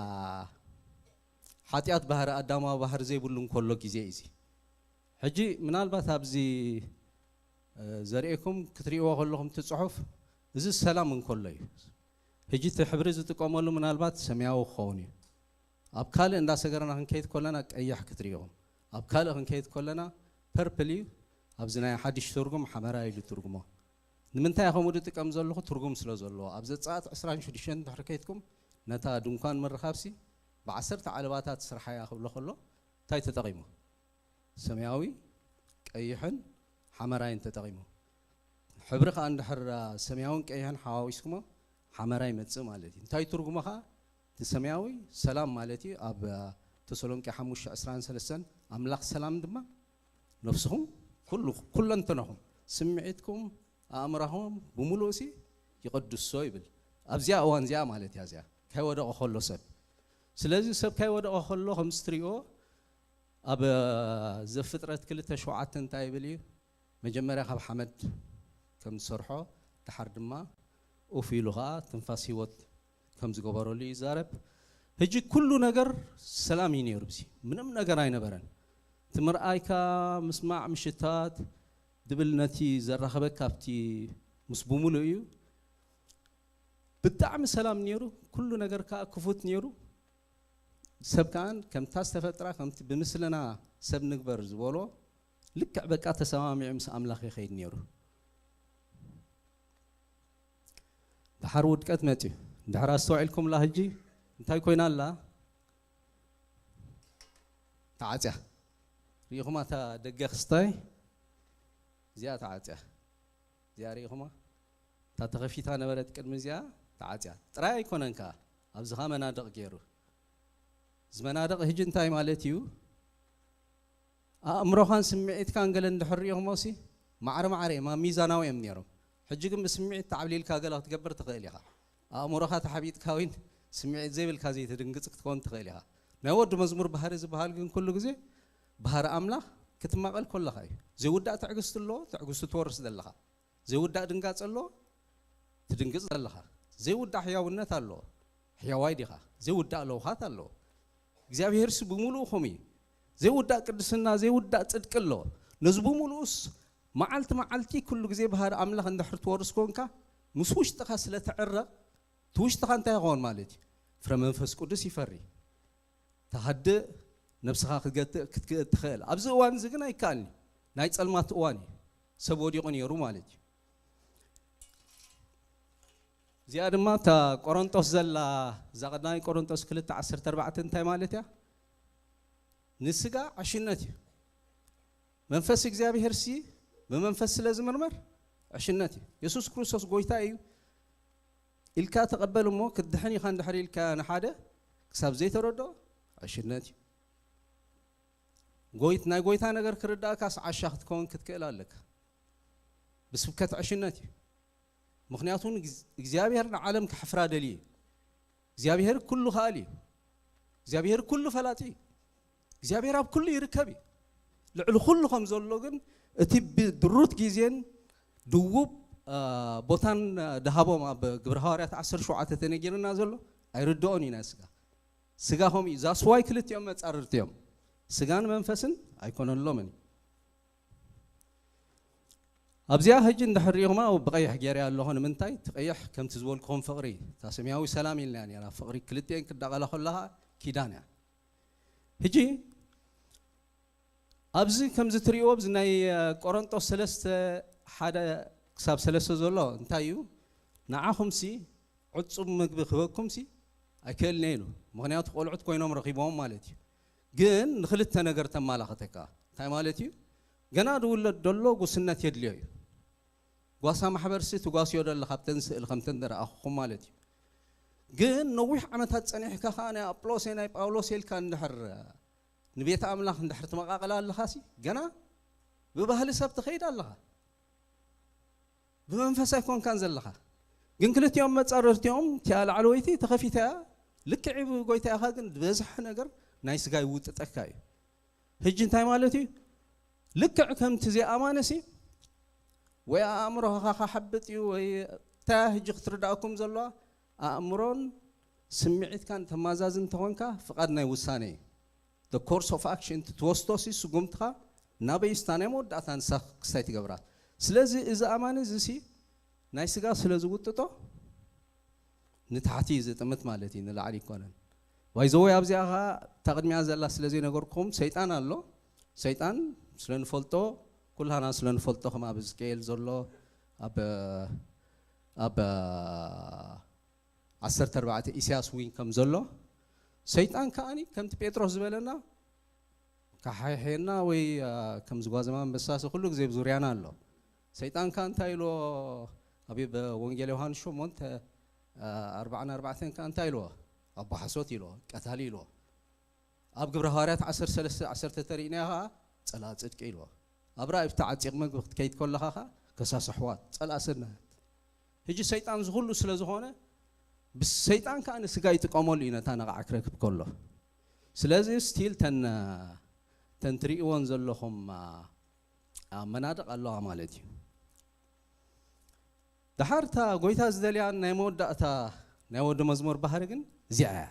ሓጢኣት ባህሪ ኣዳማዊ ባህሪ ዘይብሉ እንከሎ ግዜ እዩ እዚ። ሕጂ ምናልባት ኣብዚ፣ እ፣ ዘርእየኩም ክትርእይዎ ከለኹም እቲ ጽሑፍ፣ እዚ ሰላም እንከሎ እዩ። ሕጂ እቲ ሕብሪ ዝጥቀመሉ ምናልባት ሰማያዊ ክኸውን እዩ። ኣብ ካልእ እንዳሰገርና ክንከይድ ከለና ቀይሕ ክትርእይኹም። ኣብ ካልእ ክንከይድ ከለና ፐርፕል እዩ። ኣብዚ ናይ ሓድሽ ትርጉም ሓመራ ኢሉ ትርጉሞ። ንምንታይ ከምኡ ዝጥቀም ዘለኹ? ትርጉም ስለ ዘለዎ። ኣብ ዘጸኣት ዕስራን ሽዱሽተን እንድሕር ከይድኩም ነታ ድንኳን ምርኻብሲ ብዓሰርተ ዓለባታት ስርሓያ ክብሎ ከሎ እንታይ ተጠቒሙ? ሰማያዊ፣ ቀይሕን ሓመራይን ተጠቒሙ። ሕብሪ ከኣ እንድሕር ሰማያውን ቀይሕን ሓዋዊስኩሞ ሓመራይ ይመጽእ ማለት እዩ። እንታይ ትርጉሙ ከኣ? እቲ ሰማያዊ ሰላም ማለት እዩ። ኣብ ተሰሎንቄ ሓሙሽተ ዕስራን ሰለስተን ኣምላኽ ሰላም ድማ ነፍስኹም ኩሉ፣ ኩለንተናኹም፣ ስምዒትኩም፣ ኣእምራኹም ብምሉእ ሲ ይቐድሶ ይብል። ኣብዚኣ እዋን እዚኣ ማለት እያ እዚኣ፣ ካይወደቐ ከሎ ሰብ። ስለዚ ሰብ ካይወደቐ ከሎ ከምዚ ትሪኦ ኣብ ዘፍጥረት ክልተ ሸውዓተ እንታይ ይብል እዩ? መጀመርያ ካብ ሓመድ ከም ዝሰርሖ፣ ድሓር ድማ ኡፍ ኢሉ ኸኣ ትንፋስ ህይወት ከም ዝገበረሉ ይዛረብ። ሕጂ ኩሉ ነገር ሰላም እዩ ነይሩ። ብዚ ምንም ነገር ኣይነበረን። እቲ ምርኣይካ፣ ምስማዕ፣ ምሽታት ድብል ነቲ ዘራኸበካ ኣብቲ ምስ ብምሉእ እዩ። ብጣዕሚ ሰላም ነይሩ። ኩሉ ነገር ከኣ ክፉት ነይሩ። ሰብ ከኣን ከምታ ዝተፈጥራ፣ ከምቲ ብምስልና ሰብ ንግበር ዝበሎ ልክዕ በቃ ተሰማሚዑ ምስ ኣምላኽ ይኸይድ ነይሩ። ድሓር ውድቀት መጽዩ። ድሕር ኣስተውዒልኩምላ ሕጂ እንታይ ኮይና ኣላ? ተዓጽያ። ርኢኹማ እታ ደገ ክስታይ? እዚኣ ተዓጽያ። እዚኣ ርኢኹማ? እታ ተኸፊታ ነበረት ቅድሚ እዚኣ ተዓጽያ። ጥራይ ኣይኮነን ከኣ፣ ኣብዚ ኸኣ መናድቕ ገይሩ። እዚ መናድቕ ሕጂ እንታይ ማለት እዩ? ኣእምሮኻን ስምዒትካን ገለ እንድሕር ርኢኹሞሲ፣ ማዕረ ማዕረ እዮም፣ ኣብ ሚዛናዊ እዮም ነይሮም። ሕጂ ግን ብስምዒት ተዓብሊልካ ገለ ክትገብር ትኽእል ኢኻ። ኣእምሮኻ ተሓቢጥካ ወይን ስምዒት ዘይብልካ ዘይትድንግጽ ክትከውን ትኽእል ኢኻ። ናይ ወዲ መዝሙር ባህሪ ዝበሃል ግን ኩሉ ግዜ ባህሪ ኣምላኽ ክትማቐል ከለኻ እዩ። ዘይውዳእ ትዕግስቲ ኣሎ፣ ትዕግስቲ ትወርስ ዘለኻ። ዘይውዳእ ድንጋጸ ኣሎ፣ ትድንግጽ ዘለኻ። ዘይውዳእ ሕያውነት ኣሎ፣ ሕያዋይ ዲኻ? ዘይውዳእ ለውኻት ኣሎ። እግዚኣብሄርሲ ብምሉኡ ከምኡ እዩ። ዘይውዳእ ቅድስና፣ ዘይውዳእ ጽድቂ ኣሎ። ነዚ ብምሉኡስ መዓልቲ መዓልቲ ኩሉ ግዜ ባህሪ ኣምላኽ እንድሕር ትወርስ ኮንካ፣ ምስ ውሽጥኻ ስለ ትዕረቕ፣ እቲ ውሽጥኻ እንታይ ይኸውን ማለት እዩ? ፍረ መንፈስ ቅዱስ ይፈሪ። ተሃድእ፣ ነብስኻ ክትገትእ፣ ክትክእ ትኽእል። ኣብዚ እዋን እዚ ግን ኣይከኣልን እዩ። ናይ ጸልማት እዋን እዩ። ሰብ ወዲቑ ነይሩ ማለት እዩ። እዚኣ ድማ እታ ቆሮንጦስ ዘላ፣ እዛ ቀዳማይ ቆሮንጦስ ክልተ ዓሰርተ ኣርባዕተ እንታይ ማለት እያ? ንስጋ ዕሽነት እዩ። መንፈስ እግዚኣብሄርሲ ብመንፈስ ስለ ዝምርመር ዕሽነት እዩ። የሱስ ክርስቶስ ጎይታ እዩ ኢልካ ተቐበል እሞ ክትድሕን ኢኻ እንድሕር ኢልካ ንሓደ ክሳብ ዘይተረድኦ ዕሽነት እዩ። ጎይት-፣ ናይ ጎይታ ነገር ክርዳእካስ ዓሻ ክትከውን ክትክእል ኣለካ። ብስብከት ዕሽነት እዩ። ምኽንያቱ ንግዝ-፣ እግዚኣብሄር ንዓለም ከሕፍራ ደልዩ እዩ። እግዚኣብሄር ኩሉ ከኣል እዩ። እግዚኣብሄር ኩሉ ፈላጢ እዩ። እግዚኣብሄር ኣብ ኩሉ ይርከብ እዩ። ልዕሊ ኩሉ ከም ዘሎ ግን እቲ ብድሩት ግዜን ድውብ፣ አ፣ ቦታን፣ አ፣ ድሃቦም ኣብ ግብረ ሃዋርያት ዓሰርተ ሸውዓተ ተነጊርና ዘሎ ኣይርድኦን እዩ ናይ ስጋ። ስጋ ከምኡ እዩ። ዛስዋይ ክልቲኦም መጻርርቲ እዮም። ስጋን መንፈስን ኣይኮነሎምን እዩ። ኣብዚኣ ሕጂ እንድሕር ርኢኹማ ብቐይሕ ገይረያ ኣለኹ። ንምንታይ? እቲ ቀይሕ ከምቲ ዝበልኩኹም ፍቕሪ፣ እታ ሰማያዊ ሰላም ኢልና ነይራ። ፍቕሪ ክልቲኤን ክዳቐላ ከለኻ ኪዳን እያ። ሕጂ ኣብዚ ከምዚ ትርእይዎ፣ ኣብዚ ናይ ቆሮንጦስ ሰለስተ ሓደ ክሳብ ሰለስተ ዘሎ እንታይ እዩ? ንዓኹምሲ ዕጹም ምግቢ ክህበኩምሲ ኣይክእልን እየ ኢሉ። ምኽንያቱ ቆልዑት ኮይኖም ረኺቦም ማለት እዩ። ግን ንኽልተ ነገር ተማላኸተካ። እንታይ ማለት እዩ? ገና ዝውለድ ዘሎ ጉስነት የድልዮ እዩ። ጓሳ ማሕበርሲ ትጓስዮ ደለኻ ኣብተን ስእል ከምተን ዝረኣኹኹም ማለት እዩ። ግን ነዊሕ ዓመታት ጸኒሕካ ኸኣ ናይ ኣጵሎስ ናይ ጳውሎስ ኢልካ እንድሕር ንቤት ኣምላኽ እንድሕር ትመቓቕል ኣለኻሲ ገና ብባህሊ ሰብ ትኸይድ ኣለኻ። ብመንፈስ ኣይኮንካን ዘለኻ። ግን ክልቲኦም መጻርርቲኦም እቲኣ ላዕለወይቲ ተኸፊታ እያ። ልክዕ ብጎይታ ኢኻ ግን ዝበዝሐ ነገር ናይ ስጋ ይውጥጠካ እዩ። ሕጂ እንታይ ማለት እዩ? ልክዕ ከምቲ ዘይኣማንሲ ወይ ኣእምሮኻ ክሓብጥ እዩ ወይ እንታይ ሕጂ ክትርዳእኩም ዘለዋ፣ ኣእምሮን ስምዒትካን ተማዛዝን እንተኾንካ ፍቓድ ናይ ውሳነ እዩ። The course of action ትወስዶ ሲ ስጉምትኻ ናበይ ስታ ናይ መወዳእታ ንሳ ክስታይ ትገብራ። ስለዚ እዚ ኣማኒ እዚ ሲ ናይ ስጋ ስለ ዝውጥጦ ንታሕቲ እዩ ዝጥምት ማለት እዩ፣ ንላዕሊ ይኮነን። ባይዘወይ ኣብዚኣ ኸዓ እታ ቅድሚያ ዘላ ስለ ዘይነገርኩም ሰይጣን ኣሎ። ሰይጣን ስለ ንፈልጦ፣ ኩላና ስለ ንፈልጦ ከም ኣብ ሕዝቅኤል ዘሎ ኣብ ኣብ ዓሰርተ ኣርባዕተ ኢሳያስ ዊን ከም ዘሎ ሰይጣን ከዓኒ ከምቲ ጴጥሮስ ዝበለና ካሓይሐና ወይ ከም ዝጓዘማ ኣንበሳሲ ኩሉ ግዜ ብዙርያና ኣሎ። ሰይጣን ከ እንታይ ኢልዎ? ኣብ ወንጌል ዮሃንስ ሸሞንተ ኣርባዓን ኣርባዕተን ከ እንታይ ኢልዎ? ኣቦ ሓሶት ኢልዎ፣ ቀታሊ ኢልዎ። ኣብ ግብረ ሃዋርያት ዓሰርተ ሰለስተ ዓሰርተ ተሪእናዮ ከኣ ጸላእ ጽድቂ ኢልዎ። ኣብ ራእይ ብታ ዓጺቕ መግቢ ክትከይድ ከለኻ ከኣ ከሳሲ ኣሕዋት፣ ጸላእ ሰናያት። ሕጂ ሰይጣን ዝኹሉ ስለ ዝኾነ ብሰይጣን ከኣ ንስጋ ይጥቀመሉ እዩ ነታ ነቓዕ ክረክብ ከሎ። ስለዚ ስቲል ተን ተን ትርእይዎን ዘለኹም መናድቕ ኣለዋ ማለት እዩ። ደሓር እታ ጎይታ ዝደልያ ናይ መወዳእታ ናይ ወዲ መዝሙር ባህሪ ግን እዚኣ እያ።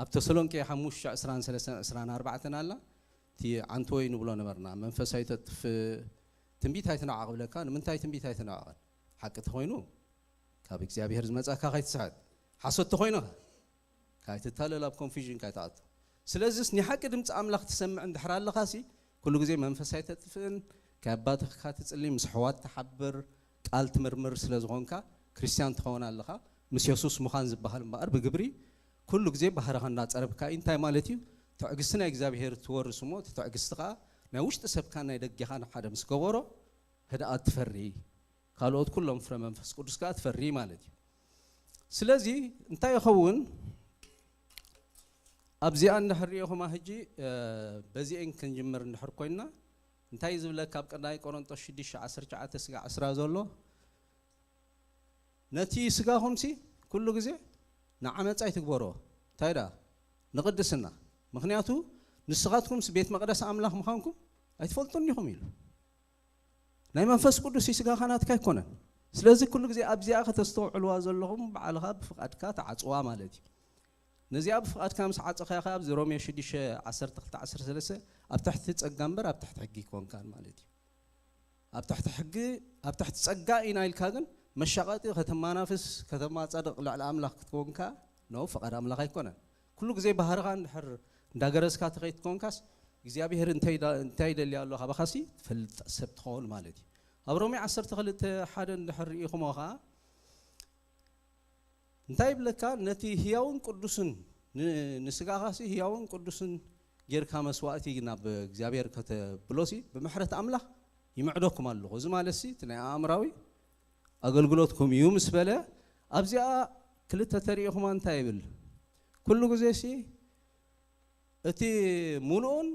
ኣብ ተሰሎንቄ ሓሙሽተ ዕስራን ሰለስተን ዕስራን ኣርባዕተን ኣላ። እቲ ዓንተወይ ንብሎ ነበርና፣ መንፈስ ኣይተጥፍእ፣ ትንቢት ኣይትነዓቕ ብለካ። ንምንታይ ትንቢት ኣይትነዓቕን? ሓቂ ተኾይኑ ካብ እግዚኣብሔር ዝመጻካ ከይትስሕት፣ ሓሶት ተኾይኑ ከ ካይትታለል ኣብ ኮንፊዥን ካይትኣቱ። ስለዚስ ናይ ሓቂ ድምፂ ኣምላኽ ትሰምዕ እንድሕር ኣለኻሲ ኩሉ ግዜ መንፈስ ኣይተጥፍእን፣ ካብ ኣባትኻ ትጽሊ፣ ምስ ኣሕዋት ትሓብር፣ ቃል ትምርምር ስለ ዝኾንካ ክርስትያን ትኸውን ኣለኻ። ምስ የሱስ ምዃን ዝበሃል እምበኣር ብግብሪ ኩሉ ግዜ ባህርኻ እንዳጸረብካ እዩ። እንታይ ማለት እዩ? ትዕግስቲ ናይ እግዚኣብሔር ትወርስ እሞ እቲ ትዕግስቲ ኸኣ ናይ ውሽጢ ሰብካን ናይ ደጌኻን ሓደ ምስ ገበሮ ህድኣት ትፈሪ፣ ካልኦት ኩሎም ፍረ መንፈስ ቅዱስ ከኣ ትፈሪ ማለት እዩ። ስለዚ እንታይ ይኸውን? ኣብዚኣ እንድሕር ሪኢኹማ ሕጂ በዚኤን ክንጅምር እንድሕር ኮይንና እንታይ ዝብለካ ኣብ ቀዳማይ ቆሮንጦስ ሽዱሽተ ዓሰርተ ትሽዓተ ስጋዕ ዕስራ ዘሎ ነቲ ስጋኹምሲ ኩሉ ግዜ ንዓመፃ ኣይትግበሮ። እንታይ ደኣ? ንቕድስና። ምኽንያቱ ንስኻትኩምሲ ቤት መቕደስ ኣምላኽ ምዃንኩም ኣይትፈልጡን ዲኹም ኢሉ። ናይ መንፈስ ቅዱስ እዩ፣ ስጋኻ ናትካ ኣይኮነን። ስለዚ ኩሉ ግዜ ኣብዚኣ ከተስተውዕልዋ ዘለኹም ባዕልኻ ብፍቓድካ ትዓጽዋ ማለት እዩ። ነዚኣ ብፍቓድካ ምስ ዓጸኻያ ከኣ ኣብዚ ሮሜ ሽዱሽተ ዓሰርተ ክልተ ዓሰርተ ሰለስተ ኣብ ትሕቲ ጸጋ እምበር ኣብ ትሕቲ ሕጊ ኣይኮንካን ማለት እዩ። ኣብ ትሕቲ ሕጊ ኣብ ትሕቲ ጸጋ ኢና ኢልካ ግን መሻቐጢ ከተማናፍስ ከተማጻድቕ ልዕሊ ኣምላኽ ክትከውን ከኣ ነው ፍቓድ ኣምላኽ ኣይኮነን። ኩሉ ግዜ ባህርኻ እንድሕር እንዳገረዝካ ትኸይድ ትኮንካስ እግዚኣብሔር እንታይ ዳ- እንታይ ይደሊ ኣሎ ካባኻሲ ትፈልጥ ሰብ ትኸውን ማለት እዩ። ኣብ ሮሜ ዓሰርተ ክልተ ሓደ እንድሕር ርኢኹሞ ኸዓ እንታይ ይብለካ? ነቲ ህያውን ቅዱስን ን- ንስጋኻሲ ህያውን ቅዱስን ጌርካ መስዋእቲ ናብ እግዚኣብሔር ከተብሎሲ ብምሕረት ኣምላኽ ይምዕደኩም ኣለኹ። እዚ ማለትሲ እቲ ናይ ኣእምራዊ ኣገልግሎትኩም እዩ ምስ በለ ኣብዚኣ ክልተ ተሪኢኹማ እንታይ ይብል? ኩሉ ግዜሲ እቲ ሙሉእን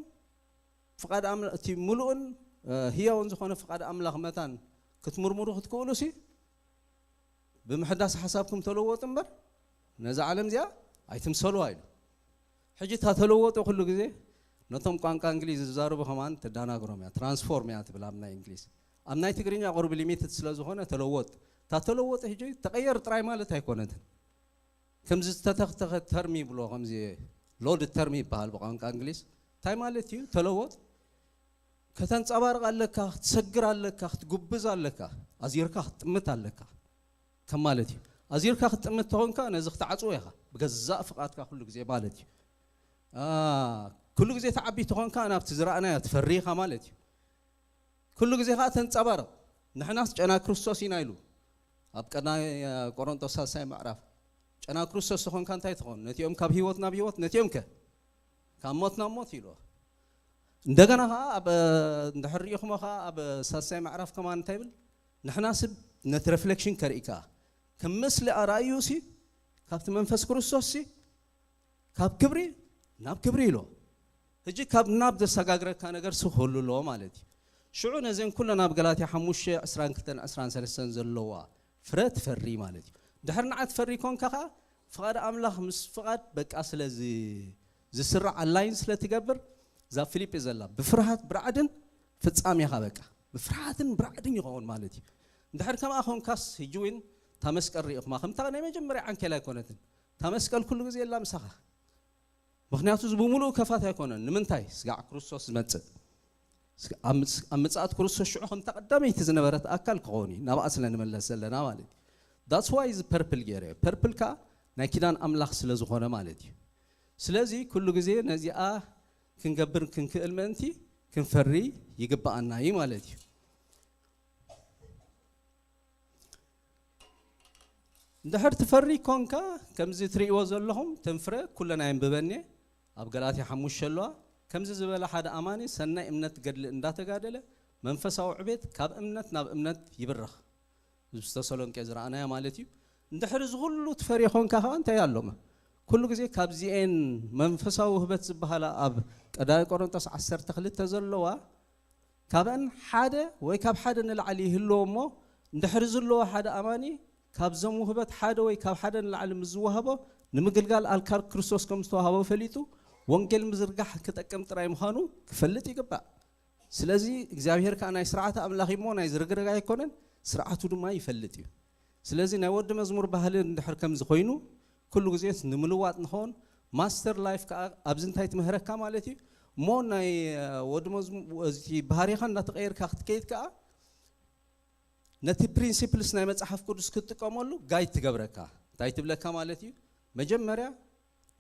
ፍቓድ ኣም- እቲ ሙሉእን ህያውን ዝኾነ ፍቓድ ኣምላኽ መታን ክትምርምሩ ክትክእሉሲ ብምሕዳስ ሓሳብኩም ተለወጡ እምበር ነዛ ዓለም እዚኣ ኣይትምሰልዋ ኢሉ። ሕጂ እታ ተለወጡ ኩሉ ግዜ ነቶም ቋንቋ እንግሊዝ ዝዛረቡ ከማን ተዳናግሮም እያ፣ ትራንስፎርም እያ ትብል ኣብ ናይ እንግሊዝ። ኣብ ናይ ትግርኛ ቁሩብ ሊሚትድ ስለ ዝኾነ ተለወጥ እታ ተለወጡ ሕጂ ተቐየር ጥራይ ማለት ኣይኮነትን። ከምዚ ዝተተኽተኸ ተርሚ ይብሎ ከምዚ ሎድ ተርሚ ይበሃል ብቋንቋ እንግሊዝ። እንታይ ማለት እዩ ተለወጥ? ከተንጸባርቕ ኣለካ፣ ክትሰግር ኣለካ፣ ክትጉብዝ ኣለካ፣ ኣዚርካ ክትጥምት ኣለካ ከም ማለት እዩ። ኣዚርካ ክትጥምት ተኾንካ ነዚ ክትዓጽዎ ኢኻ ብገዛእ ፍቓድካ ኩሉ ግዜ ማለት እዩ። ኩሉ ግዜ ትዓቢ ተኾንካ ናብቲ ዝረኣናዮ ትፈሪ ኢኻ ማለት እዩ። ኩሉ ግዜ ከዓ ተንጸባርቕ። ንሕናስ ጨና ክርስቶስ ኢና ኢሉ ኣብ ቀዳማይ ቆሮንቶስ ሳልሳይ ምዕራፍ። ጨና ክርስቶስ ተኾንካ እንታይ ትኾን? ነቲኦም ካብ ህይወት ናብ ህይወት ነቲኦም ከ ካብ ሞት ናብ ሞት ኢልዎ። እንደገና ከዓ ኣብ እንድሕር ርኢኹሞ ከዓ ኣብ ሳልሳይ ምዕራፍ ከማን እንታይ ይብል? ንሕና ስብ ነቲ ሬፍሌክሽን ከርኢ ከዓ ከም ምስሊ ኣርኣዩ ሲ ካብቲ መንፈስ ክርስቶስ ሲ ካብ ክብሪ ናብ ክብሪ ኢሎ። ሕጂ ካብ ናብ ዘሰጋግረካ ነገር ስኽህሉ ኣለዎ ማለት እዩ። ሽዑ ነዘን ኩለን ኣብ ገላትያ ሓሙሽተ ዕስራን ክልተን ዕስራን ሰለስተን ዘለዋ ፍረ ትፈሪ ማለት እዩ። ድሕሪ ንዓ ትፈሪ ኮንካ ኸዓ ፍቓድ ኣምላኽ ምስ ፍቓድ በቃ ስለዚ ዝስራዕ ኣላይን ስለ ትገብር፣ እዛ ፊልጲ ዘላ ብፍርሃት ብራዕድን ፍጻሜኻ በቃ ብፍርሃትን ብራዕድን ይኸውን ማለት እዩ። እንድሕር ከምኣ ኾንካስ፣ ሕጂ እውን እታ መስቀል ርኢኹማ፣ ከምታ ናይ መጀመርያ ዓንኬል ኣይኮነትን። እታ መስቀል ኩሉ ግዜ ኣላ ምሳኻ። ምኽንያቱ እዚ ብምሉኡ ከፋት ኣይኮነን። ንምንታይ? ስጋዕ ክርስቶስ ዝመጽእ። ስጋ-፣ ኣብ ምጽ-፣ ኣብ ምጽኣት ክርስቶስ ሽዑ ከምታ ቀዳመይቲ ዝነበረት ኣካል ክኸውን እዩ። ናብኣ ስለ ንመለስ ዘለና ማለት እዩ። That's why እዚ ፐርፕል ገይረ። ፐርፕል ከኣ ናይ ኪዳን ኣምላኽ ስለ ዝኾነ ማለት እዩ። ስለዚ ኩሉ ግዜ ነዚኣ ክንገብር ክንክእል ምእንቲ ክንፈሪ ይግብኣና እዩ ማለት እዩ። እንድሕር ትፈሪ ኮንካ፣ ከምዚ ትርእይዎ ዘለኹም፣ ተን ፍረ ኩለን ኣየንብበን እየ። ኣብ ገላትያ ሓሙሽተ ኣለዋ። ከምዚ ዝበለ ሓደ ኣማኒ ሰናይ እምነት ገድሊ እንዳተጋደለ፣ መንፈሳዊ ዕቤት ካብ እምነት ናብ እምነት ይብርኽ። እዚ ተሰሎንቄ ዝረኣናዮ ማለት እዩ። እንድሕር እዚ ኩሉ ትፈሪ ኮንካ ከኣ እንታይ ኣሎመ? ኩሉ ግዜ ካብዚኤን መንፈሳዊ ውህበት ዝበሃላ ኣብ ቀዳማይ ቆሮንቶስ ዓሰርተ ክልተ ዘለዋ፣ ካብአን ሓደ ወይ ካብ ሓደ ንላዕሊ ይህልዎ እሞ፣ እንድሕሪ ዝህልዎ ሓደ ኣማኒ፣ ካብዞም ውህበት ሓደ ወይ ካብ ሓደ ንላዕሊ ምስ ዝወሃቦ፣ ንምግልጋል ኣካል ክርስቶስ ከም ዝተዋህቦ ፈሊጡ፣ ወንጌል ምዝርጋሕ ክጠቅም ጥራይ ምዃኑ ክፈልጥ ይግባእ። ስለዚ እግዚኣብሔር ከኣ ናይ ስርዓተ ኣምላኽ እሞ ናይ ዝርግርግ ኣይኮነን፣ ስርዓቱ ድማ ይፈልጥ እዩ። ስለዚ ናይ ወዲ መዝሙር ባህሊ እንድሕር ከምዚ ኮይኑ፣ ኩሉ ግዜ ንምልዋጥ ንኸውን፣ ማስተር ላይፍ ከኣ ኣብዚ እንታይ ትምህረካ ማለት እዩ። እሞ ናይ፣ እ፣ ወዲ መዝሙ-፣ እዚ ባህሪኻ እንዳተቐየርካ ክትከይድ ከኣ ነቲ ፕሪንሲፕልስ ናይ መጽሓፍ ቅዱስ ክትጥቀመሉ ጋይድ ትገብረካ። እንታይ ትብለካ ማለት እዩ? መጀመርያ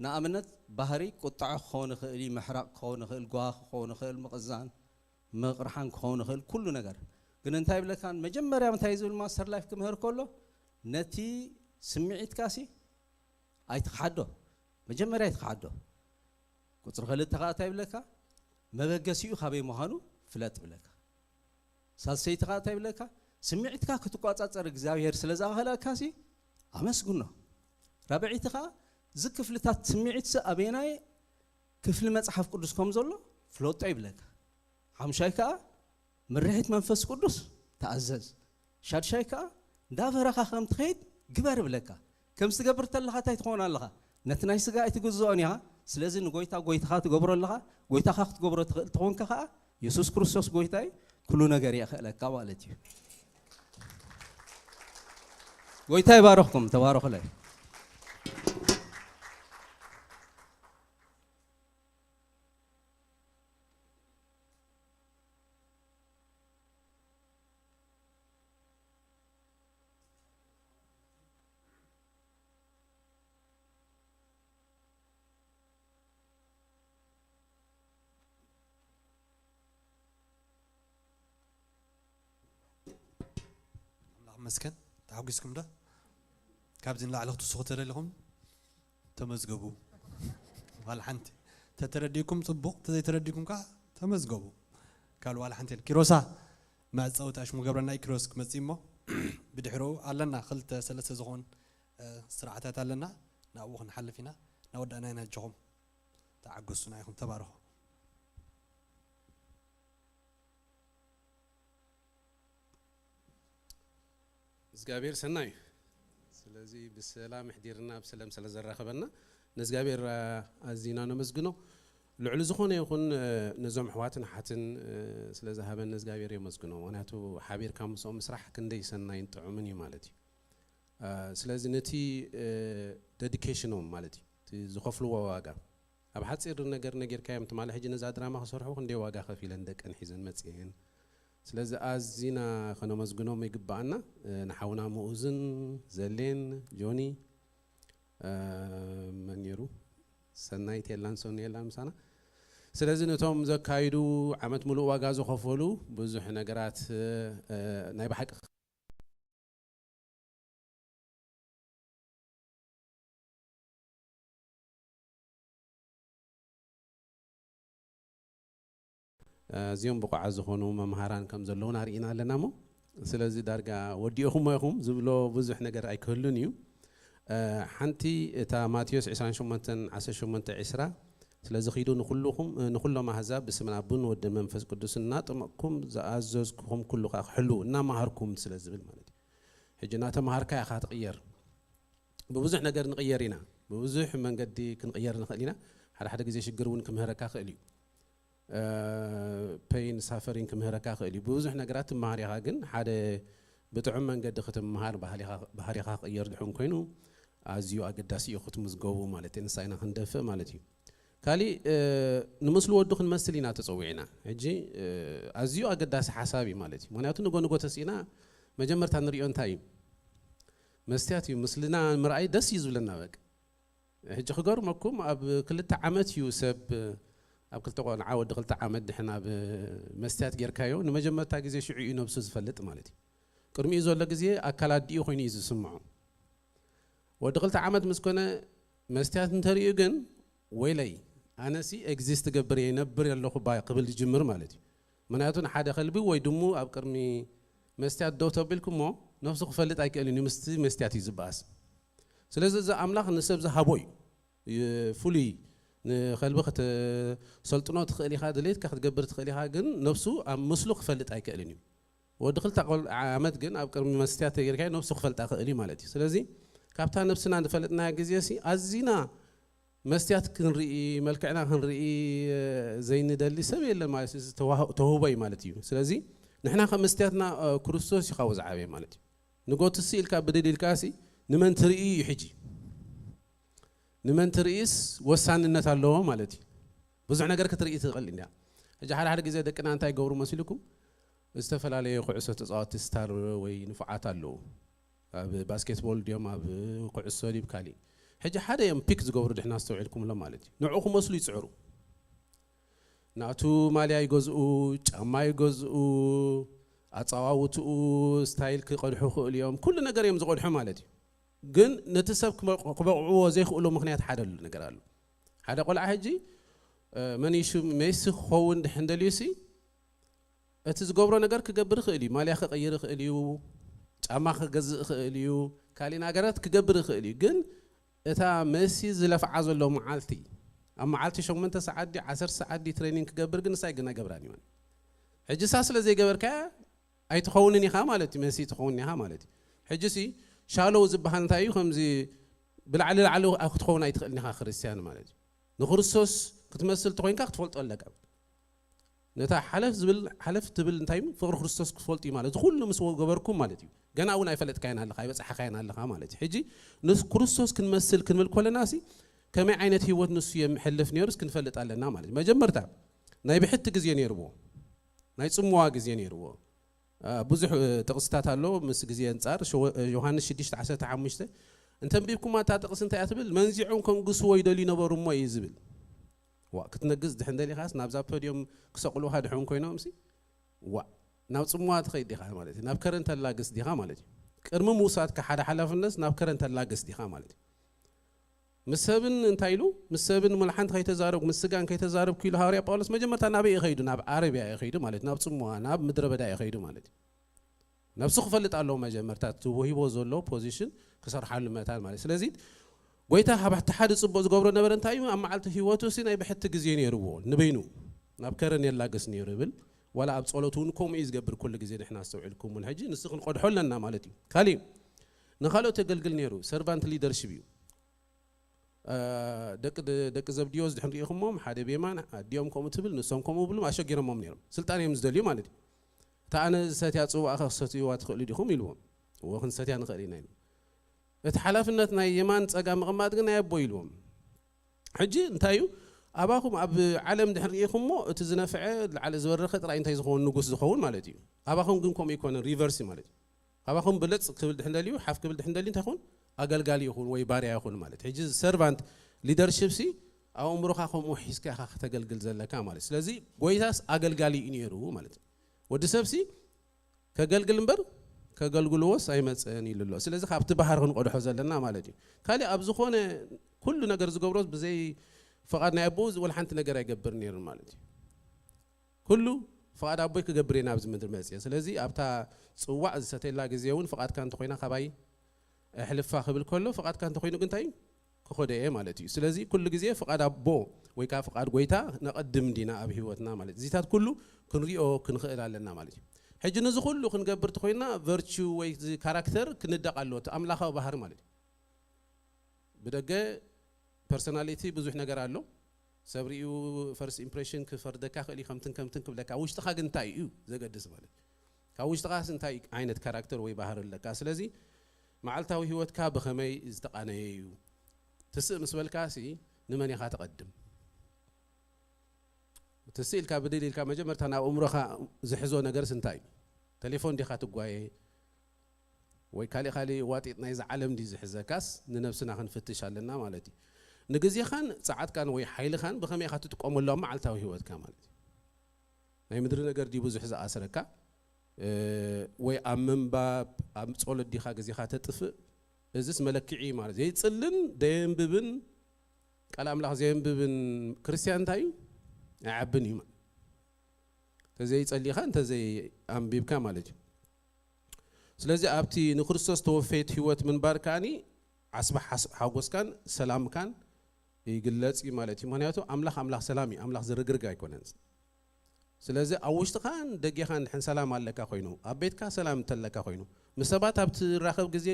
ንኣብነት ባህሪ ቁጥዐ ክኸውን ይኽእል እዩ፣ ምሕራቕ ክኸውን ይኽእል፣ ጓሂ ክኸውን ይኽእል፣ ምቕዛን፣ ምቕርሓን ክኸውን ይኽእል፣ ኩሉ ነገር። ግን እንታይ ይብለካ? መጀመርያ እንታይ ዝብል ማስተር ላይፍ ክምህር ከሎ፣ ነቲ ስምዒትካሲ ኣይትኽሓዶ። መጀመርያ ኣይትኽሓዶ። ቁጽሪ ክልተ ከኣ እንታይ ይብለካ? መበገሲኡ ካበይ ምዃኑ ፍለጥ ይብለካ። ሳልሰይቲ ከኣ እንታይ ይብለካ? ስምዒትካ ክትቆጻጸር እግዚኣብሔር ስለ ዝኣኸለካሲ ኣመስግኖ። ራብዐይቲ ከኣ እዚ ክፍልታት ስምዒትሲ ኣበየናይ ክፍሊ መጽሓፍ ቅዱስ ከም ዘሎ ፍለጦ ይብለካ። ሓሙሻይ ከኣ ምርሒት መንፈስ ቅዱስ ተኣዘዝ። ሻድሻይ ከኣ እንዳፈረኻ ከም ትኸይድ ግበር ይብለካ። ከምዚ ትገብር ተለኻ እንታይ ትኸውን ኣለኻ? ነቲ ናይ ስጋ ኣይትግዝኦን ኢኻ። ስለዚ ንጎይታ ጎይታኻ ትገብሮ ኣለኻ። ጎይታኻ ክትገብሮ ትኽእል ተኾንካ ከኣ የሱስ ክርስቶስ ጎይታ እዩ። ኩሉ ነገር የኽእለካ ማለት እዩ። ጎይታ ይባርኽኩም። ተባረኹለይ። ኣምላኽ ይመስገን። ተሓጒስኩም ዶ? ካብዚ ንላዕሊ ክትውስኹ ተደሊኹም ተመዝገቡ። ዋላ ሓንቲ። ተተረዲእኩም ጽቡቕ፣ ተዘይተረዲእኩም ከኣ ተመዝገቡ። ካልእ ዋላ ሓንቲ የለን። ኪሮሳ መዕጸዊ ኣሽሙ ገብረና እዩ። ኪሮስ ክመጽእ እሞ ብድሕሪኡ ኣለና ክልተ ሰለስተ ዝኾን፣ እ፣ ስርዓታት ኣለና። ናብኡ ክንሓልፍ ኢና። እናወዳእና ኢና። ኣጆኹም ተዓገሱና ኢኹም። ተባረኹ። እግዚኣብሔር ሰናይ እዩ። ስለዚ ብሰላም ኣሕዲርና ብሰላም ስለ ዘራኸበና ንእግዚኣብሔር፣ አ፣ ኣዚና ነመስግኖ። ልዕሊ ዝኾነ ይኹን፣ እ፣ ነዞም ኣሕዋትን ኣሓትን፣ እ፣ ስለ ዝሃበን ንእግዚኣብሔር የመስግኖ። ምኽንያቱ ሓቢርካ ምስኦም ምስራሕ ክንደይ ሰናይን ጥዑምን እዩ ማለት እዩ። አ፣ ስለዚ ነቲ፣ እ፣ ደዲኬሽኖም ማለት እዩ፣ እቲ ዝኸፍልዎ ዋጋ፣ ኣብ ሓጺር ነገር ነጊርካዮም፣ ትማሊ ሕጂ ነዛ ድራማ ክሰርሑ ክንደይ ዋጋ ከፊለን ደቀን ሒዘን መጺኤን። ስለዚ ኣዚና ከነመስግኖም ይግብኣና። እ፣ ንሓውና ምኡዝን ዘሌን ጆኒ፣ እ፣ መን ነይሩ? ሰናይት የላን ሶኒ የላን ምሳና። ስለዚ ነቶም ዘካይዱ ዓመት ምሉእ ዋጋ ዝኸፈሉ ብዙሕ ነገራት፣ እ፣ ናይ ብሓቂ ኣዝዮም ብቑዓት ዝኾኑ መምሃራን ከም ዘለዉና ርኢና ኣለና እሞ፣ ስለዚ ዳርጋ ወዲእኹሞ ኢኹም ዝብሎ ብዙሕ ነገር ኣይክህሉን እዩ። እ፣ ሓንቲ እታ ማቴዎስ ዕስራን ሸሞንተን ዓሰርተ ሸሞንተ ዕስራ፣ ስለዚ ኺዱ ንኹልኹም፣ ንኹሎም ኣህዛብ ብስም ኣቡን ወድን መንፈስ ቅዱስን እናጠመቕኩም ዝኣዘዝኩኹም ኩሉ ከኣ ክሕልዉ እናመሃርኩም ስለ ዝብል ማለት እዩ። ሕጂ እናተምሃርካ ኢኻ ትቕየር። ብብዙሕ ነገር ንቕየር ኢና። ብብዙሕ መንገዲ ክንቕየር ንኽእል ኢና። ሓደ ሓደ ግዜ ሽግር እውን ክምህረካ ክእል እዩ። ፔይን ሳፈሪን ክምህረካ ክእል እዩ። ብዙሕ ነገራት ትመሃር ኢኻ፣ ግን ሓደ ብጥዑም መንገዲ ክትምሃር ባህሪኻ ክቕየር ድሕን ኮይኑ ኣዝዩ ኣገዳሲ እዩ ክትምዝገቡ ማለት እዩ። ንሳ ኢና ክንደፍእ ማለት እዩ። ካሊእ ንምስሊ ወዱ ክንመስል ኢና ተፀዊዕና። ሕጂ ኣዝዩ ኣገዳሲ ሓሳብ እዩ ማለት እዩ። ምክንያቱ ንጎ ንጎ ተስኢና መጀመርታ ንሪኦ እንታይ እዩ? መስትያት እዩ። ምስልና ምርኣይ ደስ እዩ ዝብለና። በቃ ሕጂ ክገርመኩም ኣብ ክልተ ዓመት እዩ ሰብ ኣብ ክልተ ቆልዓ ወዲ ክልተ ዓመት ድሕን ኣብ መስትያት ጌርካዮ ንመጀመርታ ግዜ ሽዑ እዩ ነብሱ ዝፈልጥ ማለት እዩ። ቅድሚኡ ዘሎ ግዜ ኣካል ኣዲኡ ኮይኑ እዩ ዝስምዖ። ወዲ ክልተ ዓመት ምስ ኮነ መስትያት እንተርእዩ ግን ወይለይ ኣነሲ ኤግዚስት ገብር እየ ይነብር ኣለኹ ባ ክብል ዝጅምር ማለት እዩ። ምክንያቱ ንሓደ ከልቢ ወይ ድሙ ኣብ ቅድሚ መስትያት ደው ተቢልኩሞ ነብሱ ክፈልጥ ኣይክእልን እዩ። ምስቲ መስትያት እዩ ዝበኣስ። ስለዚ እዚ ኣምላኽ ንሰብ ዝሃቦ እዩ። ፍሉይ ንኸልቢ ከተሰልጥኖ ትኽእል ኢኻ፣ ድሌትካ ክትገብር ትኽእል ኢኻ፣ ግን ነብሱ ኣብ ምስሉ ክፈልጥ ኣይክእልን እዩ። ወዲ ክልተ ዓመት ግን ኣብ ቅድሚ መስትያት ተገይርካ ነብሱ ክፈልጣ ክእል እዩ ማለት እዩ። ስለዚ ካብታ ነብስና ዝፈለጥናያ ግዜ ሲ ኣዚና መስትያት ክንርኢ፣ መልክዕና ክንርኢ ዘይንደሊ ሰብ የለን ማለት እዩ። ተዋህ- ተውህቦ እዩ ማለት እዩ። ስለዚ ንሕና ከም መስትያትና ክርስቶስ እዩ ካብኡ ዝዓበየ ማለት እዩ። ንጎትሲ ኢልካ ብድድ ኢልካ ሲ ንመን ትርኢ እዩ ሕጂ። ንመን ትርእይስ ወሳንነት ኣለዎ ማለት እዩ። ብዙሕ ነገር ክትርኢ ትኽእል እንዲያ። ሕጂ ሓደ ሓደ ግዜ ደቅና እንታይ ይገብሩ መሲልኩም? ዝተፈላለየ ኩዕሶ ተፃወቲ ስታር ወይ ንፉዓት ኣለዉ። ኣብ ባስኬትቦል ድዮም ኣብ ኩዕሶ ዲብ ካሊእ። ሕጂ ሓደ እዮም ፒክ ዝገብሩ ድሕና ኣስተውዒልኩምሎም ማለት እዩ። ንዕኡ ክመስሉ ይፅዕሩ። ናቱ ማልያ ይገዝኡ፣ ጫማ ይገዝኡ፣ ኣፃዋውትኡ ስታይል ክቐድሑ ክእሉ እዮም። ኩሉ ነገር እዮም ዝቐድሑ ማለት እዩ። ግን ነቲ ሰብ ክበቕ- ክበቕዕዎ ዘይክእሉ ምክንያት ሓደ ኣሎ ነገር ኣሎ። ሓደ ቆልዓ ሕጂ መኒሹ ሜሲ ክኸውን ድሕን ደልዩሲ እቲ ዝገብሮ ነገር ክገብር ይኽእል እዩ። ማልያ ክቐይር ይኽእል እዩ፣ ጫማ ክገዝእ ይኽእል እዩ፣ ካሊእ ነገራት ክገብር ይኽእል እዩ። ግን እታ መሲ ዝለፍዓ ዘሎ መዓልቲ ኣብ መዓልቲ ሸሞንተ ሰዓት ድዩ ዓሰርተ ሰዓት ድዩ ትሬኒንግ ክገብር ግን ንሳይ ግን ኣይገብራን እዩ። ሕጂ ሳ ስለ ዘይገበርካያ ኣይትኸውንን ኢኻ ማለት እዩ። መሲ ትኸውን ኢኻ ማለት እዩ። ሕጂ ሲ ሻሎው ዝበሃል እንታይ እዩ? ከምዚ ብላዕሊ ላዕሊ ክትኸውን ኣይትኽእልን ኢኻ ክርስትያን ማለት እዩ። ንክርስቶስ ክትመስል ተኮይንካ ክትፈልጦ ኣለካ። ነታ ሓለፍ ዝብል ሓለፍ ትብል እንታይ እዩ? ፍቕሪ ክርስቶስ ክትፈልጡ እዩ ማለት እዚ ኩሉ ምስ ገበርኩም ማለት እዩ። ገና እውን ኣይፈለጥካያን ኣለኻ ኣይበፃሓካያን ኣለኻ ማለት እዩ። ሕጂ ንስ ክርስቶስ ክንመስል ክንብል ኮለና ሲ ከመይ ዓይነት ህይወት ንሱ የምሕልፍ ነይሩስ ክንፈልጥ ኣለና ማለት እዩ። መጀመርታ ናይ ብሕቲ ግዜ ነይርዎ፣ ናይ ፅምዋ ግዜ ነይርዎ። ብዙሕ ጥቕስታት ኣሎ ምስ ግዜ ኣንፃር ዮሃንስ ሽዱሽተ ዓሰርተ ሓሙሽተ እንተንቢብኩማ እታ ጥቕስ እንታይ እያ ትብል? መንዚዖም ከንግስዎ ይደልዩ ነበሩ እሞ እዩ ዝብል። ዋ ክትነግስ ድሕን ደሊኻስ ናብዛ ፖድዮም ክሰቕሉኻ ድሕን ኮይኖም ሲ ዋ ናብ ፅምዋ ትኸይድ ዲኻ ማለት እዩ። ናብ ከረን ተላግስ ዲኻ ማለት እዩ። ቅድሚ ምውሳድካ ሓደ ሓላፍነት ናብ ከረን ተላግስ ዲኻ ማለት እዩ። ምስ ሰብን እንታይ ኢሉ ምስ ሰብን ሙሉ ሓንቲ ከይተዛረብኩ ምስ ስጋን ከይተዛረብኩ ኢሉ ሃዋርያ ጳውሎስ መጀመርታ ናበይ እዩ ከይዱ? ናብ ዓረብያ እዩ ከይዱ ማለት ናብ ፅምዋ ናብ ምድረ በዳ እዩ ከይዱ ማለት እዩ። ነብሱ ክፈልጥ ኣለዎ መጀመርታ እቲ ወሂቦ ዘሎ ፖዚሽን ክሰርሓሉ መታን ማለት ስለዚ ጎይታ ካብ እቲ ሓደ ፅቡቅ ዝገብሮ ነበረ እንታይ እዩ ኣብ መዓልቲ ህይወቱ ሲ ናይ ብሕቲ ግዜ ነይርዎ ንበይኑ ናብ ከረን የላግስ ነይሩ ይብል። ዋላ ኣብ ፀሎት እውን ከምኡ እዩ ዝገብር ኩሉ ግዜ ንሕና ኣስተውዒልኩም እውን ሕጂ ንስ ክንቆድሖ ኣለና ማለት እዩ። ካሊእ ንካልኦት የገልግል ነይሩ። ሰርቫንት ሊደርሽፕ እዩ። ደቂ ዘብድዮስ ድሕን ሪኢኹሞም ሓደ ቤማን ኣዲኦም ከምኡ ትብል ንሶም ከምኡ ብሉ ኣሸጊሮሞም ነይሮም። ስልጣን እዮም ዝደልዩ ማለት እዩ። እታ ኣነ ዝሰትያ ፅዋእ ከ ክሰትይዋ ትኽእሉ ዲኹም ኢልዎም። እዎ ክንሰትያ ንኽእል ኢና ኢሉ። እቲ ሓላፍነት ናይ የማን ፀጋ ምቕማጥ ግን ናይ ኣቦ ኢልዎም። ሕጂ እንታይ እዩ ኣባኹም ኣብ ዓለም ድሕን ሪኢኹሞ እቲ ዝነፍዐ ላዕሊ ዝበረኸ ጥራይ እንታይ ዝኸውን ንጉስ ዝኸውን ማለት እዩ። ኣባኹም ግን ከምኡ ይኮነ ሪቨርሲ ማለት እዩ። ኣባኹም ብለፅ ክብል ድሕን ደልዩ ሓፍ ክብል ድሕን ደልዩ እንታይ ይኹን ኣገልጋሊ ይኹን ወይ ባርያ ይኹን ማለት ሕጂ ሰርቫንት ሊደርሽፕ ሲ ኣእምሮኻ ከምኡ ሒዝካ ኢኻ ከተገልግል ዘለካ ማለት ስለዚ ጎይታስ ኣገልጋሊ እዩ ነይሩ ማለት ወዲ ሰብ ሲ ከገልግል እምበር ከገልግልዎስ ኣይመፅእን ኢሉ ኣሎ። ስለዚ ካብቲ ባህር ክንቆድሖ ዘለና ማለት እዩ። ካሊእ ኣብ ዝኾነ ኩሉ ነገር ዝገብሮ ብዘይ ፍቓድ ናይ ኣቦኡ ወላ ሓንቲ ነገር ኣይገብርን ነይሩን ማለት እዩ። ኩሉ ፍቓድ ኣቦይ ክገብር እየ ናብዚ ምድሪ መፅየ። ስለዚ ኣብታ ፅዋዕ ዝሰተየላ ግዜ እውን ፍቓድካ እንተኮይና ካባይ ኣሕልፋ ክብል ከሎ ፍቓድካ እንተኮይኑ ግን እንታይ እዩ? ክኸዶ እየ ማለት እዩ። ስለዚ ኩሉ ግዜ ፍቓድ ኣቦ ወይ ከዓ ፍቓድ ጎይታ ነቐድም እንዲና ኣብ ህይወትና ማለት እዚታት ኩሉ ክንሪኦ ክንኽእል ኣለና ማለት እዩ። ሕጂ ነዚ ኩሉ ክንገብር ተኮይና ቨርቹ ወይ ካራክተር ክንደቕ ኣለዎ እቲ ኣምላኻዊ ባህሪ ማለት እዩ። ብደገ ፐርሶናሊቲ ብዙሕ ነገር ኣሎ። ሰብ ርእዩ ፈርስት ኢምፕሬሽን ክፈርደካ ክእል እዩ፣ ከምትን ከምትን ክብለካ። ውሽጥኻ ግን እንታይ እዩ ዘገድስ ማለት እዩ። ካብ ውሽጥኻስ እንታይ ዓይነት ካራክተር ወይ ባህሪ ኣለካ? ስለዚ መዓልታዊ ህይወትካ ብኸመይ ዝተቓነየ እዩ? ትስእ ምስ በልካ ሲ ንመን ኢኻ ተቐድም? ትስእ ኢልካ ብድል ኢልካ መጀመርታ ናብ ኣእምሮኻ ዝሕዞ ነገርስ እንታይ እዩ? ቴሌፎን ዲኻ ትጓየ? ወይ ካሊእ ካሊእ ዋጢጥ ናይዚ ዓለም ድዩ ዝሕዘካስ ንነብስና ክንፍትሽ ኣለና ማለት እዩ። ንግዜኻን ጸዓትካን ወይ ሓይልኻን ብኸመይ ኢኻ ትጥቀመሉ ኣብ መዓልታዊ ህይወትካ ማለት እዩ። ናይ ምድሪ ነገር ድዩ ብዙሕ ዝኣስረካ? እ፣ ወይ ኣብ ምንባብ፣ ኣብ ጸሎት ዲኻ ግዜኻ ተጥፍእ? እዚስ መለክዒ እዩ ማለት እዩ። ዘይጽልን ደየንብብን ቃል ኣምላኽ ዘየንብብን ክርስትያን እንታይ እዩ? ኣይዓብን እዩ ማለት። እንተዘይጸሊኻ፣ እንተዘይኣንቢብካ ማለት እዩ። ስለዚ ኣብቲ ንክርስቶስ ተወፈየት ህይወት ምንባር ከኣኒ ዓስቢ ሓስ-፣ ሓጎስካን ሰላምካን ይግለጽ እዩ ማለት እዩ። ምኽንያቱ ኣምላኽ ኣምላኽ ሰላም እዩ፣ ኣምላኽ ዝርግርግ ኣይኮነን። ስለዚ ኣብ ውሽጥኻን ደጌኻን ድሕን ሰላም ኣለካ ኮይኑ፣ ኣብ ቤትካ ሰላም እንተለካ ኮይኑ፣ ምስ ሰባት ኣብ ትራኸብ ግዜ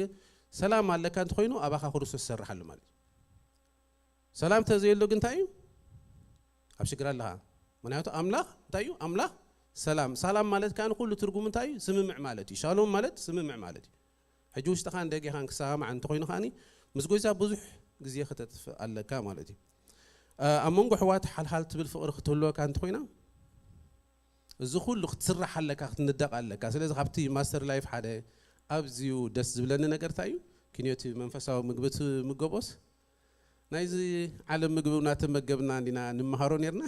ሰላም ኣለካ እንተኾይኑ፣ ኣባኻ ክርስቶስ ይሰርሕ ኣሎ ማለት እዩ። ሰላም ተዘየሎ ግን እንታይ እዩ? ኣብ ሽግር ኣለኻ። ምኽንያቱ ኣምላኽ እንታይ እዩ? ኣምላኽ ሰላም። ሰላም ማለት ከኣ ንኹሉ ትርጉም እንታይ እዩ? ስምምዕ ማለት እዩ። ሻሎም ማለት ስምምዕ ማለት እዩ። ሕጂ ውሽጥኻን ደጌኻን ክሰማማዕ እንተኾይኑ ከኣኒ ምስ ጎይታ ብዙሕ ግዜ ክተጥፍእ ኣለካ ማለት እዩ። እ፣ ኣብ መንጎ ኣሕዋት ሓልሓል ትብል ፍቕሪ ክትህልወካ እንተኾይና፣ እዚ ኩሉ ክትስራሕ ኣለካ፣ ክትንደቕ ኣለካ። ስለዚ ካብቲ ማስተር ላይፍ ሓደ ኣዝዩ ደስ ዝብለኒ ነገር እንታይ እዩ? ክንዮቲ መንፈሳዊ ምግቢ ትምገቦስ ናይዚ ዓለም ምግቢ እናተመገብና እንዲና ንመሃሮ ኔርና።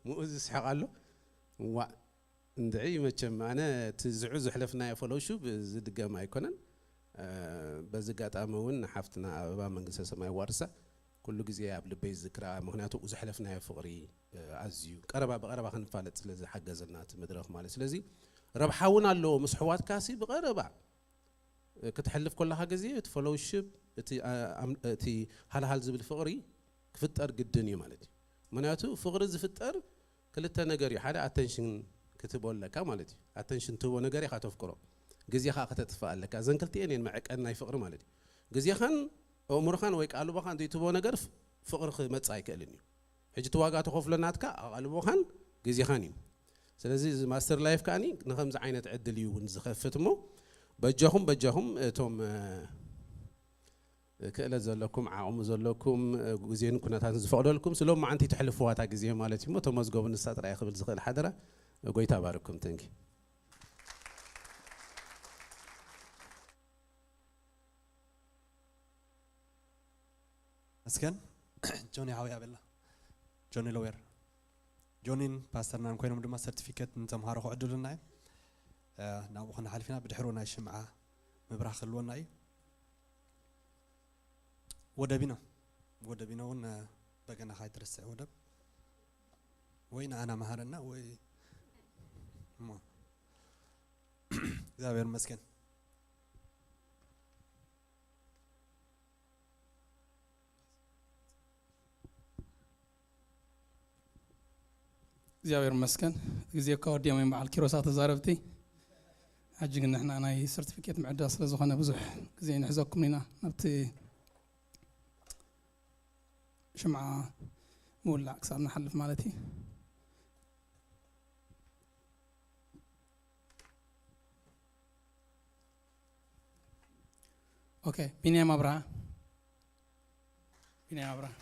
ምኡ ዝስሕቕ ኣሎ። ዋእ፣ እንድዒ መቸም ኣነ እቲ ዝዑ ዘሕለፍናዮ ፈሎውሺፕ ዝድገም ኣይኮነን። እ፣ በዚ ኣጋጣሚ እውን ንሓፍትና ኣበባ መንግስተ ሰማይ ዋርሳ ኩሉ ግዜ ኣብ ልበይ ዝዝክራ፣ ምኽንያቱ ዘሕለፍናዮ ፍቕሪ፣ እ፣ ኣዝዩ ቀረባ ብቐረባ ክንፋለጥ ስለ ዝሓገዘና እቲ መድረኽ ማለት። ስለዚ ረብሓ እውን ኣለዎ፣ ምስ ኣሕዋትካሲ ብቐረባ፣ እ፣ ክትሕልፍ ከለኻ ግዜ እቲ ፈሎውሺፕ፣ እቲ፣ እ፣ ኣም-፣ እቲ ሃልሃል ዝብል ፍቕሪ ክፍጠር ግድን እዩ ማለት እዩ። ምኽንያቱ ፍቕሪ ዝፍጠር ክልተ ነገር እዩ። ሓደ ኣተንሽን ክትህቦ ኣለካ ማለት እዩ። ኣተንሽን ትህቦ ነገር ኢኻ ተፍቅሮ። ግዜ ኸኣ ከተጥፍእ ኣለካ። እዘን ክልቲኤን እየን መዐቀኒ ናይ ፍቕሪ ማለት እዩ። ግዜኻን ኣእምሮኻን ወይ ቃልቦኻን ዘይትህቦ ነገር ፍ-፣ ፍቕሪ ክመጽእ ኣይክእልን እዩ። ሕጂ እቲ ዋጋ ተኸፍሎ ናትካ ኣቓልቦኻን ግዜኻን እዩ። ስለዚ እዚ ማስተር ላይፍ ከኣኒ ንኸምዚ ዓይነት ዕድል እዩ እውን ዝኸፍት እሞ በጃኹም፣ በጃኹም እቶም፣ እ፣ ክእለት ዘለኩም፣ ዓቕሚ ዘለኩም፣ ግዜን ኩነታትን ዝፈቕደልኩም፣ ስለ መዓንቲ ተሕልፍዋ እታ ግዜ ማለት እዩ። እሞ ተመዝገቡ፣ ንሳ ጥራይ ክብል ዝኽእል ሓደራ። ጎይታ ባርኩም። ተንኪ። መስገን። ጆኒ ሓወይ ኣበላ። ጆኒ ሎዌር። ጆኒን ፓስተርናን ኮይኖም ድማ ሰርቲፊኬት ንተምሃሮ ክዕድሉና እዮም። እ፣ ናብኡ ክንሓልፍ ኢና። ብድሕሩ ናይ ሽምዓ ምብራህ ክህልወና እዩ። ወደቢኖ፣ ወደቢኖ እውን፣ እ፣ በገናኻ ኣይትረስዕ ወደብ። ወይ ንኣና መሃረና ወይ እሞ። እግዚኣብሔር ይመስገን። እግዚኣብሔር ይመስገን። ግዜ እኳ ወዲኦም እዮም በዓል ኪሮሳ ተዛረብቲ። ሕጂ ግን ንሕና ናይ ሰርቲፊኬት ምዕዳ ስለ ዝኾነ ብዙሕ ግዜ ንሕዘኩም ኢና ናብቲ ሽምዓ ምውላዕ ክሳብ ንሓልፍ ማለት እዩ። ኦኬ፣ ቢንያም ኣብርሃ። ቢንያም ኣብርሃ።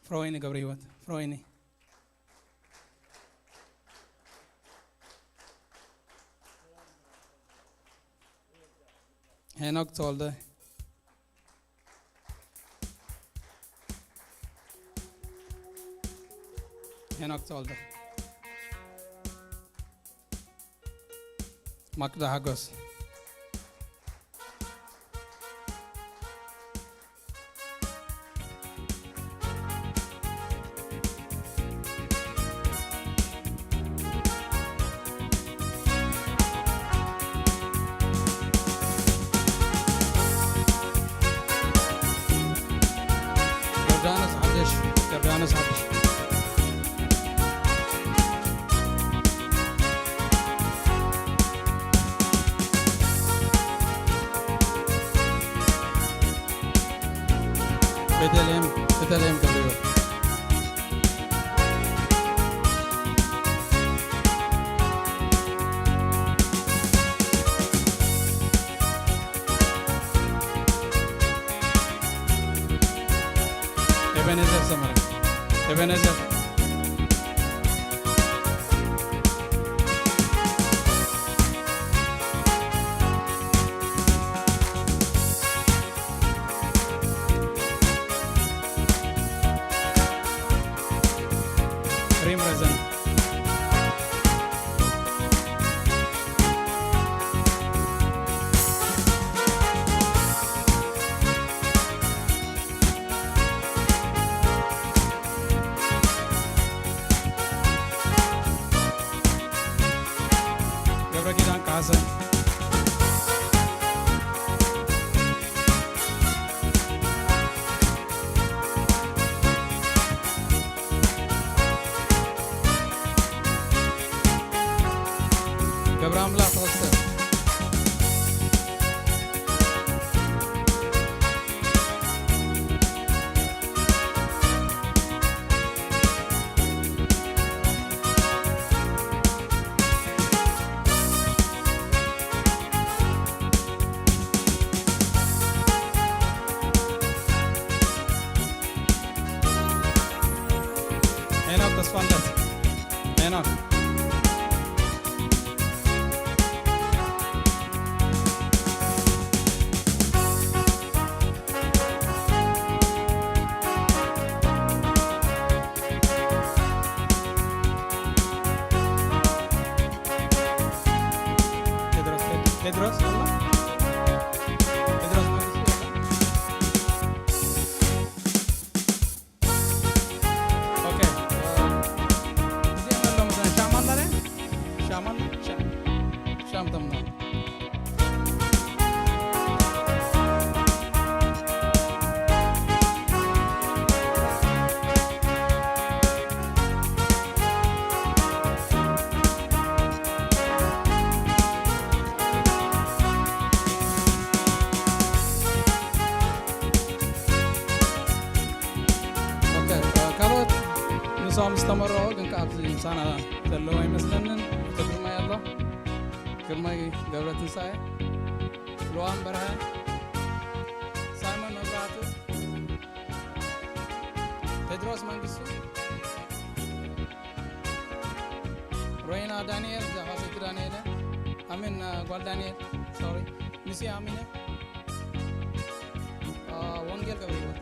ፍረወይኒ ገብረ ህይወት። ፍረወይኒ። ሄኖክ ተወልደ። ሄኖክ ተወልደ። ማክዳ ሓጎስ። ዮርዳኖስ ሓድሽ፣ ዮርዳኖስ ሓድሽ። ቤተልሔም፣ ቤተልሔም ገብረሕይወት። ኤቤኔዘር ሰመረ። ኤቤኔዘር። ሪም ረዘነ። ገብረ ኪዳን ካሕሰ። ገብረ ኣምላኽ ተኸስተ። ሄኖክ ተስፋለት። ሄኖክ። ቴድሮስ፣ ቴድሮስ ኣሎ? ቴድሮስ መንግስቱ ኣሎ? ኦኬ፣ እ፣ እዚኦም ኣለዉ መሰለኝ። ሻማ ኣሎ ድዩ? ሻማ ኣሎ? ሻ-፣ ሻም ተምና። ኦኬ፣ እ፣ ካልኦት ንሶም ዝተመረቑ ግን ከኣ ኣብዚ ምሳና ዘለዉ ኣይመስለንን። ኣቶ ግርማይ ኣሎ፣ ግርማይ ገብረትንሳኤ፣ ልዋም በርሀ፣ ሳይሞን መብራህቱ፣ ቴድሮስ መንግስቱ፣ ሮይና ዳንኤል፣ እዛ ኻሰይቲ ዳንኤል፣ ኣሜን፣ እ፣ ጓል ዳንኤል፣ ሶሪ፣ ሚሲ ኣሚነ፣ እ፣ ወንጌል ገብረህይወት።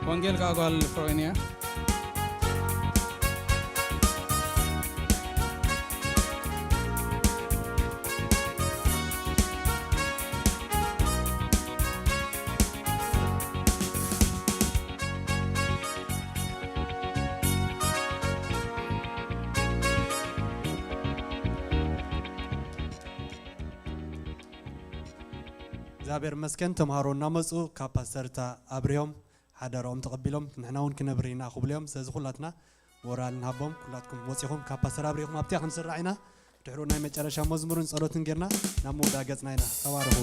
ወንጌል ከኣ ጓል ፍሮይን እያ። እግዚኣብሔር ይመስገን፣ ተምሃሮ እናመፁ ካብ ፓስተር እታ ኣብርዮም ሓደርኦም ተቐቢሎም፣ ንሕና እውን ክነብሪ ኢና ክብሉ እዮም። ስለዚ ኩላትና ሞራል ንሃቦም። ኩላትኩም ወፂኹም ካብ ፓስተር ኣብርይኹም ኣብቲኣ ክንስራዕ ኢና። ድሕሩ ናይ መጨረሻ መዝሙርን ጸሎትን ጌርና ናብ ምውዳእ ገጽና ኢና። ተባረኹ።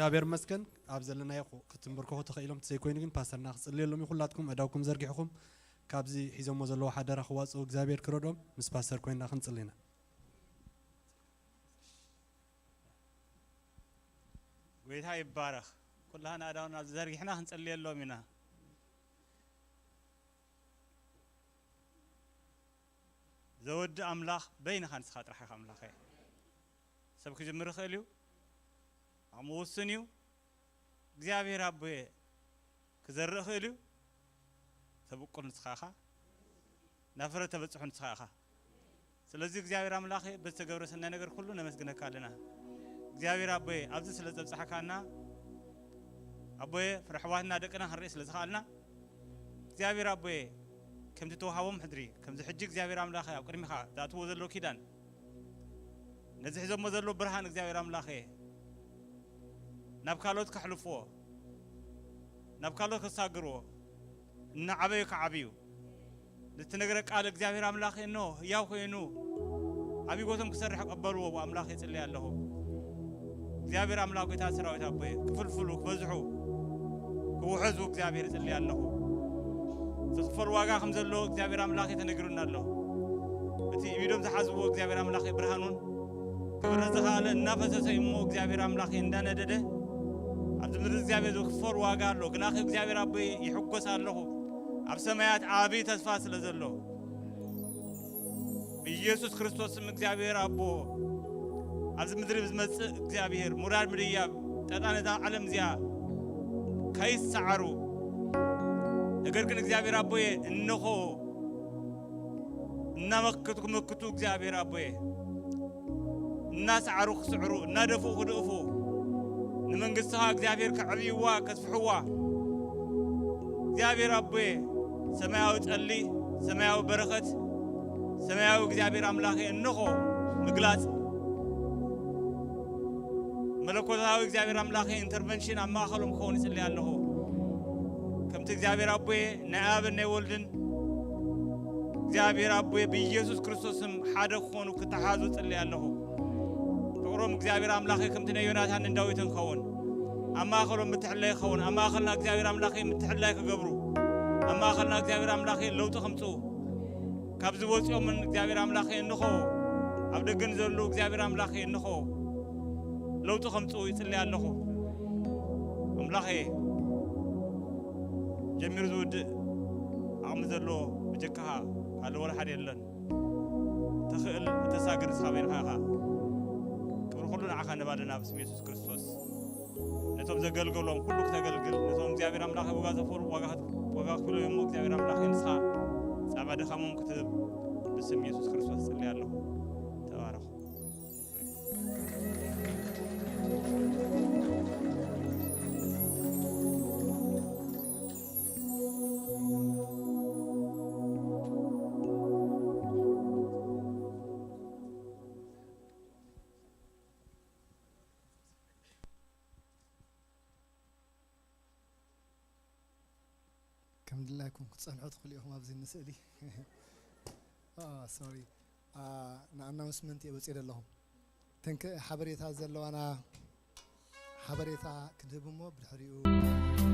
እግዚኣብሔር ይመስገን። ኣብ ዘለናዮ ክተንበርክኹ ተኽኢሎም ተዘይኮይኑ ግን ፓስተርና ክጽልየሎም እዩ። ኩላትኩም ኣእዳውኩም ዘርጊሕኹም ካብዚ ሒዞሞ ዘለዉ ሓደራ ክዋጽኡ እግዚኣብሔር ክረድኦም ምስ ፓስተር ኮይንና ክንጽሊ ኢና። ጎይታ ይባረኽ። ኩላህና ኣእዳውና ዘርጊሕና ክንጽልየሎም ኢና። ዘወዲ ኣምላኽ በይንኻ ንስኻ ጥራሕ ኢኻ ኣምላኸ። ሰብ ክጅምር ይኽእል እዩ፣ ዓቕሙ ውሱን እዩ። እግዚኣብሔር ኣቦየ ክዘርእ ይኽእል እዩ። ተብቁል ንስኻ ኢኻ፣ ናብ ፍረ ተበጽሑ ንስኻ ኢኻ። ስለዚ እግዚኣብሔር ኣምላኸ በዝተገብረ ሰናይ ነገር ኩሉ ነመስግነካ ኣለና። እግዚኣብሔር ኣቦየ ኣብዚ ስለ ዘብጽሓካና ኣቦየ ፍረ ኣሕዋትና ደቅና ክንርኢ ስለ ዝኸኣልና እግዚኣብሔር ኣቦየ ከምቲ ተዋሃቦም ሕድሪ ከምዚ ሕጂ እግዚኣብሔር ኣምላኸ ኣብ ቅድሚኻ ዝኣትዎ ዘሎ ኪዳን ነዚ ሒዞሞ ዘሎ ብርሃን እግዚኣብሔር ኣምላኸ ናብ ካልኦት ከሕልፍዎ ናብ ካልኦት ከሳግርዎ እናዓበዩ ክዓብዩ ንትነግረ ቃል እግዚኣብሔር ኣምላኸ እኖ ህያው ኮይኑ ኣብ ህይወቶም ክሰርሕ ቀበልዎ ኣምላኽ ይጽልይ ኣለኹ። እግዚኣብሔር ኣምላኽ ጎይታ ሰራዊት ኣቦየ ክፍልፍሉ ክበዝሑ ክውሐዙ እግዚኣብሔር ይጽልይ ኣለኹ። ዝኽፈል ዋጋ ከም ዘሎ እግዚኣብሔር ኣምላኽ ተነግሩና ኣሎ። እቲ ኢዶም ዝሓዝዎ እግዚኣብሔር ኣምላኽ ብርሃኑን ክብረ ዝኸኣለ እናፈሰሰ እሞ እግዚኣብሔር ኣምላኽ እንዳነደደ ኣብዚ ምድሪ እግዚኣብሔር ዝኽፈል ዋጋ ኣሎ። ግናኸ እግዚኣብሔር ኣቦየ ይሕጎስ ኣለኹ ኣብ ሰማያት ዓብዪ ተስፋ ስለ ዘሎ ብኢየሱስ ክርስቶስ ስም እግዚኣብሔር ኣቦ ኣብዚ ምድሪ ብዝመጽእ እግዚኣብሔር ሙራድ ምድያብ ጠጣ ነዛ ዓለም እዚኣ ከይሰዓሩ ነገር ግን እግዚኣብሔር ኣቦየ እንኾ እናመክቱ ክመክቱ እግዚኣብሔር ኣቦየ እናሰዓሩ ክስዕሩ እናደፍኡ ክድእፉ ንመንግስትኻ እግዚኣብሔር ከዕብይዋ ከስፍሕዋ እግዚኣብሔር ኣቦየ ሰማያዊ ጸሊ ሰማያዊ በረኸት ሰማያዊ እግዚኣብሔር ኣምላኸ እንኾ ምግላጽ መለኮታዊ እግዚኣብሔር ኣምላኸ ኢንተርቨንሽን ኣብ ማእኸሎም ክኸውን ይጽልይ ኣለኹ። ከምቲ እግዚኣብሔር ኣቦየ ናይ ኣብን ናይ ወልድን እግዚኣብሔር ኣቦየ ብኢየሱስ ክርስቶስም ሓደ ክኾኑ ክተሓዙ ጽልይ ኣለኹ። ፍቕሮም እግዚኣብሔር ኣምላኸ ከምቲ ናይ ዮናታንን ዳዊትን ክኸውን ኣብ ማእኸሎም ምትሕላይ ክኸውን ኣብ ማእኸልና እግዚኣብሔር ኣምላኸ ምትሕላይ ክገብሩ ኣብ ማእኸልና እግዚኣብሔር ኣምላኸ ለውጢ ከምጽኡ ካብ ዝወፅኦምን እግዚኣብሔር ኣምላኸ እንኾ ኣብ ደገ ንዘሉ እግዚኣብሔር ኣምላኸ እንኾ ለውጢ ከምፅኡ ይፅልይ ኣለኹ። ኣምላኸ ጀሚሩ ዝውድእ ዓቕሚ ዘለዎ ብጀካኻ ካልእ ወላ ሓደ የለን። ተኽእል እተሳግር ንስኻ በይንኻ ኢኻ። ክብሪ ኩሉ ንዓኻ ነባልና ብስም የሱስ ክርስቶስ። ነቶም ዘገልገሎም ኩሉ ክተገልግል ነቶም እግዚኣብሔር ኣምላኽ ዋጋ ዘፈሩ ዋጋ ክፍሉ እሞ እግዚኣብሔር ኣምላኽ ንስኻ ጻባ ድኻሞም ክትህብ ብስም የሱስ ክርስቶስ ጽልይ ኣለኹ። ተባረኹ። ከም ድላይኩም ክትጸንሑ ትኽእሉ ኢኹም ኣብዚ ንስእሊ ሶሪ ንኣናውንስመንት እየ ወፅየ ዘለኹም ተንክ ሓበሬታ ዘለዋና ሓበሬታ ክንህብ እሞ ብድሕሪኡ